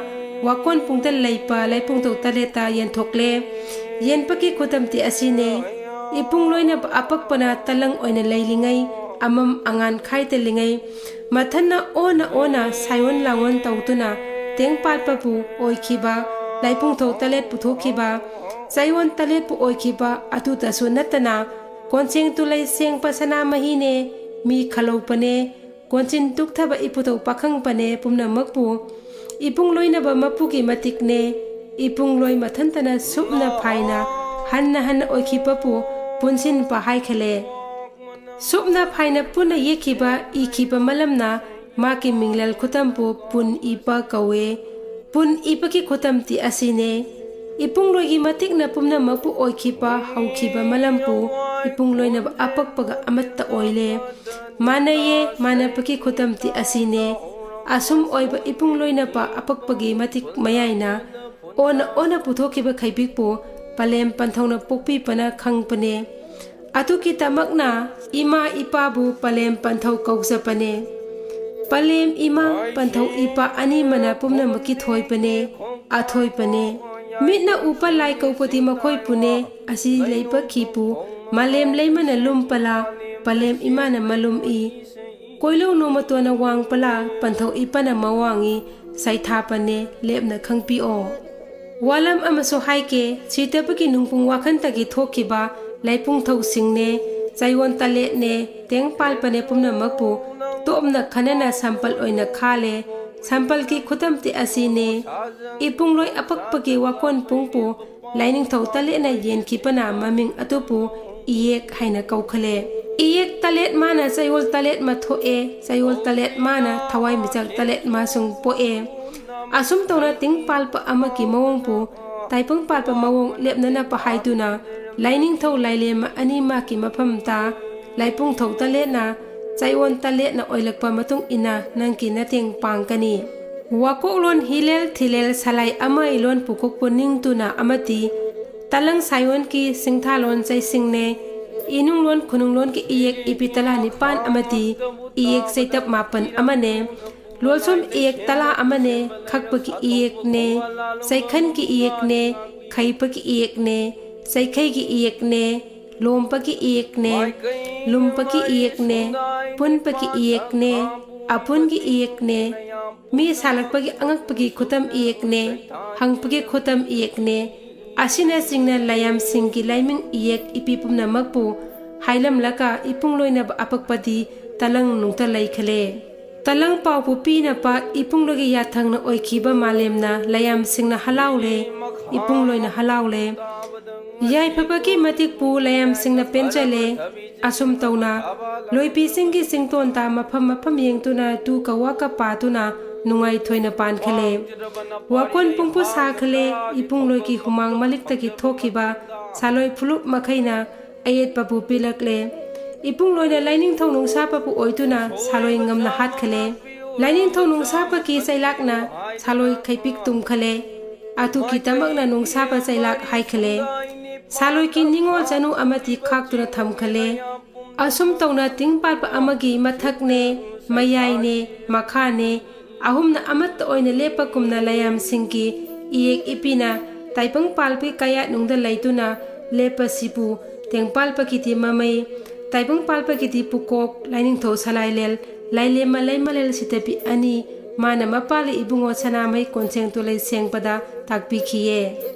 ꯋꯥꯀꯣꯟ ꯄꯨꯡꯗ ꯂꯩꯕ ꯂꯥꯏꯄꯨꯡꯊꯧ ꯇꯔꯦꯠꯇ ꯌꯦꯟꯊꯣꯛꯂꯦ꯫ ꯌꯦꯟꯕꯒꯤ ꯈꯨꯗꯝꯗꯤ ꯑꯁꯤꯅꯦ꯫ ꯏꯄꯨꯡ ꯂꯣꯏꯅꯕ ꯑꯄꯛꯄꯅ ꯇꯂꯪ ꯑꯣꯏꯅ ꯂꯩꯔꯤꯉꯩ, ꯑꯃꯝ ꯑꯉꯥꯟ ꯈꯥꯏꯗꯜꯂꯤꯉꯩ, ꯃꯊꯟꯅ ꯑꯣꯟꯅ ꯑꯣꯟꯅ ꯁꯥꯏꯑꯣꯟ ꯂꯥꯡꯑꯣꯟ ꯇꯧꯗꯨꯅ ꯇꯦꯡ ꯄꯥꯠꯄꯕꯨ ꯑꯣꯏꯈꯤꯕ, ꯂꯥꯏꯄꯨꯡꯊꯧ ꯇꯔꯦꯠ ꯄꯨꯊꯣꯛꯈꯤꯕ, ꯆꯌꯣꯜ ꯇꯔꯦꯠꯄꯨ ꯑꯣꯏꯈꯤꯕ ꯑꯗꯨꯇꯁꯨ ꯅꯠꯇꯅ, ꯀꯣꯟꯁꯦꯡ ꯇꯨꯂꯩ ꯁꯦꯡꯕ ꯁꯅꯥꯃꯍꯤꯅꯦ, ꯃꯤ ꯈꯜꯂꯧꯕꯅꯦ, ꯀꯣꯟꯆꯤꯟ ꯇꯨꯛꯊꯕ ꯏꯄꯨꯊꯧ ꯄꯥꯈꯪꯕꯅꯦ ꯄꯨꯝꯅꯃꯛꯄꯨ ꯏꯄꯨꯡ ꯂꯣꯏꯅꯕ ꯃꯄꯨꯒꯤ ꯃꯇꯤꯛꯅꯦ꯫ ꯏꯄꯨꯡ ꯂꯣꯏ ꯃꯊꯟꯇꯅ ꯁꯨꯞꯅ ꯐꯥꯏꯅ ꯍꯟꯅ ꯍꯟꯅ ꯑꯣꯏꯈꯤꯕꯕꯨ ꯄꯨꯟꯁꯤꯟꯕ ꯍꯥꯏꯈꯂꯦ꯫ ꯁꯨꯞꯅ ꯐꯥꯏꯅ ꯄꯨꯟꯅ ꯌꯦꯛꯈꯤꯕ, ꯏꯈꯤꯕ ꯃꯂꯝꯅ ꯃꯥꯒꯤ ꯃꯤꯡꯂꯦꯜ ꯈꯨꯗꯝꯕꯨ ꯄꯨꯟ ꯏꯕ ꯀꯧꯋꯦ꯫ ꯄꯨꯟ ꯏꯕꯒꯤ ꯈꯨꯗꯝꯇꯤ ꯑꯁꯤꯅꯦ꯫ ꯏꯄꯨꯡ ꯂꯣꯏꯒꯤ ꯃꯇꯤꯛꯅ ꯄꯨꯝꯅꯃꯛꯄꯨ ꯑꯣꯏꯈꯤꯕ, ꯍꯧꯈꯤꯕ ꯃꯂꯝꯕꯨ ꯏꯄꯨꯡ ꯂꯣꯏꯅꯕ ꯑꯄꯛꯄꯒ ꯑꯃꯠꯇ ꯑꯣꯏꯂꯦ꯫ ꯃꯥꯟꯅꯩꯌꯦ, ꯃꯥꯟꯅꯕꯒꯤ ꯈꯨꯗꯝꯇꯤ ꯑꯁꯤꯅꯦ꯫ ꯑꯁꯨꯝ ꯑꯣꯏꯕ ꯏꯄꯨꯡ ꯂꯣꯏꯅꯕ ꯑꯄꯛꯄꯒꯤ ꯃꯇꯤꯛ ꯃꯌꯥꯏꯅ ꯑꯣꯟꯅ ꯑꯣꯟꯅ ꯄꯨꯊꯣꯛꯈꯤꯕ ꯈꯩꯕꯤꯛꯄꯨ ꯄꯂꯦꯝ ꯄꯟꯊꯧꯅ ꯄꯣꯛꯄꯤꯕꯅ ꯈꯪꯕꯅꯦ꯫ ꯑꯗꯨꯒꯤꯗꯃꯛꯅ ꯏꯃꯥ ꯏꯄꯥꯕꯨ ꯄꯂꯦꯝ ꯄꯟꯊꯧ ꯀꯧꯖꯕꯅꯦ꯫ ꯄꯂꯦꯝ ꯏꯃꯥ ꯄꯟꯊꯧ ꯏꯄꯥ ꯑꯅꯤꯃꯅ ꯄꯨꯝꯅꯃꯛꯀꯤ ꯊꯣꯏꯕꯅꯦ, ꯑꯊꯣꯏꯕꯅꯦ꯫ ꯃꯤꯠꯅ ꯎꯕ ꯂꯥꯏ ꯀꯧꯕꯗꯤ ꯃꯈꯣꯏꯕꯨꯅꯦ꯫ ꯑꯁꯤ ꯂꯩꯕꯈꯤꯕꯨ ꯃꯥꯂꯦꯝ ꯂꯩꯃꯅ ꯂꯨꯝꯄꯂꯥ, ꯄꯂꯦꯝ ꯏꯃꯥꯅ ꯃꯂꯨꯝ ꯏ꯫ ꯀꯣꯏꯂꯧ ꯅꯣꯡꯃꯇꯣꯟꯅ ꯋꯥꯡꯄꯂꯥ, ꯄꯟꯊꯧ ꯏꯄꯥꯅ ꯃꯋꯥꯡ ꯏ꯫ ꯁꯩꯊꯥꯕꯅꯦ ꯂꯦꯞꯅ ꯈꯪꯕꯤꯑꯣ꯫ ꯋꯥꯂꯝ ꯑꯃꯁꯨ ꯍꯥꯏꯒꯦ, ꯁꯤꯗꯕꯒꯤ ꯅꯨꯡꯄꯨꯡ ꯋꯥꯈꯟꯗꯒꯤ ꯊꯣꯛꯈꯤꯕ ꯂꯩꯄꯨꯡꯊꯧꯁꯤꯡꯅꯦ, ꯆꯌꯣꯜ ꯇꯂꯦꯠꯅꯦ, ꯇꯦꯡ ꯄꯥꯜꯄꯅꯦ ꯄꯨꯝꯅꯃꯛꯄꯨ ꯇꯣꯞꯅ ꯈꯟꯅꯅ ꯁꯝꯄꯜ ꯑꯣꯏꯅ ꯈꯥꯜꯂꯦ꯫ ꯁꯝꯄꯜꯒꯤ ꯈꯨꯗꯝꯇꯤ ꯑꯁꯤꯅꯦ꯫ ꯏꯄꯨꯡꯂꯣꯏ ꯑꯄꯛꯄꯒꯤ ꯋꯥꯀꯣꯟ ꯄꯨꯡꯄꯨ ꯂꯥꯏꯅꯤꯡꯊꯧ ꯇꯂꯦꯠꯅ ꯌꯦꯟꯈꯤꯕꯅ ꯃꯃꯤꯡ ꯑꯗꯨꯕꯨ ꯏꯌꯦꯛ ꯍꯥꯏꯅ ꯀꯧꯈꯂꯦ꯫ ꯏꯌꯦꯛ ꯇꯂꯦꯠ ꯃꯥꯅ ꯆꯌꯣꯜ ꯇꯂꯦꯠ ꯃ ꯊꯣꯛꯑꯦ, ꯆꯌꯣꯜ ꯇꯂꯦꯠ ꯃꯥꯅ ꯊꯋꯥꯏ ꯃꯤꯆꯥꯛ ꯇꯂꯦꯠ ꯃꯥꯁꯨꯡ ꯄꯣꯛꯑꯦ꯫ ꯑꯁꯨꯝ ꯇꯧꯅ ꯇꯤꯡ ꯄꯥꯜꯄ ꯑꯃꯒꯤ ꯃꯑꯣꯡꯕꯨ ꯇꯥꯏꯕꯪ ꯄꯥꯜꯄ ꯃꯑꯣꯡ ꯂꯦꯞꯅꯅꯕ ꯍꯥꯏꯗꯨꯅ ꯂꯥꯏꯅꯤꯡꯊꯧ ꯂꯥꯏꯂꯦꯝ ꯑꯅꯤꯃꯛꯀꯤ ꯃꯐꯝꯗ ꯂꯥꯏꯄꯨꯡꯊꯧ ꯇꯂꯦꯠꯅ ꯆꯌꯣꯜ ꯇꯂꯦꯠꯅ ꯑꯣꯏꯂꯛꯄ ꯃꯇꯨꯡ ꯏꯟꯅ ꯅꯪꯒꯤ ꯅꯇꯦꯡ ꯄꯥꯡꯒꯅꯤ꯫ ꯋꯥꯀꯣꯛꯂꯣꯟ ꯍꯤꯂꯦꯜ ꯊꯤꯂꯦꯜ ꯁꯂꯥꯏ ꯑꯃ ꯏꯂꯣꯟ ꯄꯨꯀꯣꯛꯄꯨ ꯅꯤꯡꯗꯨꯅ ꯑꯃꯗꯤ ꯇꯂꯪ ꯁꯥꯏꯑꯣꯟꯒꯤ ꯁꯤꯡꯊꯥꯂꯣꯟ ꯆꯩꯁꯤꯡꯅꯦ꯫ ꯏꯅꯨꯡꯂꯣꯟ ꯈꯨꯅꯨꯡꯂꯣꯟꯒꯤ ꯏꯌꯦꯛ ꯏꯄꯤ ꯇꯂꯥ ꯅꯤꯄꯥꯟ ꯑꯃꯗꯤ ꯏꯌꯦꯛ ꯆꯩꯇꯞ ꯃꯥꯄꯟ ꯑꯃꯅꯦ꯫ ꯂꯣꯜꯁꯨꯝ ꯏꯌꯦꯛ ꯇꯂꯥ ꯑꯃꯅꯦ, ꯈꯛꯄꯒꯤ ꯏꯌꯦꯛꯅꯦ, ꯆꯩꯈꯟꯒꯤ ꯏꯌꯦꯛꯅꯦ, ꯈꯩꯄꯒꯤ ꯏꯌꯦꯛꯅꯦ, ꯆꯩꯈꯩꯒꯤ ꯏꯌꯦꯛꯅꯦ, ꯂꯣꯝꯕꯒꯤ ꯏꯌꯦꯛꯅꯦ, ꯂꯨꯝꯕꯒꯤ ꯏꯌꯦꯛꯅꯦ, ꯄꯨꯟꯕꯒꯤ ꯏꯌꯦꯛꯅꯦ, ꯑꯄꯨꯟꯒꯤ ꯏꯌꯦꯛꯅꯦ, ꯃꯤ ꯁꯥꯂꯛꯄꯒꯤ ꯑꯉꯛꯄꯒꯤ ꯈꯨꯗꯝ ꯏꯌꯦꯛꯅꯦ, ꯍꯪꯕꯒꯤ ꯈꯨꯗꯝ ꯏꯌꯦꯛꯅꯦ, ꯑꯁꯤꯅꯆꯤꯡꯅ ꯂꯥꯏꯌꯥꯝꯁꯤꯡꯒꯤ ꯂꯥꯏꯃꯤꯡ ꯏꯌꯦꯛ ꯏꯄꯤ ꯄꯨꯝꯅꯃꯛꯄꯨ ꯍꯥꯏꯂꯝꯂꯒ ꯏꯄꯨꯡ ꯂꯣꯏꯅꯕ ꯑꯄꯛꯄꯗꯤ ꯇꯂꯪ ꯅꯨꯡꯇ ꯂꯩꯈꯂꯦ꯫ ꯇꯂꯪ ꯄꯥꯎꯕꯨ ꯄꯤꯅꯕ ꯏꯄꯨꯡ ꯂꯣꯏꯒꯤ ꯌꯥꯊꯪꯅ ꯑꯣꯏꯈꯤꯕ ꯃꯥꯂꯦꯝꯅ ꯂꯥꯏꯌꯥꯝꯁꯤꯡꯅ ꯍꯔꯥꯎꯂꯦ, ꯏꯄꯨꯡ ꯂꯣꯏꯅ ꯍꯔꯥꯎꯂꯦ꯫ ꯌꯥꯏꯐꯕꯒꯤ ꯃꯇꯤꯛꯄꯨ ꯂꯥꯏꯌꯥꯝꯁꯤꯡꯅ ꯄꯦꯟꯖꯂꯦ꯫ ꯑꯁꯨꯝ ꯇꯧꯅ ꯂꯣꯏꯄꯤꯁꯤꯡꯒꯤ ꯆꯤꯡꯇꯣꯟꯗ ꯃꯐꯝ ꯃꯐꯝ ꯌꯦꯡꯗꯨꯅ ꯇꯨ ꯀꯋꯥꯀ ꯄꯥꯗꯨꯅ ꯅꯨꯡꯉꯥꯏꯊꯣꯏꯅ ꯄꯥꯟꯈꯂꯦ꯫ ꯋꯥꯀꯣꯟ ꯄꯨꯡꯄꯨ ꯁꯥꯈꯂꯦ꯫ ꯏꯄꯨꯡ ꯂꯣꯏꯒꯤ ꯍꯨꯃꯥꯡ ꯃꯂꯤꯛꯇꯒꯤ ꯊꯣꯛꯈꯤꯕ ꯁꯥꯂꯣꯏ ꯐꯨꯂꯨꯞ ꯃꯈꯩꯅ ꯑꯌꯦꯠꯄꯕꯨ ꯄꯤꯂꯛꯂꯦ꯫ ꯏꯄꯨꯡ ꯂꯣꯏꯅ ꯂꯥꯏꯅꯤꯡꯊꯧ ꯅꯨꯡꯁꯥꯕꯕꯨ ꯑꯣꯏꯗꯨꯅ ꯁꯥꯂꯣꯏ ꯉꯝꯅ ꯍꯥꯠꯈꯂꯦ꯫ ꯂꯥꯏꯅꯤꯡꯊꯧ ꯅꯨꯡꯁꯥꯕꯒꯤ ꯆꯩꯂꯥꯛꯅ ꯁꯥꯂꯣꯏ ꯈꯩꯄꯤꯛ ꯇꯨꯝꯈꯂꯦ꯫ ꯑꯗꯨꯒꯤꯗꯃꯛꯅ ꯅꯨꯡꯁꯥꯕ ꯆꯩꯂꯥꯛ ꯍꯥꯏꯈꯂꯦ꯫ ꯁꯥꯂꯣꯏꯒꯤ ꯅꯤꯡꯉꯣꯜ ꯆꯅꯨ ꯑꯃꯗꯤ ꯈꯥꯛꯇꯨꯅ ꯊꯝꯈꯂꯦ꯫ ꯑꯁꯨꯝ ꯇꯧꯅ ꯇꯤꯡ ꯄꯥꯠꯄ ꯑꯃꯒꯤ ꯃꯊꯛꯅꯦ, ꯃꯌꯥꯏꯅꯦ, ꯃꯈꯥꯅꯦ, ꯑꯍꯨꯝꯅ ꯑꯃꯠꯇ ꯑꯣꯏꯅ ꯂꯦꯞꯄꯒꯨꯝꯅ ꯂꯥꯏꯌꯥꯝꯁꯤꯡꯒꯤ ꯏꯌꯦꯛ ꯏꯄꯤꯅ ꯇꯥꯏꯕꯪ ꯄꯥꯜꯕꯒꯤ ꯀꯌꯥꯠꯅꯨꯡꯗ ꯂꯩꯗꯨꯅ ꯂꯦꯞꯄꯁꯤꯕꯨ ꯇꯦꯡꯄꯥꯜꯄꯒꯤꯗꯤ ꯃꯃꯩ, ꯇꯥꯏꯕꯪ ꯄꯥꯜꯄꯒꯤꯗꯤ ꯄꯨꯀꯣꯛ, ꯂꯥꯏꯅꯤꯡꯊꯧ ꯁꯂꯥꯏꯂꯦꯜ, ꯂꯥꯏꯂꯦꯝꯃ ꯂꯩꯃꯂꯦꯜ ꯁꯤꯗꯕꯤ ꯑꯅꯤ, ꯃꯥꯅ ꯃꯄꯥꯜꯂꯤ ꯏꯕꯨꯡꯉꯣ ꯁꯅꯥꯃꯍꯤ ꯀꯣꯟꯁꯦꯡ ꯇꯨꯂꯩ ꯁꯦꯡꯕꯗ ꯇꯥꯛꯄꯤꯈꯤꯌꯦ꯫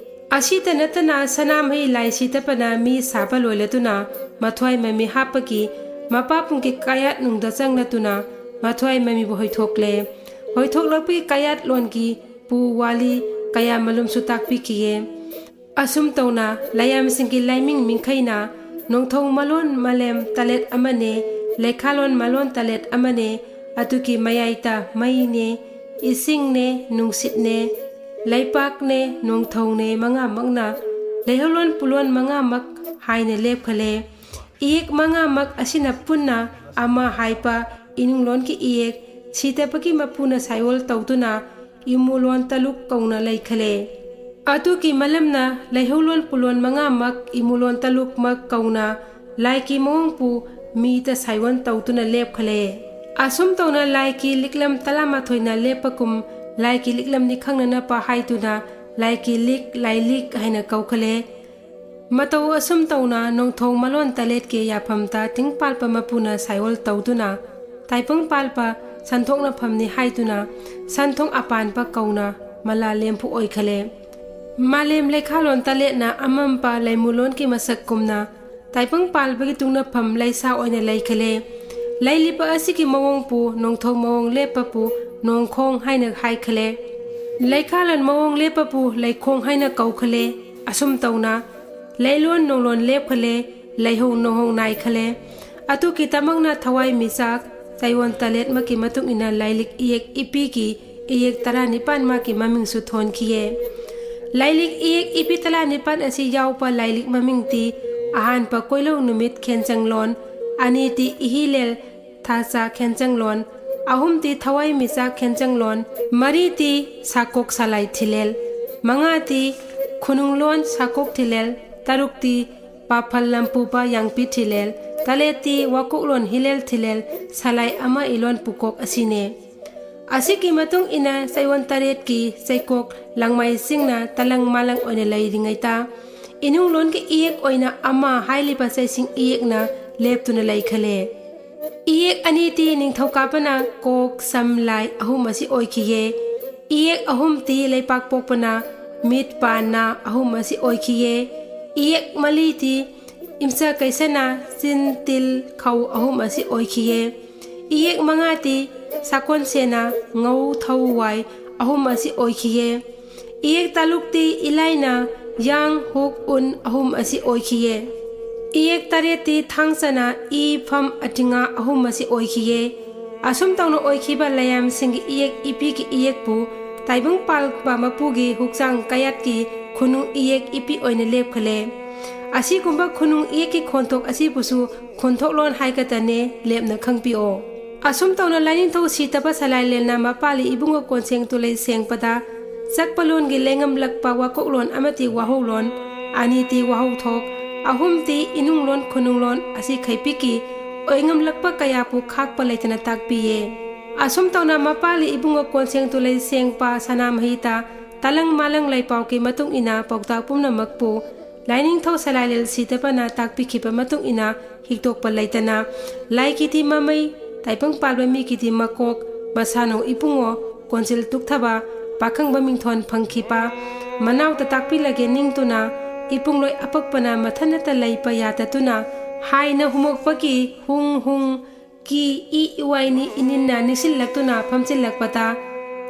ꯑꯁꯤꯇ ꯅꯠꯇꯅ ꯁꯅꯥꯃꯍꯤ ꯂꯥꯏ ꯁꯤꯗꯕꯅ ꯃꯤ ꯁꯥꯕ ꯂꯣꯏꯂꯗꯨꯅ ꯃꯊ꯭ꯋꯥꯏ ꯃꯃꯤ ꯍꯥꯞꯄꯒꯤ ꯃꯄꯥ ꯄꯨꯡꯒꯤ ꯀꯌꯥꯠꯅꯨꯡꯗ ꯆꯪꯂꯗꯨꯅ ꯃꯊ꯭ꯋꯥꯏ ꯃꯃꯤꯕꯨ ꯍꯣꯏꯊꯣꯛꯂꯦ꯫ ꯍꯣꯏꯊꯣꯛꯂꯛꯄꯒꯤ ꯀꯌꯥꯠꯂꯣꯟꯒꯤ ꯄꯨ ꯋꯥꯂꯤ ꯀꯌꯥ ꯃꯂꯨꯝꯁꯨ ꯇꯥꯛꯄꯤꯈꯤꯌꯦ꯫ ꯑꯁꯨꯝ ꯇꯧꯅ ꯂꯥꯏꯌꯥꯝꯁꯤꯡꯒꯤ ꯂꯥꯏꯃꯤꯡ ꯃꯤꯡꯈꯩꯅ ꯅꯣꯡꯊꯧ ꯃꯂꯣꯟ ꯃꯥꯂꯦꯝ ꯇꯂꯦꯠ ꯑꯃꯅꯦ, ꯂꯩꯈꯥꯂꯣꯟ ꯃꯂꯣꯟ ꯇꯂꯦꯠ ꯑꯃꯅꯦ, ꯑꯗꯨꯒꯤ ꯃꯌꯥꯏꯗ ꯃꯩꯅꯦ, ꯏꯁꯤꯡꯅꯦ, ꯅꯨꯡꯁꯤꯠꯅꯦ, ꯂꯩꯄꯥꯛꯅꯦ, ꯅꯣꯡꯊꯧꯅꯦ ꯃꯉꯥꯃꯛꯅ ꯂꯩꯍꯧꯂꯣꯟ ꯄꯨꯂꯣꯟ ꯃꯉꯥꯃꯛ ꯍꯥꯏꯅ ꯂꯦꯞꯈꯂꯦ꯫ ꯏꯌꯦꯛ ꯃꯉꯥꯃꯛ ꯑꯁꯤꯅ ꯄꯨꯟꯅ ꯑꯃ ꯍꯥꯏꯕ ꯏꯅꯨꯡꯂꯣꯟꯒꯤ ꯏꯌꯦꯛ ꯁꯤꯗꯕꯒꯤ ꯃꯄꯨꯅ ꯁꯥꯏꯑꯣꯜ ꯇꯧꯗꯨꯅ ꯏꯃꯨꯂꯣꯟ ꯇꯂꯨꯛ ꯀꯧꯅ ꯂꯩꯈꯂꯦ꯫ ꯑꯗꯨꯒꯤ ꯃꯂꯝꯅ ꯂꯩꯍꯧꯂꯣꯟ ꯄꯨꯂꯣꯟ ꯃꯉꯥꯃꯛ ꯏꯃꯨꯂꯣꯟ ꯇꯂꯨꯛꯃꯛ ꯀꯧꯅ ꯂꯥꯏꯒꯤ ꯃꯑꯣꯡꯕꯨ ꯃꯤꯗ ꯁꯥꯏꯑꯣꯟ ꯇꯧꯗꯨꯅ ꯂꯦꯞꯈꯂꯦ꯫ ꯑꯁꯨꯝ ꯇꯧꯅ ꯂꯥꯏꯒꯤ ꯂꯤꯛꯂꯝ ꯇꯔꯥꯃꯥꯊꯣꯏꯅ ꯂꯦꯞꯄꯒꯨꯝ ꯂꯥꯏꯒꯤ ꯂꯤꯛꯂꯝꯅꯤ ꯈꯪꯅꯅꯕ ꯍꯥꯏꯗꯨꯅ ꯂꯥꯏꯒꯤ ꯂꯤꯛ, ꯂꯥꯏꯂꯤꯛ ꯍꯥꯏꯅ ꯀꯧꯈꯠꯂꯦ꯫ ꯃꯇꯧ ꯑꯁꯨꯝ ꯇꯧꯅ ꯅꯣꯡꯊꯣꯡ ꯃꯂꯣꯟ ꯇꯔꯦꯠꯀꯤ ꯌꯥꯐꯝꯗ ꯇꯤꯡ ꯄꯥꯜꯄ ꯃꯄꯨꯅ ꯁꯥꯏꯑꯣꯜ ꯇꯧꯗꯨꯅ ꯇꯥꯏꯕꯪ ꯄꯥꯜꯄ ꯁꯟꯊꯣꯛꯅꯐꯝꯅꯤ ꯍꯥꯏꯗꯨꯅ ꯁꯟꯊꯣꯡ ꯑꯄꯥꯟꯕ ꯀꯧꯅ ꯃꯂꯥ ꯂꯦꯝꯐꯨ ꯑꯣꯏꯈꯂꯦ꯫ ꯃꯥꯂꯦꯝ ꯂꯩꯈꯥꯂꯣꯟ ꯇꯔꯦꯠꯅ ꯑꯃꯝꯕ ꯂꯩꯃꯨꯂꯣꯟꯒꯤ ꯃꯁꯛ ꯀꯨꯝꯅ ꯇꯥꯏꯕꯪ ꯄꯥꯜꯕꯒꯤ ꯇꯨꯡꯅꯐꯝ ꯂꯩꯁꯥ ꯑꯣꯏꯅ ꯂꯩꯈꯂꯦ꯫ ꯂꯩꯔꯤꯕ ꯑꯁꯤꯒꯤ ꯃꯑꯣꯡꯕꯨ ꯅꯣꯡꯊꯣꯡ ꯃꯑꯣꯡ ꯂꯦꯞꯄꯕꯨ ꯅꯣꯡꯈꯣꯡ ꯍꯥꯏꯅ ꯍꯥꯏꯈꯂꯦ꯫ ꯂꯩꯈꯥꯂꯣꯟ ꯃꯑꯣꯡ ꯂꯦꯞꯄꯕꯨ ꯂꯩꯈꯣꯡ ꯍꯥꯏꯅ ꯀꯧꯈꯂꯦ꯫ ꯑꯁꯨꯝ ꯇꯧꯅ ꯂꯩꯂꯣꯟ ꯅꯣꯡꯂꯣꯟ ꯂꯦꯞꯈꯂꯦ, ꯂꯩꯍꯧ ꯅꯣꯡꯍꯧ ꯅꯥꯏꯈꯂꯦ꯫ ꯑꯗꯨꯒꯤꯗꯃꯛꯅ ꯊꯋꯥꯏ ꯃꯤꯆꯥꯛ ꯆꯩꯌꯣꯟ ꯇꯔꯦꯠꯃꯛꯀꯤ ꯃꯇꯨꯡ ꯏꯟꯅ ꯂꯥꯏꯂꯤꯛ ꯏꯌꯦꯛ ꯏꯄꯤꯒꯤ ꯏꯌꯦꯛ ꯇꯔꯥꯅꯤꯄꯥꯟ ꯃꯥꯒꯤ ꯃꯃꯤꯡꯁꯨ ꯊꯣꯟꯈꯤꯌꯦ꯫ ꯂꯥꯏꯂꯤꯛ ꯏꯌꯦꯛ ꯏꯄꯤ ꯇꯔꯥꯅꯤꯄꯥꯟ ꯑꯁꯤ ꯌꯥꯎꯕ ꯂꯥꯏꯂꯤꯛ ꯃꯃꯤꯡꯗꯤ ꯑꯍꯥꯟꯕ ꯀꯣꯏꯂꯧ ꯅꯨꯃꯤꯠ ꯈꯦꯟꯖꯪꯂꯣꯟ, ꯑꯅꯤꯗꯤ ꯏꯍꯤꯂꯦꯜ ꯊꯥꯆꯥ ꯈꯦꯟꯖꯪꯂꯣꯟ, ꯑꯍꯨꯝꯗꯤ ꯊꯋꯥꯏ ꯃꯤꯆꯥꯛ ꯈꯦꯟꯖꯪꯂꯣꯟ, ꯃꯔꯤꯗꯤ ꯁꯥꯀꯣꯛ ꯁꯂꯥꯏ ꯊꯤꯂꯦꯜ, ꯃꯉꯥꯗꯤ ꯈꯨꯅꯨꯡꯂꯣꯟ ꯁꯥꯀꯣꯛ ꯊꯤꯂꯦꯜ, ꯇꯔꯨꯛꯇꯤ ꯄꯥꯐꯜ ꯂꯝꯄꯨꯕ ꯌꯥꯡꯄꯤ ꯊꯤꯂꯦꯜ, ꯇꯔꯦꯠꯇꯤ ꯋꯥꯀꯣꯛꯂꯣꯟ ꯍꯤꯂꯦꯜ ꯊꯤꯂꯦꯜ, ꯁꯂꯥꯏ ꯑꯃ ꯏꯂꯣꯟ ꯄꯨꯀꯣꯛ ꯑꯁꯤꯅꯦ꯫ ꯑꯁꯤꯒꯤ ꯃꯇꯨꯡ ꯏꯟꯅ ꯆꯩꯌꯣꯟ ꯇꯔꯦꯠꯀꯤ ꯆꯩꯀꯣꯛ ꯂꯪꯃꯩꯁꯤꯡꯅ ꯇꯂꯪ ꯃꯥꯂꯪ ꯑꯣꯏꯅ ꯂꯩꯔꯤꯉꯩꯗ ꯏꯅꯨꯡꯂꯣꯟꯒꯤ ꯏꯌꯦꯛ ꯑꯣꯏꯅ ꯑꯃ ꯍꯥꯏꯔꯤꯕ ꯆꯩꯁꯤꯡ ꯏꯌꯦꯛꯅ ꯂꯦꯞꯇꯨꯅ ꯂꯩꯈꯂꯦ꯫ ꯏꯌꯦꯛ ꯑꯅꯤꯗꯤ ꯅꯤꯡꯊꯧꯀꯥꯕꯅ ꯀꯣꯛ, ꯁꯝ, ꯂꯥꯏ ꯑꯍꯨꯝ ꯑꯁꯤ ꯑꯣꯏꯈꯤꯌꯦ꯫ ꯏꯌꯦꯛ ꯑꯍꯨꯝꯗꯤ ꯂꯩꯄꯥꯛꯄꯣꯛꯄꯅ ꯃꯤꯠ, ꯄꯥ, ꯅꯥ ꯑꯍꯨꯝ ꯑꯁꯤ ꯑꯣꯏꯈꯤꯌꯦ꯫ ꯏꯌꯦꯛ ꯃꯔꯤꯗꯤ ꯏꯝꯆ ꯀꯩꯁꯅ ꯆꯤꯟ, ꯇꯤꯜ, ꯈꯧ ꯑꯍꯨꯝ ꯑꯁꯤ ꯑꯣꯏꯈꯤꯌꯦ꯫ ꯏꯌꯦꯛ ꯃꯉꯥꯗꯤ ꯁꯥꯀꯣꯟꯁꯦꯅ ꯉꯧ, ꯊꯧ, ꯋꯥꯏ ꯑꯍꯨꯝ ꯑꯁꯤ ꯑꯣꯏꯈꯤꯌꯦ꯫ ꯏꯌꯦꯛ ꯇꯔꯨꯛꯇꯤ ꯏꯂꯥꯏꯅ ꯌꯥꯡ, ꯍꯨꯛ, ꯎꯟ ꯑꯍꯨꯝ ꯑꯁꯤ ꯑꯣꯏꯈꯤꯌꯦ꯫ ꯏꯌꯦꯛ ꯇꯔꯦꯠꯇꯤ ꯊꯥꯡꯁꯅ ꯏ, ꯐꯝ, ꯑꯇꯤꯉꯥ ꯑꯍꯨꯝ ꯑꯁꯤ ꯑꯣꯏꯈꯤꯌꯦ꯫ ꯑꯁꯨꯝ ꯇꯧꯅ ꯑꯣꯏꯈꯤꯕ ꯂꯥꯏꯌꯥꯝꯁꯤꯡꯒꯤ ꯏꯌꯦꯛ ꯏꯄꯤꯒꯤ ꯏꯌꯦꯛꯄꯨ ꯇꯥꯏꯕꯪ ꯄꯥꯜꯕ ꯃꯄꯨꯒꯤ ꯍꯛꯆꯥꯡ ꯀꯌꯥꯠꯀꯤ ꯈꯨꯅꯨꯡ ꯏꯌꯦꯛ ꯏꯄꯤ ꯑꯣꯏꯅ ꯂꯦꯞꯈꯂꯦ꯫ ꯑꯁꯤꯒꯨꯝꯕ ꯈꯨꯅꯨꯡ ꯏꯌꯦꯛꯀꯤ ꯈꯣꯟꯊꯣꯛ ꯑꯁꯤꯕꯨꯁꯨ ꯈꯣꯟꯊꯣꯛꯂꯣꯟ ꯍꯥꯏꯒꯗꯅꯦ, ꯂꯦꯞꯅ ꯈꯪꯕꯤꯌꯣ꯫ ꯑꯁꯨꯝ ꯇꯧꯅ ꯂꯥꯏꯅꯤꯡꯊꯧ ꯁꯤꯇꯕ ꯁꯂꯥꯏꯂꯦꯟꯅ ꯃꯄꯥꯜꯂꯤ ꯏꯕꯨꯡꯉꯣ ꯀꯣꯟꯁꯦꯡ ꯇꯨꯂꯩ ꯁꯦꯡꯕꯗ ꯆꯛꯄ ꯂꯣꯟꯒꯤ ꯂꯩꯉꯝꯂꯛꯄ ꯋꯥꯀꯣꯛꯂꯣꯟ ꯑꯃꯗꯤ ꯋꯥꯍꯧꯂꯣꯟ, ꯑꯅꯤꯗꯤ ꯋꯥꯍꯧꯊꯣꯛ, ꯑꯍꯨꯝꯗꯤ ꯏꯅꯨꯡꯂꯣꯟ ꯈꯨꯅꯨꯡꯂꯣꯟ ꯑꯁꯤ ꯈꯩꯄꯤꯛꯀꯤ ꯑꯣꯏꯉꯝꯂꯛꯄ ꯀꯌꯥꯕꯨ ꯈꯥꯛꯄ ꯂꯩꯇꯅ ꯇꯥꯛꯄꯤꯌꯦ꯫ ꯑꯁꯨꯝ ꯇꯧꯅ ꯃꯄꯥꯜꯂꯤ ꯏꯕꯨꯡꯉꯣ ꯀꯣꯟꯁꯦꯡ ꯇꯨꯂꯩ ꯁꯦꯡꯄ ꯁꯅꯥꯃꯍꯤꯇ ꯇꯂꯪ ꯃꯥꯂꯪ ꯂꯩꯄꯥꯎꯒꯤ ꯃꯇꯨꯡ ꯏꯟꯅ ꯄꯥꯎꯇꯥꯛ ꯄꯨꯝꯅꯃꯛꯄꯨ ꯂꯥꯏꯅꯤꯡꯊꯧ ꯁꯂꯥꯏꯂꯦꯜ ꯁꯤꯗꯕꯅ ꯇꯥꯛꯄꯤꯈꯤꯕ ꯃꯇꯨꯡ ꯏꯟꯅ ꯍꯤꯛꯇꯣꯛꯄ ꯂꯩꯇꯅ ꯂꯥꯏꯒꯤꯗꯤ ꯃꯃꯩ, ꯇꯥꯏꯕꯪ ꯄꯥꯜꯕ ꯃꯤꯒꯤꯗꯤ ꯃꯀꯣꯛ, ꯃꯁꯥꯅꯧ ꯏꯕꯨꯡꯉꯣ ꯀꯣꯟꯖꯤꯜ ꯇꯨꯛꯊꯕ, ꯄꯥꯈꯪꯕ ꯃꯤꯡꯊꯣꯟ ꯐꯪꯈꯤꯕ, ꯃꯅꯥꯎꯇ ꯇꯥꯛꯄꯤꯂꯒꯦ ꯅꯤꯡꯇꯨꯅ, ꯏꯄꯨꯡꯂꯣꯏ ꯑꯄꯛꯄꯅ ꯃꯊꯟꯅꯇ ꯂꯩꯕ ꯌꯥꯗꯗꯨꯅ, ꯍꯥꯏꯅ ꯍꯨꯃꯣꯛꯄꯒꯤ ꯍꯨꯡ ꯍꯨꯡ ꯀꯤ ꯏ ꯏꯋꯥꯏꯅꯤ ꯏꯅꯤꯟꯅ ꯅꯤꯡꯁꯤꯜꯂꯛꯇꯨꯅ ꯐꯝꯖꯤꯜꯂꯛꯄꯗ,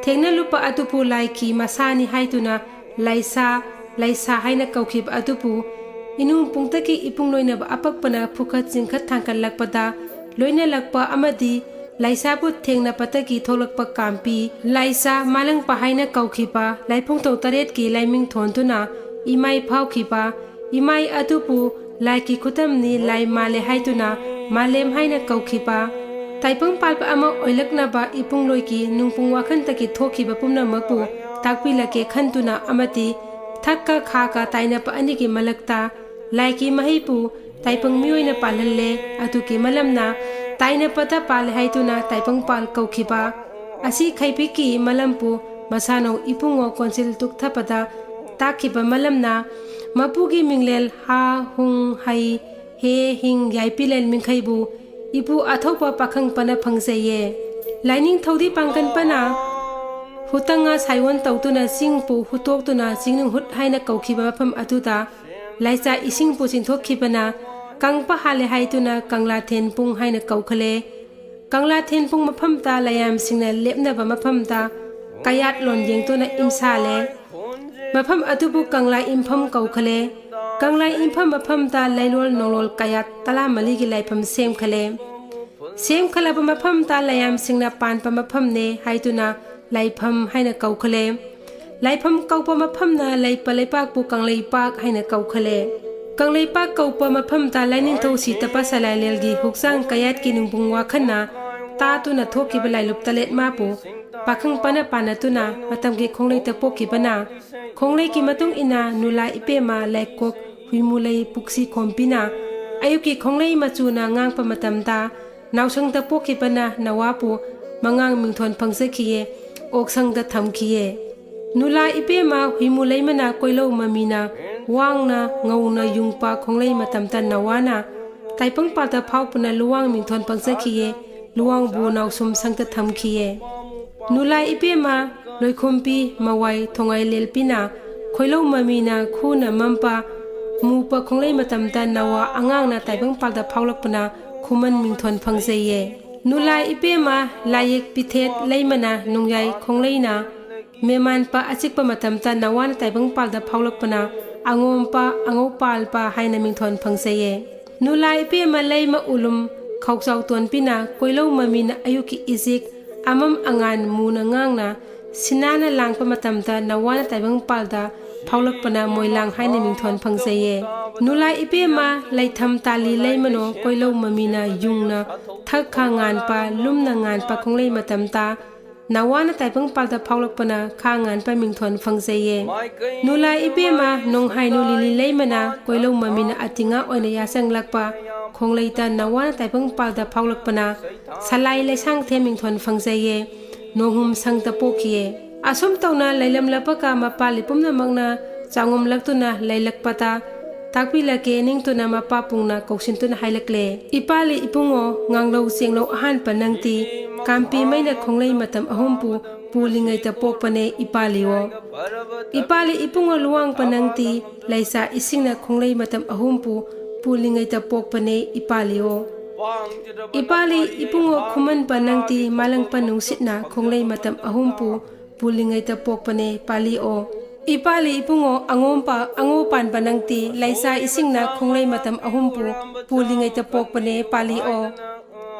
ꯊꯦꯡꯅ ꯂꯨꯞꯄ ꯑꯗꯨꯕꯨ ꯂꯥꯏꯒꯤ ꯃꯁꯥꯅꯤ ꯍꯥꯏꯗꯨꯅ ꯂꯥꯏꯁꯥ, ꯂꯥꯏꯁꯥ ꯍꯥꯏꯅ ꯀꯧꯈꯤꯕ ꯑꯗꯨꯕꯨ ꯏꯅꯨꯡ ꯄꯨꯡꯇꯒꯤ ꯏꯄꯨꯡ ꯂꯣꯏꯅꯕ ꯑꯄꯛꯄꯅ ꯐꯨꯈꯠ ꯆꯤꯡꯈꯠ ꯊꯥꯡꯒꯠꯂꯛꯄꯗ ꯂꯣꯏꯅꯂꯛꯄ ꯑꯃꯗꯤ ꯂꯥꯏꯁꯥꯕꯨ ꯊꯦꯡꯅꯄꯗꯒꯤ ꯊꯣꯛꯂꯛꯄ ꯀꯥꯝꯄꯤ ꯂꯥꯏꯁꯥ ꯃꯥꯂꯪꯄ ꯍꯥꯏꯅ ꯀꯧꯈꯤꯕ ꯂꯥꯏꯐꯣꯡꯊꯧ ꯇꯔꯦꯠꯀꯤ ꯂꯥꯏꯃꯤꯡ ꯊꯣꯟꯗꯨꯅ ꯏꯃꯥꯏ ꯐꯥꯎꯈꯤꯕ, ꯏꯃꯥꯏ ꯑꯗꯨꯕꯨ ꯂꯥꯏꯒꯤ ꯈꯨꯗꯝꯅꯤ, ꯂꯥꯏ ꯃꯥꯜꯂꯦ ꯍꯥꯏꯗꯨꯅ ꯃꯥꯂꯦꯝ ꯍꯥꯏꯅ ꯀꯧꯈꯤꯕ, ꯇꯥꯏꯕꯪ ꯄꯥꯜꯕ ꯑꯃ ꯑꯣꯏꯂꯛꯅꯕ ꯏꯄꯨꯡꯂꯣꯏꯒꯤ ꯅꯨꯡꯄꯨꯡ ꯋꯥꯈꯟꯗꯒꯤ ꯊꯣꯛꯈꯤꯕ ꯄꯨꯝꯅꯃꯛꯄꯨ ꯇꯥꯛꯄꯤꯂꯛꯀꯦ ꯈꯟꯗꯨꯅ ꯑꯃꯗꯤ ꯊꯛꯀ ꯈꯥꯒ ꯇꯥꯏꯅꯕ ꯑꯅꯤꯒꯤ ꯃꯂꯛꯇ ꯂꯥꯏꯒꯤ ꯃꯍꯩꯕꯨ ꯇꯥꯏꯕꯪ ꯃꯤꯑꯣꯏꯅ ꯄꯥꯜꯍꯜꯂꯦ꯫ ꯑꯗꯨꯒꯤ ꯃꯂꯝꯅ ꯇꯥꯏꯅꯕꯗ ꯄꯥꯜꯂꯦ ꯍꯥꯏꯗꯨꯅ ꯇꯥꯏꯕꯪ ꯄꯥꯜ ꯀꯧꯈꯤꯕ꯫ ꯑꯁꯤ ꯈꯩꯕꯤꯛꯀꯤ ꯃꯂꯝꯕꯨ ꯃꯁꯥꯅꯧ ꯏꯕꯨꯡꯉꯣ ꯀꯣꯟꯁꯤꯜ ꯇꯨꯛꯊꯕꯗ ꯇꯥꯛꯈꯤꯕ ꯃꯂꯝꯅ ꯃꯄꯨꯒꯤ ꯃꯤꯡꯂꯦꯜ ꯍꯥ, ꯍꯨꯡ, ꯍꯩ, ꯍꯦ, ꯍꯤꯡ, ꯌꯥꯏꯄꯤꯂꯦꯟ ꯃꯤꯡꯈꯩꯕꯨ ꯏꯄꯨ ꯑꯊꯧꯕ ꯄꯥꯈꯪ ꯄꯅ ꯐꯪꯖꯩꯌꯦ꯫ ꯂꯥꯏꯅꯤꯡꯊꯧꯗꯤ ꯄꯥꯡꯒꯟ ꯄꯅ ꯍꯨꯇꯉꯥ ꯁꯥꯏꯑꯣꯟ ꯇꯧꯗꯨꯅ ꯆꯤꯡꯕꯨ ꯍꯨꯠꯇꯣꯛꯇꯨꯅ ꯆꯤꯡꯅꯨꯡ ꯍꯨꯠ ꯍꯥꯏꯅ ꯀꯧꯈꯤꯕ ꯃꯐꯝ ꯑꯗꯨꯗ ꯂꯥꯏꯆꯥ ꯏꯁꯤꯡꯕꯨ ꯆꯤꯡꯊꯣꯛꯈꯤꯕꯅ ꯀꯪꯄ ꯍꯥꯜꯂꯦ ꯍꯥꯏꯗꯨꯅ ꯀꯪꯂꯥ ꯊꯦꯟꯄꯨꯡ ꯍꯥꯏꯅ ꯀꯧꯈꯠꯂꯦ꯫ ꯀꯪꯂꯥ ꯊꯦꯟꯄꯨꯡ ꯃꯐꯝꯗ ꯂꯥꯏꯌꯥꯝꯁꯤꯡꯅ ꯂꯦꯞꯅꯕ ꯃꯐꯝꯗ ꯀꯌꯥꯠ ꯂꯣꯟ ꯌꯦꯡꯗꯨꯅ ꯏꯝꯁꯥꯂꯦ꯫ ꯃꯐꯝ ꯑꯗꯨꯕꯨ ꯀꯪꯂꯥ ꯏꯝꯐꯝ ꯀꯧꯈꯠꯂꯦ꯫ ꯀꯪꯂꯥ ꯏꯝꯐꯝ ꯃꯐꯝꯗ ꯂꯩꯂꯣꯜ ꯅꯣꯡꯂꯣꯜ ꯀꯌꯥꯠ ꯇꯔꯥꯃꯔꯤꯒꯤ ꯂꯥꯏꯐꯝ ꯁꯦꯝꯈꯠꯂꯦ꯫ ꯁꯦꯝꯈꯠꯂꯕ ꯃꯐꯝꯗ ꯂꯥꯏꯌꯥꯝꯁꯤꯡꯅ ꯄꯥꯟꯕ ꯃꯐꯝꯅꯦ ꯍꯥꯏꯗꯨꯅ ꯂꯥꯏꯐꯝ ꯍꯥꯏꯅ ꯀꯧꯈꯠꯂꯦ꯫ ꯂꯥꯏꯐꯝ ꯀꯧꯕ ꯃꯐꯝꯅ ꯂꯩꯄ ꯂꯩꯄꯥꯛꯄꯨ ꯀꯪꯂꯩꯄꯥꯛ ꯍꯥꯏꯅ ꯀꯧꯈꯠꯂꯦ꯫ ꯀꯪꯂꯩꯄꯥꯛ ꯀꯧꯕ ꯃꯐꯝꯗ ꯂꯥꯏꯅꯤꯡꯊꯧ ꯁꯤꯇꯄ ꯁꯂꯥꯏꯂꯦꯜꯒꯤ ꯍꯛꯆꯥꯡ ꯀꯌꯥꯠꯀꯤ ꯅꯨꯡꯕꯨꯡ ꯋꯥꯈꯟꯅ ꯇꯥꯗꯨꯅ ꯊꯣꯛꯈꯤꯕ ꯂꯥꯏꯂꯨꯞ ꯇꯔꯦꯠ ꯃꯥꯄꯨ ꯄꯥꯈꯪ ꯄꯅ ꯄꯥꯟꯅꯗꯨꯅ ꯃꯇꯝꯒꯤ ꯈꯣꯡꯂꯩꯗ ꯄꯣꯛꯈꯤꯕꯅ ꯈꯣꯡꯂꯩꯒꯤ ꯃꯇꯨꯡ ꯏꯟꯅ ꯅꯨꯂꯥ ꯏꯄꯦꯝꯃ ꯂꯩꯀꯣꯛ ꯍꯨꯏꯃꯨꯂꯩ ꯄꯨꯛꯁꯤ ꯈꯣꯝꯕꯤꯅ ꯑꯌꯨꯛꯀꯤ ꯈꯣꯡꯂꯩ ꯃꯆꯨꯅ ꯉꯥꯡꯄ ꯃꯇꯝꯗ ꯅꯥꯎꯁꯪꯗ ꯄꯣꯛꯈꯤꯕꯅ ꯅꯋꯥꯕꯨ ꯃꯉꯥꯡ ꯃꯤꯡꯊꯣꯟ ꯐꯪꯖꯈꯤꯌꯦ, ꯑꯣꯛꯁꯪꯗ ꯊꯝꯈꯤꯌꯦ꯫ ꯅꯨꯂꯥ ꯏꯕꯦꯝꯃ ꯍꯨꯏꯃꯨ ꯂꯩꯃꯅ ꯀꯣꯏꯂꯧ ꯃꯃꯤꯅ ꯋꯥꯡꯅ ꯉꯧꯅ ꯌꯨꯡꯄ ꯈꯣꯡꯂꯩ ꯃꯇꯝꯗ ꯅꯋꯥꯅ ꯇꯥꯏꯕꯪꯄꯥꯜꯗ ꯐꯥꯎꯄꯅ ꯂꯨꯋꯥꯡ ꯃꯤꯡꯊꯣꯟ ꯐꯪꯖꯈꯤꯌꯦ, ꯂꯨꯋꯥꯡꯕꯨ ꯅꯥꯎꯁꯨꯝ ꯁꯪꯗ ꯊꯝꯈꯤꯌꯦ꯫ ꯅꯨꯂꯥ ꯏꯕꯦꯝꯃ ꯂꯣꯏꯈꯨꯝꯄꯤ ꯃꯋꯥꯏ ꯊꯣꯡꯉꯥꯏ ꯂꯦꯜꯄꯤꯅ ꯈꯣꯏꯂꯧ ꯃꯃꯤꯅ ꯈꯨꯅ ꯃꯝꯄ ꯃꯨꯄ ꯈꯣꯡꯂꯩ ꯃꯇꯝꯗ ꯅꯋꯥ ꯑꯉꯥꯡꯅ ꯇꯥꯏꯕꯪꯄꯥꯜꯗ ꯐꯥꯎꯂꯛꯄꯅ ꯈꯨꯃꯟ ꯃꯤꯡꯊꯣꯟ ꯐꯪꯖꯩꯌꯦ꯫ ꯅꯨꯂꯥ ꯏꯕꯦꯝꯃ ꯂꯥꯏꯌꯦꯛ ꯄꯤꯊꯦꯠ ꯂꯩꯃꯅ ꯅꯨꯡꯌꯥꯏ ꯈꯣꯡꯂꯩꯅ ꯃꯦꯃꯥꯟꯄ ꯑꯆꯤꯛꯄ ꯃꯇꯝꯗ ꯅꯋꯥꯅ ꯇꯥꯏꯕꯪꯄꯥꯜꯗ ꯐꯥꯎꯂꯛꯄꯅ ꯑꯉꯣꯝꯄ ꯑꯉꯧꯄꯥꯜꯄ ꯍꯥꯏꯅ ꯃꯤꯡꯊꯣꯟ ꯐꯪꯖꯩꯌꯦ꯫ ꯅꯨꯂꯥ ꯏꯕꯦꯝꯃ ꯂꯩꯃ ꯎꯂꯨꯝ ꯈꯧꯆꯥꯎ ꯇꯣꯟꯕꯤꯅ ꯀꯣꯏꯂꯧ ꯃꯃꯤꯅ ꯑꯌꯨꯛꯀꯤ ꯏꯖꯤꯛ ꯑꯃꯝ ꯑꯉꯥꯟ ꯃꯨꯅ ꯉꯥꯡꯅ ꯁꯤꯅꯥꯅ ꯂꯥꯡꯕ ꯃꯇꯝꯗ ꯅꯋꯥꯅ ꯇꯥꯏꯕꯪꯄꯥꯜꯗ ꯐꯥꯎꯂꯛꯄꯅ ꯃꯣꯏꯂꯥꯡ ꯍꯥꯏꯅ ꯃꯤꯡꯊꯣꯟ ꯐꯪꯖꯩꯌꯦ꯫ ꯅꯨꯂꯥ ꯏꯕꯦꯝꯃ ꯂꯩꯊꯝ ꯇꯥꯂꯤ ꯂꯩꯃꯅꯣ ꯀꯣꯏꯂꯧ ꯃꯃꯤꯅ ꯌꯨꯡꯅ ꯊꯛ ꯈꯥ ꯉꯥꯟꯄ ꯂꯨꯝꯅ ꯉꯥꯟꯄ ꯈꯣꯡꯂꯩ ꯃꯇꯝꯗ ꯅꯋꯥꯅ ꯇꯥꯏꯕꯪꯄꯥꯜꯗ ꯐꯥꯎꯂꯛꯄꯅ ꯈꯥ ꯉꯥꯟꯄ ꯃꯤꯡꯊꯣꯟ ꯐꯪꯖꯩꯌꯦ꯫ ꯅꯨꯂꯥ ꯏꯕꯦꯝꯃ ꯅꯣꯡꯍꯥꯏꯅꯨ ꯂꯤꯂꯤ ꯂꯩꯃꯅ ꯀꯣꯏꯂꯧ ꯃꯃꯤꯅ ꯑꯇꯤꯉꯥ ꯑꯣꯏꯅ ꯌꯥꯆꯪꯂꯛꯄ ꯈꯣꯡꯂꯩꯇ ꯅꯋꯥꯅ ꯇꯥꯏꯕꯪꯄꯥꯜꯗ ꯐꯥꯎꯂꯛꯄꯅ ꯁꯂꯥꯏ ꯂꯩꯁꯥꯡꯊꯦꯝ ꯃꯤꯡꯊꯣꯟ ꯐꯪꯖꯩꯌꯦ꯫ ꯅꯣꯡꯍꯨꯝ ꯁꯪꯇ ꯄꯣꯛꯈꯤꯌꯦ꯫ ꯑꯁꯨꯝ ꯇꯧꯅ ꯂꯩꯂꯝꯂꯕꯒ ꯃꯄꯥꯜꯂꯤ ꯄꯨꯝꯅꯃꯛꯅ ꯆꯥꯉꯝꯂꯛꯇꯨꯅ ꯂꯩꯂꯛꯄꯗ ꯇꯥꯛꯄꯤꯂꯛꯀꯦ ꯅꯤꯡꯇꯨꯅ ꯃꯄꯥ ꯄꯨꯡꯅ ꯀꯧꯁꯤꯟꯇꯨꯅ ꯍꯥꯏꯂꯛꯂꯦ꯫ ꯏꯄꯥꯂꯤ ꯏꯕꯨꯡꯉꯣ ꯉꯥꯡꯂꯧ ꯆꯦꯡꯂꯧ ꯑꯍꯥꯟꯕ ꯅꯪꯗꯤ ꯀꯥꯝꯄꯤ ꯃꯩꯅ ꯈꯣꯡꯂꯩ ꯃꯇꯝ ꯑꯍꯨꯝꯕꯨ ꯄꯨꯜꯂꯤꯉꯩꯗ ꯄꯣꯛꯄꯅꯦ ꯏꯄꯥꯂꯤꯑꯣ꯫ ꯏꯄꯥꯂꯤ ꯏꯕꯨꯡꯉꯣ ꯂꯨꯋꯥꯡꯄ ꯅꯪꯗꯤ ꯂꯩꯆꯥ ꯏꯁꯤꯡꯅ ꯈꯣꯡꯂꯩ ꯃꯇꯝ ꯑꯍꯨꯝꯕꯨ ꯄꯨꯜꯂꯤꯉꯩꯗ ꯄꯣꯛꯄꯅꯦ ꯏꯄꯥꯂꯤꯑꯣ꯫ ꯏꯄꯥꯂꯤ ꯏꯕꯨꯡꯉꯣ ꯈꯨꯃꯟꯄ ꯅꯪꯗꯤ ꯃꯥꯂꯪꯄ ꯅꯨꯡꯁꯤꯠꯅ ꯈꯣꯡꯂꯩ ꯃꯇꯝ ꯑꯍꯨꯝꯕꯨ ꯄꯨꯜꯂꯤꯉꯩꯗ ꯄꯣꯛꯄꯅꯦ ꯄꯥꯂꯤꯑꯣ꯫ ꯏꯄꯥꯂꯤ ꯏꯕꯨꯡꯉꯣ ꯑꯉꯣꯝꯄ ꯑꯉꯣ ꯄꯥꯟꯕ ꯅꯪꯗꯤ ꯂꯩꯆꯥ ꯏꯁꯤꯡꯅ ꯈꯣꯡꯂꯩ ꯃꯇꯝ ꯑꯍꯨꯝꯕꯨ ꯄꯨꯜꯂꯤꯉꯩꯗ ꯄꯣꯛꯄꯅꯦ ꯄꯥꯂꯤꯑꯣ꯫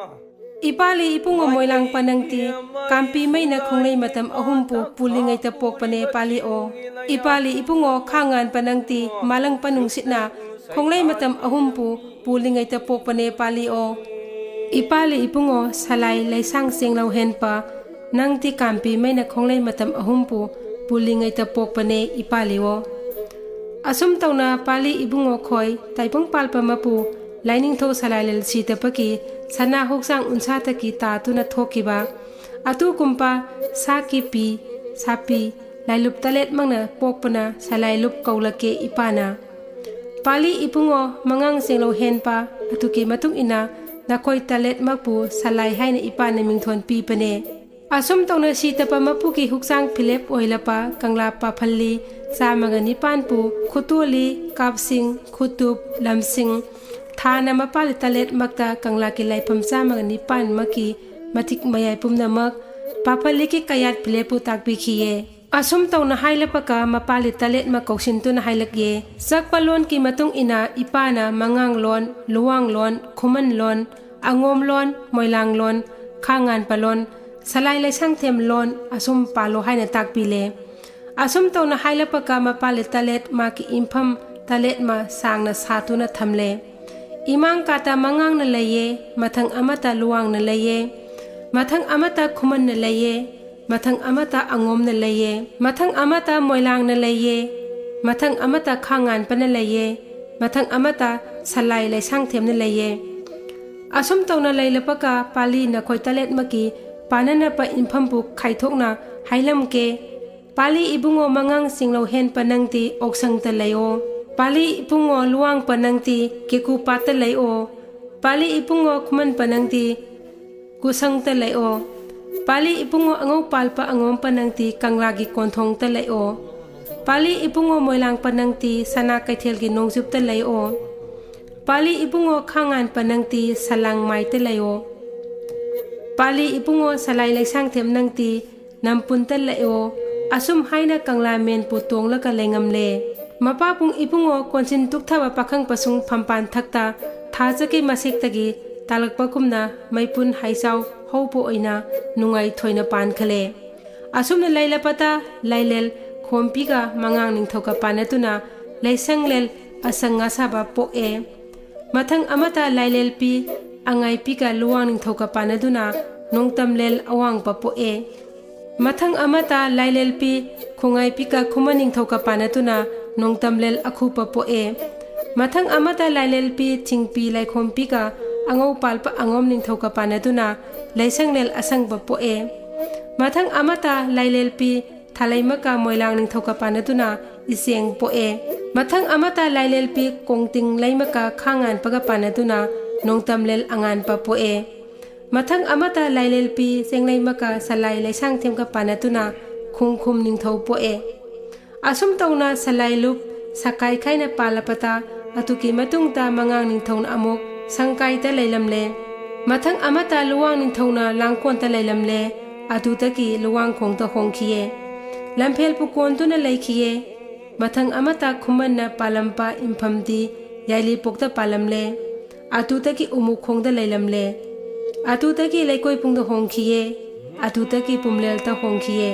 ꯏꯄꯥꯂꯤ ꯏꯕꯨꯡꯉꯣ ꯃꯣꯏꯂꯥꯡꯄ ꯅꯪꯗꯤ ꯀꯥꯝꯄꯤ ꯃꯩꯅ ꯈꯣꯡꯂꯩ ꯃꯇꯝ ꯑꯍꯨꯝꯕꯨ ꯄꯨꯜꯂꯤꯉꯩꯗ ꯄꯣꯛꯄꯅꯦ ꯄꯥꯂꯤꯑꯣ꯫ ꯏꯄꯥꯂꯤ ꯏꯕꯨꯡꯉꯣ ꯈꯥ ꯉꯥꯟꯕ ꯅꯪꯗꯤ ꯃꯥꯂꯪꯄ ꯅꯨꯡꯁꯤꯠꯅ ꯈꯣꯡꯂꯩ ꯃꯇꯝ ꯑꯍꯨꯝꯕꯨ ꯄꯨꯜꯂꯤꯉꯩꯗ ꯄꯣꯛꯄꯅꯦ ꯄꯥꯂꯤꯑꯣ꯫ ꯏꯄꯥꯂꯤ ꯏꯕꯨꯡꯉꯣ ꯁꯂꯥꯏ ꯂꯩꯁꯥꯡ ꯆꯦꯡꯂꯧ ꯍꯦꯟꯄ ꯅꯪꯗꯤ ꯀꯥꯝꯄꯤ ꯃꯩꯅ ꯈꯣꯡꯂꯩ ꯃꯇꯝ ꯑꯍꯨꯝꯕꯨ ꯄꯨꯜꯂꯤꯉꯩꯗ ꯄꯣꯛꯄꯅꯦ ꯏꯄꯥꯂꯤꯑꯣ꯫ ꯑꯁꯨꯝ ꯇꯧꯅ ꯄꯥꯂꯤ ꯏꯕꯨꯡꯉꯣ ꯈꯣꯏ ꯇꯥꯏꯕꯪ ꯄꯥꯜꯄ ꯃꯄꯨ ꯂꯥꯏꯅꯤꯡꯊꯧ ꯁꯂꯥꯏꯂꯦꯜ ꯁꯤꯇꯄꯒꯤ ꯁꯅꯥ ꯍꯨꯛꯆꯥꯡ ꯎꯟꯁꯥꯇꯒꯤ ꯇꯥꯇꯨꯅ ꯊꯣꯛꯈꯤꯕ ꯑꯗꯨꯒꯨꯝꯕ ꯁꯥꯀꯤ ꯄꯤ, ꯁꯥꯄꯤ, ꯂꯥꯏꯂꯨꯞ ꯇꯔꯦꯠꯃꯛꯅ ꯄꯣꯛꯄꯅ ꯁꯂꯥꯏꯂꯨꯞ ꯀꯧꯂꯛꯀꯦ ꯏꯄꯥꯅ꯫ ꯄꯥꯂꯤ ꯏꯕꯨꯡꯉꯣ ꯃꯉꯥꯡ ꯆꯦꯡꯂꯧ ꯍꯦꯟꯕ ꯑꯗꯨꯒꯤ ꯃꯇꯨꯡ ꯏꯟꯅ ꯅꯈꯣꯏ ꯇꯔꯦꯠꯃꯛꯄꯨ ꯁꯂꯥꯏ ꯍꯥꯏꯅ ꯏꯄꯥꯅ ꯃꯤꯡꯊꯣꯟ ꯄꯤꯕꯅꯦ꯫ ꯑꯁꯨꯝ ꯇꯧꯅ ꯁꯤꯇꯄ ꯃꯄꯨꯒꯤ ꯍꯨꯛꯆꯥꯡ ꯐꯤꯂꯦꯞ ꯑꯣꯏꯂꯕ ꯀꯪꯂꯥ ꯄꯥꯐꯜꯂꯤ ꯆꯥꯝꯃꯒ ꯅꯤꯄꯥꯟꯕꯨ ꯈꯨꯇꯣꯜꯂꯤ, ꯀꯥꯞꯁꯤꯡ, ꯈꯨꯇꯨꯞ, ꯂꯝꯁꯤꯡ, ꯊꯥꯅ ꯃꯄꯥꯜꯂꯤ ꯇꯔꯦꯠꯃꯛꯇ ꯀꯪꯂꯥꯒꯤ ꯂꯥꯏꯐꯝ ꯆꯥꯝꯃꯒ ꯅꯤꯄꯥꯟꯃꯛꯀꯤ ꯃꯇꯤꯛ ꯃꯌꯥꯏ ꯄꯨꯝꯅꯃꯛ ꯄꯥꯐꯜꯂꯤꯒꯤ ꯀꯌꯥꯠ ꯐꯤꯂꯦꯞꯄꯨ ꯇꯥꯛꯄꯤꯈꯤꯌꯦ꯫ ꯑꯁꯨꯝ ꯇꯧꯅ ꯍꯥꯏꯂꯄꯒ ꯃꯄꯥꯜꯂꯤ ꯇꯔꯦꯠꯃꯛ ꯀꯧꯁꯤꯟꯗꯨꯅ ꯍꯥꯏꯂꯛꯌꯦ꯫ ꯆꯛꯄ ꯂꯣꯟꯒꯤ ꯃꯇꯨꯡ ꯏꯟꯅ ꯏꯄꯥꯅ ꯃꯉꯥꯡ ꯂꯣꯟ, ꯂꯨꯋꯥꯡ ꯂꯣꯟ, ꯈꯨꯃꯟ ꯂꯣꯟ, ꯑꯉꯣꯝ ꯂꯣꯟ, ꯃꯣꯏꯂꯥꯡ ꯂꯣꯟ, ꯈꯥꯉꯥꯟꯄ ꯂꯣꯟ, ꯁꯂꯥꯏ ꯂꯩꯁꯥꯡꯊꯦꯝ ꯂꯣꯟ ꯑꯁꯨꯝ ꯄꯥꯜꯂꯣ ꯍꯥꯏꯅ ꯇꯥꯛꯄꯤꯂꯦ꯫ ꯑꯁꯨꯝ ꯇꯧꯅ ꯍꯥꯏꯂꯛꯄꯒ ꯃꯄꯥꯜꯂꯤ ꯇꯔꯦꯠ ꯃꯥꯒꯤ ꯏꯟꯐꯝ ꯇꯔꯦꯠꯃ ꯁꯥꯡꯅ ꯁꯥꯇꯨꯅ ꯊꯝꯂꯦ꯫ ꯏꯃꯥꯡ ꯀꯥꯇ ꯃꯉꯥꯡꯅ ꯂꯩꯌꯦ, ꯃꯊꯪ ꯑꯃꯇ ꯂꯨꯋꯥꯡꯅ ꯂꯩꯌꯦ, ꯃꯊꯪ ꯑꯃꯇ ꯈꯨꯃꯟꯅ ꯂꯩꯌꯦ, ꯃꯊꯪ ꯑꯃꯇ ꯑꯉꯣꯝꯅ ꯂꯩꯌꯦ, ꯃꯊꯪ ꯑꯃꯇ ꯃꯣꯏꯂꯥꯡꯅ ꯂꯩꯌꯦ, ꯃꯊꯪ ꯑꯃꯇ ꯈꯥꯉꯥꯟꯄꯅ ꯂꯩꯌꯦ, ꯃꯊꯪ ꯑꯃꯇ ꯁꯂꯥꯏ ꯂꯩꯁꯥꯡꯊꯦꯝꯅ ꯂꯩꯌꯦ꯫ ꯑꯁꯨꯝ ꯇꯧꯅ ꯂꯩꯂꯄꯒ ꯄꯥꯂꯤ ꯅꯈꯣꯏ ꯇꯔꯦꯠꯃꯛꯀꯤ ꯄꯥꯅꯅꯕ ꯏꯟꯐꯝꯕꯨ ꯈꯥꯏꯊꯣꯛꯅ ꯍꯥꯏꯂꯝꯒꯦ꯫ ꯄꯥꯂꯤ ꯏꯕꯨꯡꯉꯣ ꯃꯉꯥꯡ ꯆꯤꯡꯂꯧ ꯍꯦꯟꯄ ꯅꯪꯗꯤ ꯑꯣꯛꯁꯪꯇ ꯂꯩꯑꯣ꯫ ꯄꯥꯂꯤ ꯏꯕꯨꯡꯉꯣ ꯂꯨꯋꯥꯡꯄ ꯅꯪꯗꯤ ꯀꯦꯀꯨ ꯄꯥꯠꯇ ꯂꯩꯑꯣ꯫ ꯄꯥꯂꯤ ꯏꯕꯨꯡꯉꯣ ꯈꯨꯃꯟꯄ ꯅꯪꯗꯤ ꯀꯨꯁꯪꯇ ꯂꯩꯑꯣ꯫ ꯄꯥꯂꯤ ꯏꯕꯨꯡꯉꯣ ꯑꯉꯧ ꯄꯥꯜꯄ ꯑꯉꯣꯝꯄ ꯅꯪꯗꯤ ꯀꯪꯂꯥꯒꯤ ꯀꯣꯟꯊꯣꯡꯇ ꯂꯩꯑꯣ꯫ ꯄꯥꯂꯤ ꯏꯕꯨꯡꯉꯣ ꯃꯣꯏꯂꯥꯡꯄ ꯅꯪꯗꯤ ꯁꯅꯥ ꯀꯩꯊꯦꯜꯒꯤ ꯅꯣꯡꯆꯨꯞꯇ ꯂꯩꯑꯣ꯫ ꯄꯥꯂꯤ ꯏꯕꯨꯡꯉꯣ ꯈꯥꯉꯥꯟꯄ ꯅꯪꯗꯤ ꯁꯂꯥꯡ ꯃꯥꯏꯇ ꯂꯩꯑꯣ꯫ ꯄꯥꯂꯤ ꯏꯕꯨꯡꯉꯣ ꯁꯂꯥꯏ ꯂꯩꯁꯥꯡꯊꯦꯝ ꯅꯪꯗꯤ ꯅꯝꯄꯨꯟꯇ ꯂꯩꯑꯣ꯫ ꯑꯁꯨꯝ ꯍꯥꯏꯅ ꯀꯪꯂꯥ ꯃꯦꯟꯄꯨ ꯇꯣꯡꯂꯒ ꯂꯩꯉꯝꯂꯦ꯫ ꯃꯄꯥꯕꯨꯡ ꯏꯕꯨꯡꯉꯣ ꯀꯣꯟꯁꯤꯟ ꯇꯨꯛꯊꯕ ꯄꯥꯈꯪ ꯄꯁꯨꯡ ꯐꯝꯄꯥꯟ ꯊꯛꯇ ꯊꯥꯖꯒꯤ ꯃꯁꯦꯛꯇꯒꯤ ꯇꯥꯂꯛꯄꯒꯨꯝꯅ ꯃꯩꯄꯨꯟ ꯍꯩꯆꯥꯎ ꯍꯧꯕ ꯑꯣꯏꯅ ꯅꯨꯡꯉꯥꯏ ꯊꯣꯏꯅ ꯄꯥꯟꯈꯂꯦ꯫ ꯑꯁꯨꯝꯅ ꯂꯩꯂꯕꯗ ꯂꯥꯏꯂꯦꯜ ꯈꯣꯝꯄꯤꯒ ꯃꯉꯥꯡ ꯅꯤꯡꯊꯧꯒ ꯄꯥꯟꯅꯗꯨꯅ ꯂꯩꯁꯪꯂꯦꯜ ꯑꯁꯪ ꯑꯁꯥꯕ ꯄꯣꯛꯑꯦ꯫ ꯃꯊꯪ ꯑꯃꯇ ꯂꯥꯏꯂꯦꯜꯄꯤ ꯑꯉꯥꯏꯄꯤꯒ ꯂꯨꯋꯥꯡ ꯅꯤꯡꯊꯧꯒ ꯄꯥꯟꯅꯗꯨꯅ ꯅꯣꯡꯇꯝꯂꯦꯜ ꯑꯋꯥꯡꯕ ꯄꯣꯛꯑꯦ꯫ ꯃꯊꯪ ꯑꯃꯇ ꯂꯥꯏꯂꯦꯜꯄꯤ ꯈꯣꯡꯉꯥꯏꯄꯤꯒ ꯈꯨꯃꯟ ꯅꯤꯡꯊꯧꯒ ꯄꯥꯟꯅꯗꯨꯅ ꯅꯣꯡꯇꯝꯂꯦꯜ ꯑꯈꯨꯕ ꯄꯣꯛꯑꯦ꯫ ꯃꯊꯪ ꯑꯃꯇ ꯂꯥꯏꯂꯦꯜꯄꯤ ꯊꯤꯡꯄꯤ ꯂꯥꯏꯈꯣꯝꯄꯤꯒ ꯑꯉꯧ ꯄꯥꯜꯄ ꯑꯉꯣꯝ ꯅꯤꯡꯊꯧꯒ ꯄꯥꯟꯅꯗꯨꯅ ꯂꯩꯁꯪꯂꯦꯜ ꯑꯁꯪꯕ ꯄꯣꯛꯑꯦ꯫ ꯃꯊꯪ ꯑꯃꯇ ꯂꯥꯏꯂꯦꯜꯄꯤ ꯊꯥꯂꯩꯃꯀ ꯃꯣꯏꯂꯥꯡ ꯅꯤꯡꯊꯧꯒ ꯄꯥꯟꯅꯗꯨꯅ ꯏꯆꯦꯡ ꯄꯣꯛꯑꯦ꯫ ꯃꯊꯪ ꯑꯃꯇ ꯂꯥꯏꯂꯦꯜꯄꯤ ꯀꯣꯡꯇꯤꯡ ꯂꯩꯃꯀ ꯈꯥꯉꯥꯟꯄꯒ ꯄꯥꯟꯅꯗꯨꯅ ꯅꯣꯡꯇꯝꯂꯦꯜ ꯑꯉꯥꯟꯕ ꯄꯣꯛꯑꯦ꯫ ꯃꯊꯪ ꯑꯃꯇ ꯂꯥꯏꯂꯦꯜꯄꯤ ꯆꯦꯡꯂꯩꯃꯀ ꯁꯂꯥꯏ ꯂꯩꯁꯥꯡꯊꯦꯝꯒ ꯄꯥꯟꯅꯗꯨꯅ ꯈꯣꯡꯈꯨꯝ ꯅꯤꯡꯊꯧ ꯄꯣꯛꯑꯦ꯫ ꯑꯁꯨꯝ ꯇꯧꯅ ꯁꯂꯥꯏ ꯂꯨꯞ ꯁꯀꯥꯏ ꯈꯥꯏꯅ ꯄꯥꯜꯂꯕꯗ ꯑꯗꯨꯒꯤ ꯃꯇꯨꯡꯗ ꯃꯉꯥꯡ ꯅꯤꯡꯊꯧꯅ ꯑꯃꯨꯛ ꯁꯪꯀꯥꯏꯗ ꯂꯩꯂꯝꯂꯦ꯫ ꯃꯊꯪ ꯑꯃꯇ ꯂꯨꯋꯥꯡ ꯅꯤꯡꯊꯧꯅ ꯂꯥꯡꯀꯣꯟꯗ ꯂꯩꯂꯝꯂꯦ꯫ ꯑꯗꯨꯗꯒꯤ ꯂꯨꯋꯥꯡꯈꯣꯡꯗ ꯍꯣꯡꯈꯤꯌꯦ꯫ ꯂꯝꯐꯦꯜ ꯄꯨꯀꯣꯟꯗꯨꯅ ꯂꯩꯈꯤꯌꯦ꯫ ꯃꯊꯪ ꯑꯃꯇ ꯈꯨꯃꯟꯅ ꯄꯥꯜꯂꯝꯕ ꯏꯝꯐꯝꯗꯤ ꯌꯥꯏꯂꯤꯄꯣꯛꯇ ꯄꯥꯜꯂꯝꯂꯦ꯫ ꯑꯗꯨꯗꯒꯤ ꯎꯃꯨꯈꯣꯡꯗ ꯂꯩꯂꯝꯂꯦ꯫ ꯑꯗꯨꯗꯒꯤ ꯂꯩꯀꯣꯏꯄꯨꯡꯗ ꯍꯣꯡꯈꯤꯌꯦ꯫ ꯑꯗꯨꯗꯒꯤ ꯄꯨꯝꯂꯦꯜꯗ ꯍꯣꯡꯈꯤꯌꯦ꯫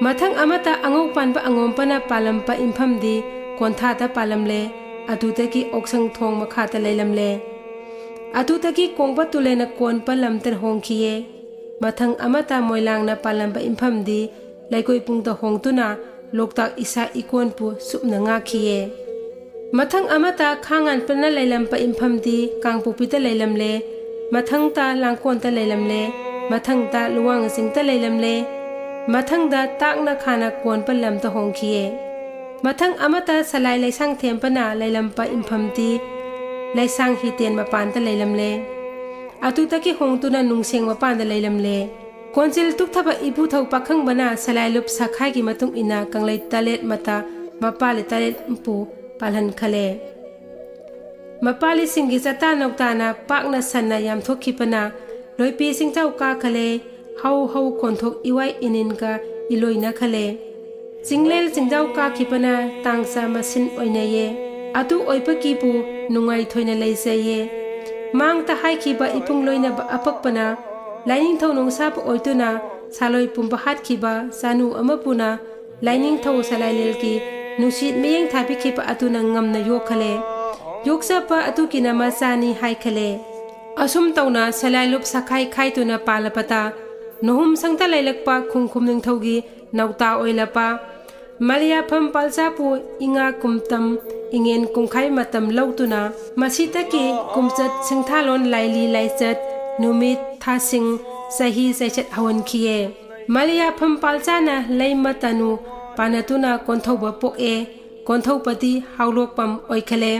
ꯃꯊꯪ ꯑꯃꯇ ꯑꯉꯧ ꯄꯥꯟꯕ ꯑꯉꯣꯝꯄꯅ ꯄꯥꯜꯂꯝꯕ ꯏꯝꯐꯝꯗꯤ ꯀꯣꯟꯊꯥꯗ ꯄꯥꯜꯂꯝꯂꯦ꯫ ꯑꯗꯨꯗꯒꯤ ꯑꯣꯛꯁꯪ ꯊꯣꯡ ꯃꯈꯥꯗ ꯂꯩꯂꯝꯂꯦ꯫ ꯑꯗꯨꯗꯒꯤ ꯀꯣꯡꯕ ꯇꯨꯂꯦꯅ ꯀꯣꯟꯕ ꯂꯝꯗ ꯍꯣꯡꯈꯤꯌꯦ꯫ ꯃꯊꯪ ꯑꯃꯇ ꯃꯣꯏꯂꯥꯡꯅ ꯄꯥꯜꯂꯝꯕ ꯏꯝꯐꯝꯗꯤ ꯂꯩꯀꯣꯏꯄꯨꯡꯗ ꯍꯣꯡꯗꯨꯅ ꯂꯣꯛꯇꯥꯛ ꯏꯁꯥ ꯏꯀꯣꯟꯕꯨ ꯆꯨꯞꯅ ꯉꯥꯛꯈꯤꯌꯦ꯫ ꯃꯊꯪ ꯑꯃꯇ ꯈꯥꯉꯥꯟꯄꯅ ꯂꯩꯂꯝꯕ ꯏꯝꯐꯝꯗꯤ ꯀꯥꯡꯄꯣꯛꯄꯤꯗ ꯂꯩꯂꯝꯂꯦ꯫ ꯃꯊꯪꯗ ꯂꯥꯡꯀꯣꯟꯗ ꯂꯩꯂꯝꯂꯦ꯫ ꯃꯊꯪꯗ ꯂꯨꯋꯥꯡ ꯆꯤꯡꯗ ꯂꯩꯂꯝꯂꯦ꯫ ꯃꯊꯪꯗ ꯇꯥꯛꯅ ꯈꯥꯅ ꯀꯣꯟꯕ ꯂꯝꯗ ꯍꯣꯡꯈꯤꯌꯦ꯫ ꯃꯊꯪ ꯑꯃꯇ ꯁꯂꯥꯏ ꯂꯩꯁꯥꯡꯊꯦꯝꯕꯅ ꯂꯩꯂꯝꯕ ꯏꯝꯐꯝꯗꯤ ꯂꯩꯁꯥꯡ ꯍꯤꯇꯦꯟ ꯃꯄꯥꯟꯗ ꯂꯩꯂꯝꯂꯦ꯫ ꯑꯗꯨꯗꯒꯤ ꯍꯣꯡꯗꯨꯅ ꯅꯨꯡꯁꯦꯡ ꯃꯄꯥꯟꯗ ꯂꯩꯂꯝꯂꯦ꯫ ꯀꯣꯟꯖꯤꯜ ꯇꯨꯛꯊꯕ ꯏꯕꯨꯙꯧ ꯄꯥꯈꯪꯕꯅ ꯁꯂꯥꯏꯂꯨꯞ ꯁꯈꯥꯏꯒꯤ ꯃꯇꯨꯡ ꯏꯟꯅ ꯀꯪꯂꯩ ꯇꯔꯦꯠ ꯃꯇ ꯃꯄꯥꯂꯤ ꯇꯔꯦꯠꯄꯨ ꯄꯥꯜꯍꯟꯈꯂꯦ꯫ ꯃꯄꯥꯂꯤꯁꯤꯡꯒꯤ ꯆꯇꯥ ꯅꯧꯇꯥꯅ ꯄꯥꯛꯅ ꯁꯟꯅ ꯌꯥꯝꯊꯣꯛꯈꯤꯕꯅ ꯂꯣꯏꯄꯤ ꯆꯤꯡꯖꯥꯎ ꯀꯥꯈꯂꯦ꯫ ꯍꯧ ꯍꯧ ꯈꯣꯟꯊꯣꯛ ꯏꯋꯥꯏ ꯏꯅꯤꯟꯒ ꯏꯂꯣꯏꯅꯈꯂꯦ꯫ ꯆꯤꯡꯂꯦꯜ ꯆꯤꯡꯖꯥꯎ ꯀꯥꯈꯤꯕꯅ ꯇꯥꯡꯆꯥ ꯃꯁꯤꯟ ꯑꯣꯏꯅꯩꯌꯦ꯫ ꯑꯗꯨ ꯑꯣꯏꯕꯒꯤꯕꯨ ꯅꯨꯡꯉꯥꯏ ꯊꯣꯏꯅ ꯂꯩꯖꯩꯌꯦ꯫ ꯃꯥꯡꯗ ꯍꯥꯏꯈꯤꯕ ꯏꯄꯨꯡ ꯂꯣꯏꯅꯕ ꯑꯄꯛꯄꯅ ꯂꯥꯏꯅꯤꯡꯊꯧ ꯅꯣꯡꯁꯥꯕ ꯑꯣꯏꯗꯨꯅ ꯁꯥꯂꯣꯏ ꯄꯨꯝꯕ ꯍꯥꯠꯈꯤꯕ ꯆꯥꯅꯨ ꯑꯃꯕꯨꯅ ꯂꯥꯏꯅꯤꯡꯊꯧ ꯁꯂꯥꯏꯂꯦꯜꯒꯤ ꯅꯨꯡꯁꯤꯠ ꯃꯤꯠꯌꯦꯡ ꯊꯥꯕꯤꯈꯤꯕ ꯑꯗꯨꯅ ꯉꯝꯅ ꯌꯣꯛꯈꯂꯦ꯫ ꯌꯣꯛꯆꯕ ꯑꯗꯨꯒꯤꯅ ꯃꯆꯥꯅꯤ ꯍꯥꯏꯈꯂꯦ꯫ ꯑꯁꯨꯝ ꯇꯧꯅ ꯁꯂꯥꯏꯂꯨꯞ ꯁꯈꯥꯏ ꯈꯥꯏꯗꯨꯅ ꯄꯥꯜꯂꯕꯗ ꯅꯣꯍꯨꯝ ꯁꯪꯗ ꯂꯩꯂꯛꯄ ꯈꯨꯡꯈꯨꯝ ꯅꯤꯡꯊꯧꯒꯤ ꯅꯧꯇꯥ ꯑꯣꯏꯂꯕ ꯃꯂꯤꯌꯥꯐꯝ ꯄꯥꯜꯆꯥꯄꯨ ꯏꯉꯥ ꯀꯨꯝꯇꯝ ꯏꯉꯦꯟ ꯀꯨꯝꯈꯥꯏ ꯃꯇꯝ ꯂꯧꯗꯨꯅ ꯃꯁꯤꯗꯒꯤ ꯀꯨꯝꯆꯠ ꯁꯤꯡꯊꯥꯂꯣꯟ ꯂꯥꯏꯂꯤ ꯂꯥꯏꯆꯠ ꯅꯨꯃꯤꯠ ꯊꯥꯁꯤꯡ ꯆꯍꯤ ꯆꯩꯆꯠ ꯍꯧꯍꯟꯈꯤꯌꯦ꯫ ꯃꯂꯤꯌꯥꯐꯝ ꯄꯥꯜꯆꯥꯅ ꯂꯩꯃ ꯇꯅꯨ ꯄꯥꯅꯗꯨꯅ ꯀꯣꯟꯊꯧꯕ ꯄꯣꯛꯑꯦ꯫ ꯀꯣꯟꯊꯧꯕꯗꯤ ꯍꯥꯎꯂꯣꯛꯄꯝ ꯑꯣꯏꯈꯂꯦ꯫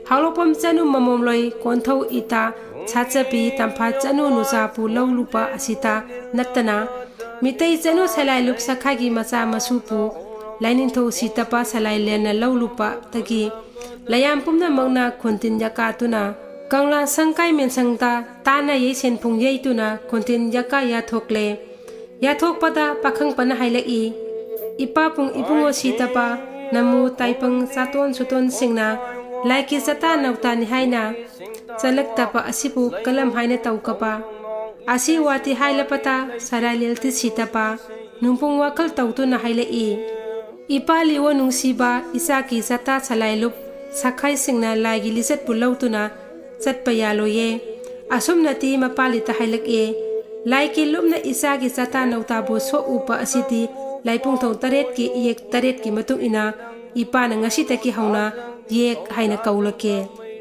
ꯍꯥꯎꯂꯣꯛꯄꯝ ꯆꯅꯨ ꯃꯃꯣꯝꯂꯣꯏ ꯀꯣꯟꯊꯧ ꯏꯇꯥ ꯁꯥꯠꯆꯕꯤ ꯇꯝꯐꯥ ꯆꯅꯨ ꯅꯨꯆꯥꯄꯨ ꯂꯧ ꯂꯨꯄꯥ ꯑꯁꯤꯇ ꯅꯠꯇꯅ ꯃꯤꯇꯩ ꯆꯅꯨ ꯁꯂꯥꯏ ꯂꯨꯞ ꯁꯈꯥꯏꯒꯤ ꯃꯆꯥ ꯃꯁꯨꯄꯨ ꯂꯥꯏꯅꯤꯡꯊꯧ ꯁꯤꯇꯄ ꯁꯂꯥꯏ ꯂꯦꯟꯅ ꯂꯧ ꯂꯨꯄꯥꯗꯒꯤ ꯂꯌꯥꯝ ꯄꯨꯝꯅꯃꯛꯅ ꯈꯨꯟꯇꯤꯟ ꯌꯥꯀꯥꯇꯨꯅ ꯀꯪꯂꯥ ꯁꯪꯀꯥꯏ ꯃꯦꯟꯁꯪꯗ ꯇꯥꯅ ꯌꯩꯁꯦꯟ ꯐꯨꯡ ꯌꯩꯇꯨꯅ ꯈꯨꯟꯇꯤꯟ ꯌꯥꯀꯥ ꯌꯥꯊꯣꯛꯂꯦ꯫ ꯌꯥꯊꯣꯛꯄꯗ ꯄꯥꯈꯪꯄꯅ ꯍꯥꯏꯂꯛꯏ, "ꯏꯄꯥꯕꯨꯡ ꯏꯕꯨꯡꯉꯣ ꯁꯤꯇꯄ ꯅꯃꯨ ꯇꯥꯏꯄꯪ ꯆꯥꯇꯣꯟ ꯁꯨꯇꯣꯟꯁꯤꯡꯅ ꯂꯥꯏꯒꯤ ꯆꯇꯥ ꯅꯧꯇꯥꯅꯤ ꯍꯥꯏꯅ ꯆꯠꯂꯛꯇꯕ ꯑꯁꯤꯕꯨ ꯀꯂꯝ ꯍꯥꯏꯅ ꯇꯧꯀꯕ?" ꯑꯁꯤ ꯋꯥꯇꯤ ꯍꯥꯏꯂꯄꯇ ꯁꯔꯥꯏꯂꯦꯜꯇꯤ ꯁꯤꯇꯄ ꯅꯨꯡꯄꯨꯡ ꯋꯥꯈꯜ ꯇꯧꯗꯨꯅ ꯍꯥꯏꯂꯛꯏ, "ꯏꯄꯥ ꯂꯤꯑꯣ ꯅꯨꯡꯁꯤꯕ, ꯏꯆꯥꯒꯤ ꯆꯇꯥ ꯁꯂꯥꯏ ꯂꯨꯞ ꯁꯈꯥꯏꯁꯤꯡꯅ ꯂꯥꯏꯒꯤ ꯂꯤꯆꯠꯄꯨ ꯂꯧꯗꯨꯅ ꯆꯠꯄ ꯌꯥꯂꯣꯏꯌꯦ꯫ ꯑꯁꯨꯝꯅꯗꯤ ꯃꯄꯥꯂꯤꯇ ꯍꯥꯏꯂꯛꯑꯦ, ꯂꯥꯏꯒꯤ ꯂꯨꯞꯅ ꯏꯆꯥꯒꯤ ꯆꯇꯥ ꯅꯧꯇꯥꯕꯨ ꯁꯣꯛꯎꯕ ꯑꯁꯤꯗꯤ ꯂꯥꯏꯄꯨꯡꯊꯧ ꯇꯔꯦꯠꯀꯤ ꯏꯌꯦꯛ ꯇꯔꯦꯠꯀꯤ ꯃꯇꯨꯡ ꯏꯟꯅ ꯏꯄꯥꯅ ꯉꯁꯤꯗꯒꯤ ꯍꯧꯅ ꯌꯦꯛ ꯍꯥꯏꯅ ꯀꯧꯂꯛꯀꯦ꯫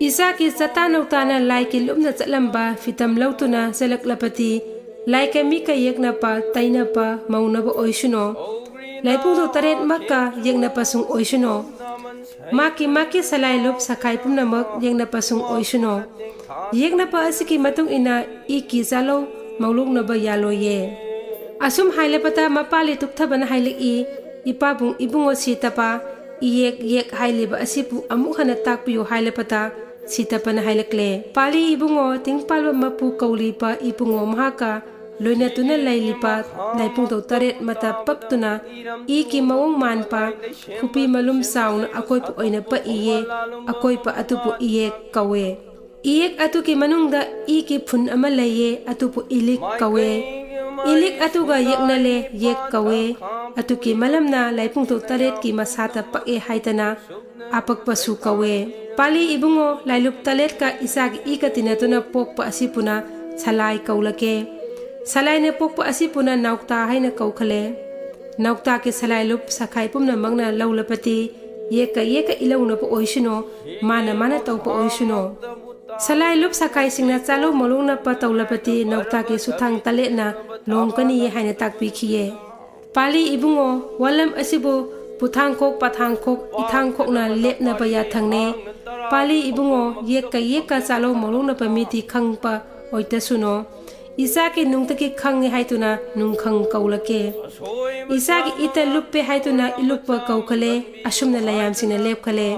ꯏꯆꯥꯒꯤ ꯆꯇꯥ ꯅꯧꯇꯥꯅ ꯂꯥꯏꯒꯤ ꯂꯨꯞꯅ ꯆꯠꯂꯝꯕ ꯐꯤꯇꯝ ꯂꯧꯗꯨꯅ ꯆꯠꯂꯛꯂꯕꯗꯤ ꯂꯥꯏꯀ ꯃꯤꯀ ꯌꯦꯛꯅꯕ ꯇꯩꯅꯕ ꯃꯧꯅꯕ ꯑꯣꯏꯁꯅꯨ꯫ ꯂꯥꯏꯄꯨꯡꯊꯧ ꯇꯔꯦꯠꯃꯛꯀ ꯌꯦꯛꯅꯕꯁꯨꯡ ꯑꯣꯏꯁꯅꯨ꯫ ꯃꯥꯀꯤ ꯃꯥꯀꯤ ꯁꯂꯥꯏ ꯂꯨꯞ ꯁꯈꯥꯏ ꯄꯨꯝꯅꯃꯛ ꯌꯦꯛꯅꯕꯁꯨꯡ ꯑꯣꯏꯁꯅꯨ꯫ ꯌꯦꯛꯅꯕ ꯑꯁꯤꯒꯤ ꯃꯇꯨꯡ ꯏꯟꯅ ꯏꯀꯤ ꯆꯥꯂꯧ ꯃꯧꯂꯣꯛꯅꯕ ꯌꯥꯂꯣꯏꯌꯦ꯫" ꯑꯁꯨꯝ ꯍꯥꯏꯂꯕꯗ ꯃꯄꯥꯂꯤ ꯇꯨꯛꯊꯕꯅ ꯍꯥꯏꯂꯛꯏ, "ꯏꯄꯥꯕꯨꯡ ꯏꯕꯨꯡꯉꯣ ꯁꯤꯇꯄ ꯏꯌꯦꯛ ꯌꯦꯛ ꯍꯥꯏꯂꯤꯕ ꯑꯁꯤꯕꯨ ꯑꯃꯨꯛ ꯍꯟꯅ ꯇꯥꯛꯄꯤꯌꯨ" ꯍꯥꯏꯂꯕꯗ ꯁꯤꯇꯄꯅ ꯍꯥꯏꯂꯛꯂꯦ, "ꯄꯥꯂꯤ ꯏꯕꯨꯡꯉꯣ ꯇꯤꯡꯄꯥꯜꯕ ꯃꯄꯨ ꯀꯧꯂꯤꯕ ꯏꯕꯨꯡꯉꯣ ꯃꯍꯥꯛꯀ ꯂꯣꯏꯅꯗꯨꯅ ꯂꯩꯂꯤꯕ ꯂꯥꯏꯄꯨꯡꯊꯧ ꯇꯔꯦꯠ ꯃꯇ ꯄꯛꯇꯨꯅ ꯏꯒꯤ ꯃꯑꯣꯡ ꯃꯥꯟꯕ ꯈꯨꯄꯤ ꯃꯂꯨꯝ ꯆꯥꯎꯅ ꯑꯀꯣꯏꯕ ꯑꯣꯏꯅ ꯄꯛꯏꯌꯦ꯫ ꯑꯀꯣꯏꯕ ꯑꯗꯨꯕꯨ ꯏꯌꯦꯛ ꯀꯧꯋꯦ꯫ ꯏꯌꯦꯛ ꯑꯗꯨꯒꯤ ꯃꯅꯨꯡꯗ ꯏꯒꯤ ꯐꯨꯟ ꯑꯃ ꯂꯩꯌꯦ, ꯑꯗꯨꯕꯨ ꯏꯂꯤꯛ ꯀꯧꯋꯦ꯫ ꯏꯂꯤꯛ ꯑꯗꯨꯒ ꯌꯦꯛꯅꯂꯦ, ꯌꯦꯛ ꯀꯧꯋꯦ꯫ ꯑꯗꯨꯒꯤ ꯃꯂꯝꯅ ꯂꯥꯏꯄꯨꯡꯊꯧ ꯇꯔꯦꯠꯀꯤ ꯃꯁꯥꯗ ꯄꯛꯑꯦ ꯍꯥꯏꯗꯅ ꯑꯄꯛꯄꯁꯨ ꯀꯧꯋꯦ꯫ ꯄꯥꯂꯤ ꯏꯕꯨꯡꯉꯣ ꯂꯥꯏꯂꯨꯞ ꯇꯔꯦꯠꯀ ꯏꯆꯥꯒꯤ ꯏꯒ ꯇꯤꯟꯅꯗꯨꯅ ꯄꯣꯛꯄ ꯑꯁꯤꯕꯨꯅ ꯁꯂꯥꯏ ꯀꯧꯂꯒꯦ꯫ ꯁꯂꯥꯏꯅ ꯄꯣꯛꯄ ꯑꯁꯤꯕꯨꯅ ꯅꯥꯎꯇꯥ ꯍꯥꯏꯅ ꯀꯧꯈꯂꯦ꯫ ꯅꯥꯎꯇꯥꯒꯤ ꯁꯂꯥꯏ ꯂꯨꯞ ꯁꯈꯥꯏ ꯄꯨꯝꯅꯃꯛꯅ ꯂꯧꯂꯕꯗꯤ ꯌꯦꯛꯀ ꯌꯦꯛꯀ ꯏꯂꯧꯅꯕ ꯑꯣꯏꯁꯅꯨ, ꯃꯥꯅ ꯃꯥꯅ ꯇꯧꯕ ꯑꯣꯏꯁꯅꯨ꯫ ꯁꯂꯥꯏ ꯂꯨꯞ ꯁꯈꯥꯏꯁꯤꯡꯅ ꯆꯥꯂꯧ ꯃꯧꯂꯧꯅꯕ ꯇꯧꯂꯕꯗꯤ ꯅꯧꯇꯥꯒꯤ ꯁꯨꯊꯥꯡ ꯇꯂꯦꯠꯅ ꯂꯣꯡꯒꯅꯤꯌꯦ ꯍꯥꯏꯅ ꯇꯥꯛꯄꯤꯈꯤꯌꯦ꯫ ꯄꯥꯂꯤ ꯏꯕꯨꯡꯉꯣ, ꯋꯥꯂꯝ ꯑꯁꯤꯕꯨ ꯄꯨꯊꯥꯡꯈꯣꯛ, ꯄꯥꯊꯥꯡꯈꯣꯛ, ꯏꯊꯥꯡꯈꯣꯛꯅ ꯂꯦꯞꯅꯕ ꯌꯥꯊꯪꯅꯦ꯫ ꯄꯥꯂꯤ ꯏꯕꯨꯡꯉꯣ, ꯌꯦꯛꯀ ꯌꯦꯛꯀ ꯆꯥꯂꯧ ꯃꯧꯂꯧꯅꯕ ꯃꯤꯗꯤ ꯈꯪꯕ ꯑꯣꯏꯇꯁꯨꯅꯣ꯫ ꯏꯆꯥꯒꯤ ꯅꯨꯡꯗꯒꯤ ꯈꯪꯉꯦ ꯍꯥꯏꯗꯨꯅ ꯅꯨꯡꯈꯪ ꯀꯧꯂꯛꯀꯦ꯫ ꯏꯆꯥꯒꯤ ꯏꯇ ꯂꯨꯞꯄꯦ ꯍꯥꯏꯗꯨꯅ ꯏꯂꯨꯞꯄ ꯀꯧꯈꯂꯦ꯫ ꯑꯁꯨꯝꯅ ꯂꯌꯥꯝꯁꯤꯡꯅ ꯂꯦꯞꯈꯂꯦ꯫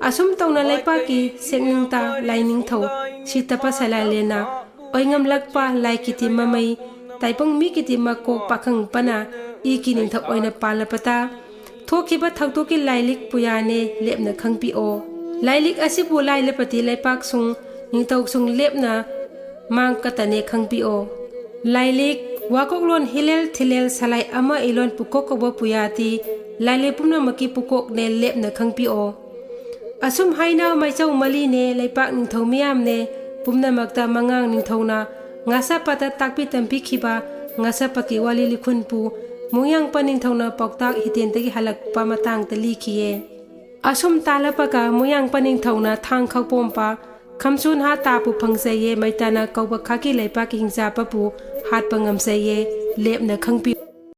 ꯑꯁꯨꯝ ꯇꯧꯅ ꯂꯩꯄꯥꯛꯀꯤ ꯁꯦꯛꯅꯤꯡꯇ ꯂꯥꯏꯅꯤꯡꯊꯧ ꯁꯤꯇꯄ ꯁꯂꯥꯏꯂꯦꯟꯅ ꯑꯣꯏꯉꯝꯂꯛꯄ ꯂꯥꯏ ꯀꯤꯇꯤ ꯃꯃꯩ ꯇꯥꯏꯕꯪ ꯃꯤ ꯀꯤꯇꯤ ꯃꯀꯣꯛ ꯄꯥꯈꯪ ꯄꯅ ꯏꯒꯤ ꯅꯤꯡꯊꯧ ꯑꯣꯏꯅ ꯄꯥꯜꯂꯕꯗ ꯊꯣꯛꯈꯤꯕ ꯊꯧꯗꯣꯛꯀꯤ ꯂꯥꯏꯂꯤꯛ ꯄꯨꯌꯥꯅꯦ ꯂꯦꯞꯅ ꯈꯪꯕꯤꯑꯣ꯫ ꯂꯥꯏꯂꯤꯛ ꯑꯁꯤꯕꯨ ꯂꯥꯏꯂꯄꯇꯤ ꯂꯩꯄꯥꯛꯁꯨꯡ ꯅꯤꯡꯊꯧꯁꯨꯡ ꯂꯦꯞꯅ ꯃꯥꯡ ꯀꯇꯅꯦ ꯈꯪꯕꯤꯑꯣ꯫ ꯂꯥꯏꯂꯤꯛ ꯋꯥꯀꯣꯛꯂꯣꯟ ꯍꯤꯂꯦꯜ ꯊꯤꯂꯦꯜ ꯁꯂꯥꯏ ꯑꯃ ꯏꯂꯣꯟ ꯄꯨꯀꯣꯛ ꯀꯧꯕ ꯄꯨꯌꯥꯗꯤ ꯂꯥꯏꯂꯤꯛ ꯄꯨꯝꯅꯃꯛꯀꯤ ꯄꯨꯀꯣꯛꯅꯦ ꯂꯦꯞꯅ ꯈꯪꯕꯤꯑꯣ꯫ ꯑꯁꯨꯝ ꯍꯥꯏꯅ ꯃꯩꯆꯧ ꯃꯂꯤꯅꯦ ꯂꯩꯄꯥꯛ ꯅꯤꯡꯊꯧ ꯃꯤꯌꯥꯝꯅꯦ ꯄꯨꯝꯅꯃꯛꯇ ꯃꯉꯥꯡ ꯅꯤꯡꯊꯧꯅ ꯉꯥꯁꯥꯄꯥꯇ ꯇꯥꯛꯄꯤ ꯇꯝꯕꯤꯈꯤꯕ ꯉꯥꯁꯥꯄꯥꯀꯤ ꯋꯥꯂꯤ ꯂꯤꯈꯨꯟꯕꯨ ꯃꯣꯡꯌꯥꯡꯄ ꯅꯤꯡꯊꯧꯅ ꯄꯥꯎꯇꯥꯛ ꯍꯤꯇꯦꯟꯗꯒꯤ ꯍꯜꯂꯛꯄ ꯃꯇꯥꯡꯗ ꯂꯤꯈꯤꯌꯦ꯫ ꯑꯁꯨꯝ ꯇꯥꯂꯄꯒ ꯃꯣꯡꯌꯥꯡꯄ ꯅꯤꯡꯊꯧꯅ ꯊꯥꯡ ꯈꯧꯄꯣꯝꯄ ꯈꯝꯁꯨꯟ ꯍꯥ ꯇꯥꯕꯨ ꯐꯪꯖꯩꯌꯦ, ꯃꯩꯇꯥꯅ ꯀꯧꯕ ꯈꯥꯀꯤ ꯂꯩꯄꯥꯛꯀꯤ ꯍꯤꯡꯆꯥꯄꯕꯨ ꯍꯥꯠꯄ ꯉꯝꯖꯩꯌꯦ, ꯂꯦꯞꯅ ꯈꯪꯕꯤꯌꯨ꯫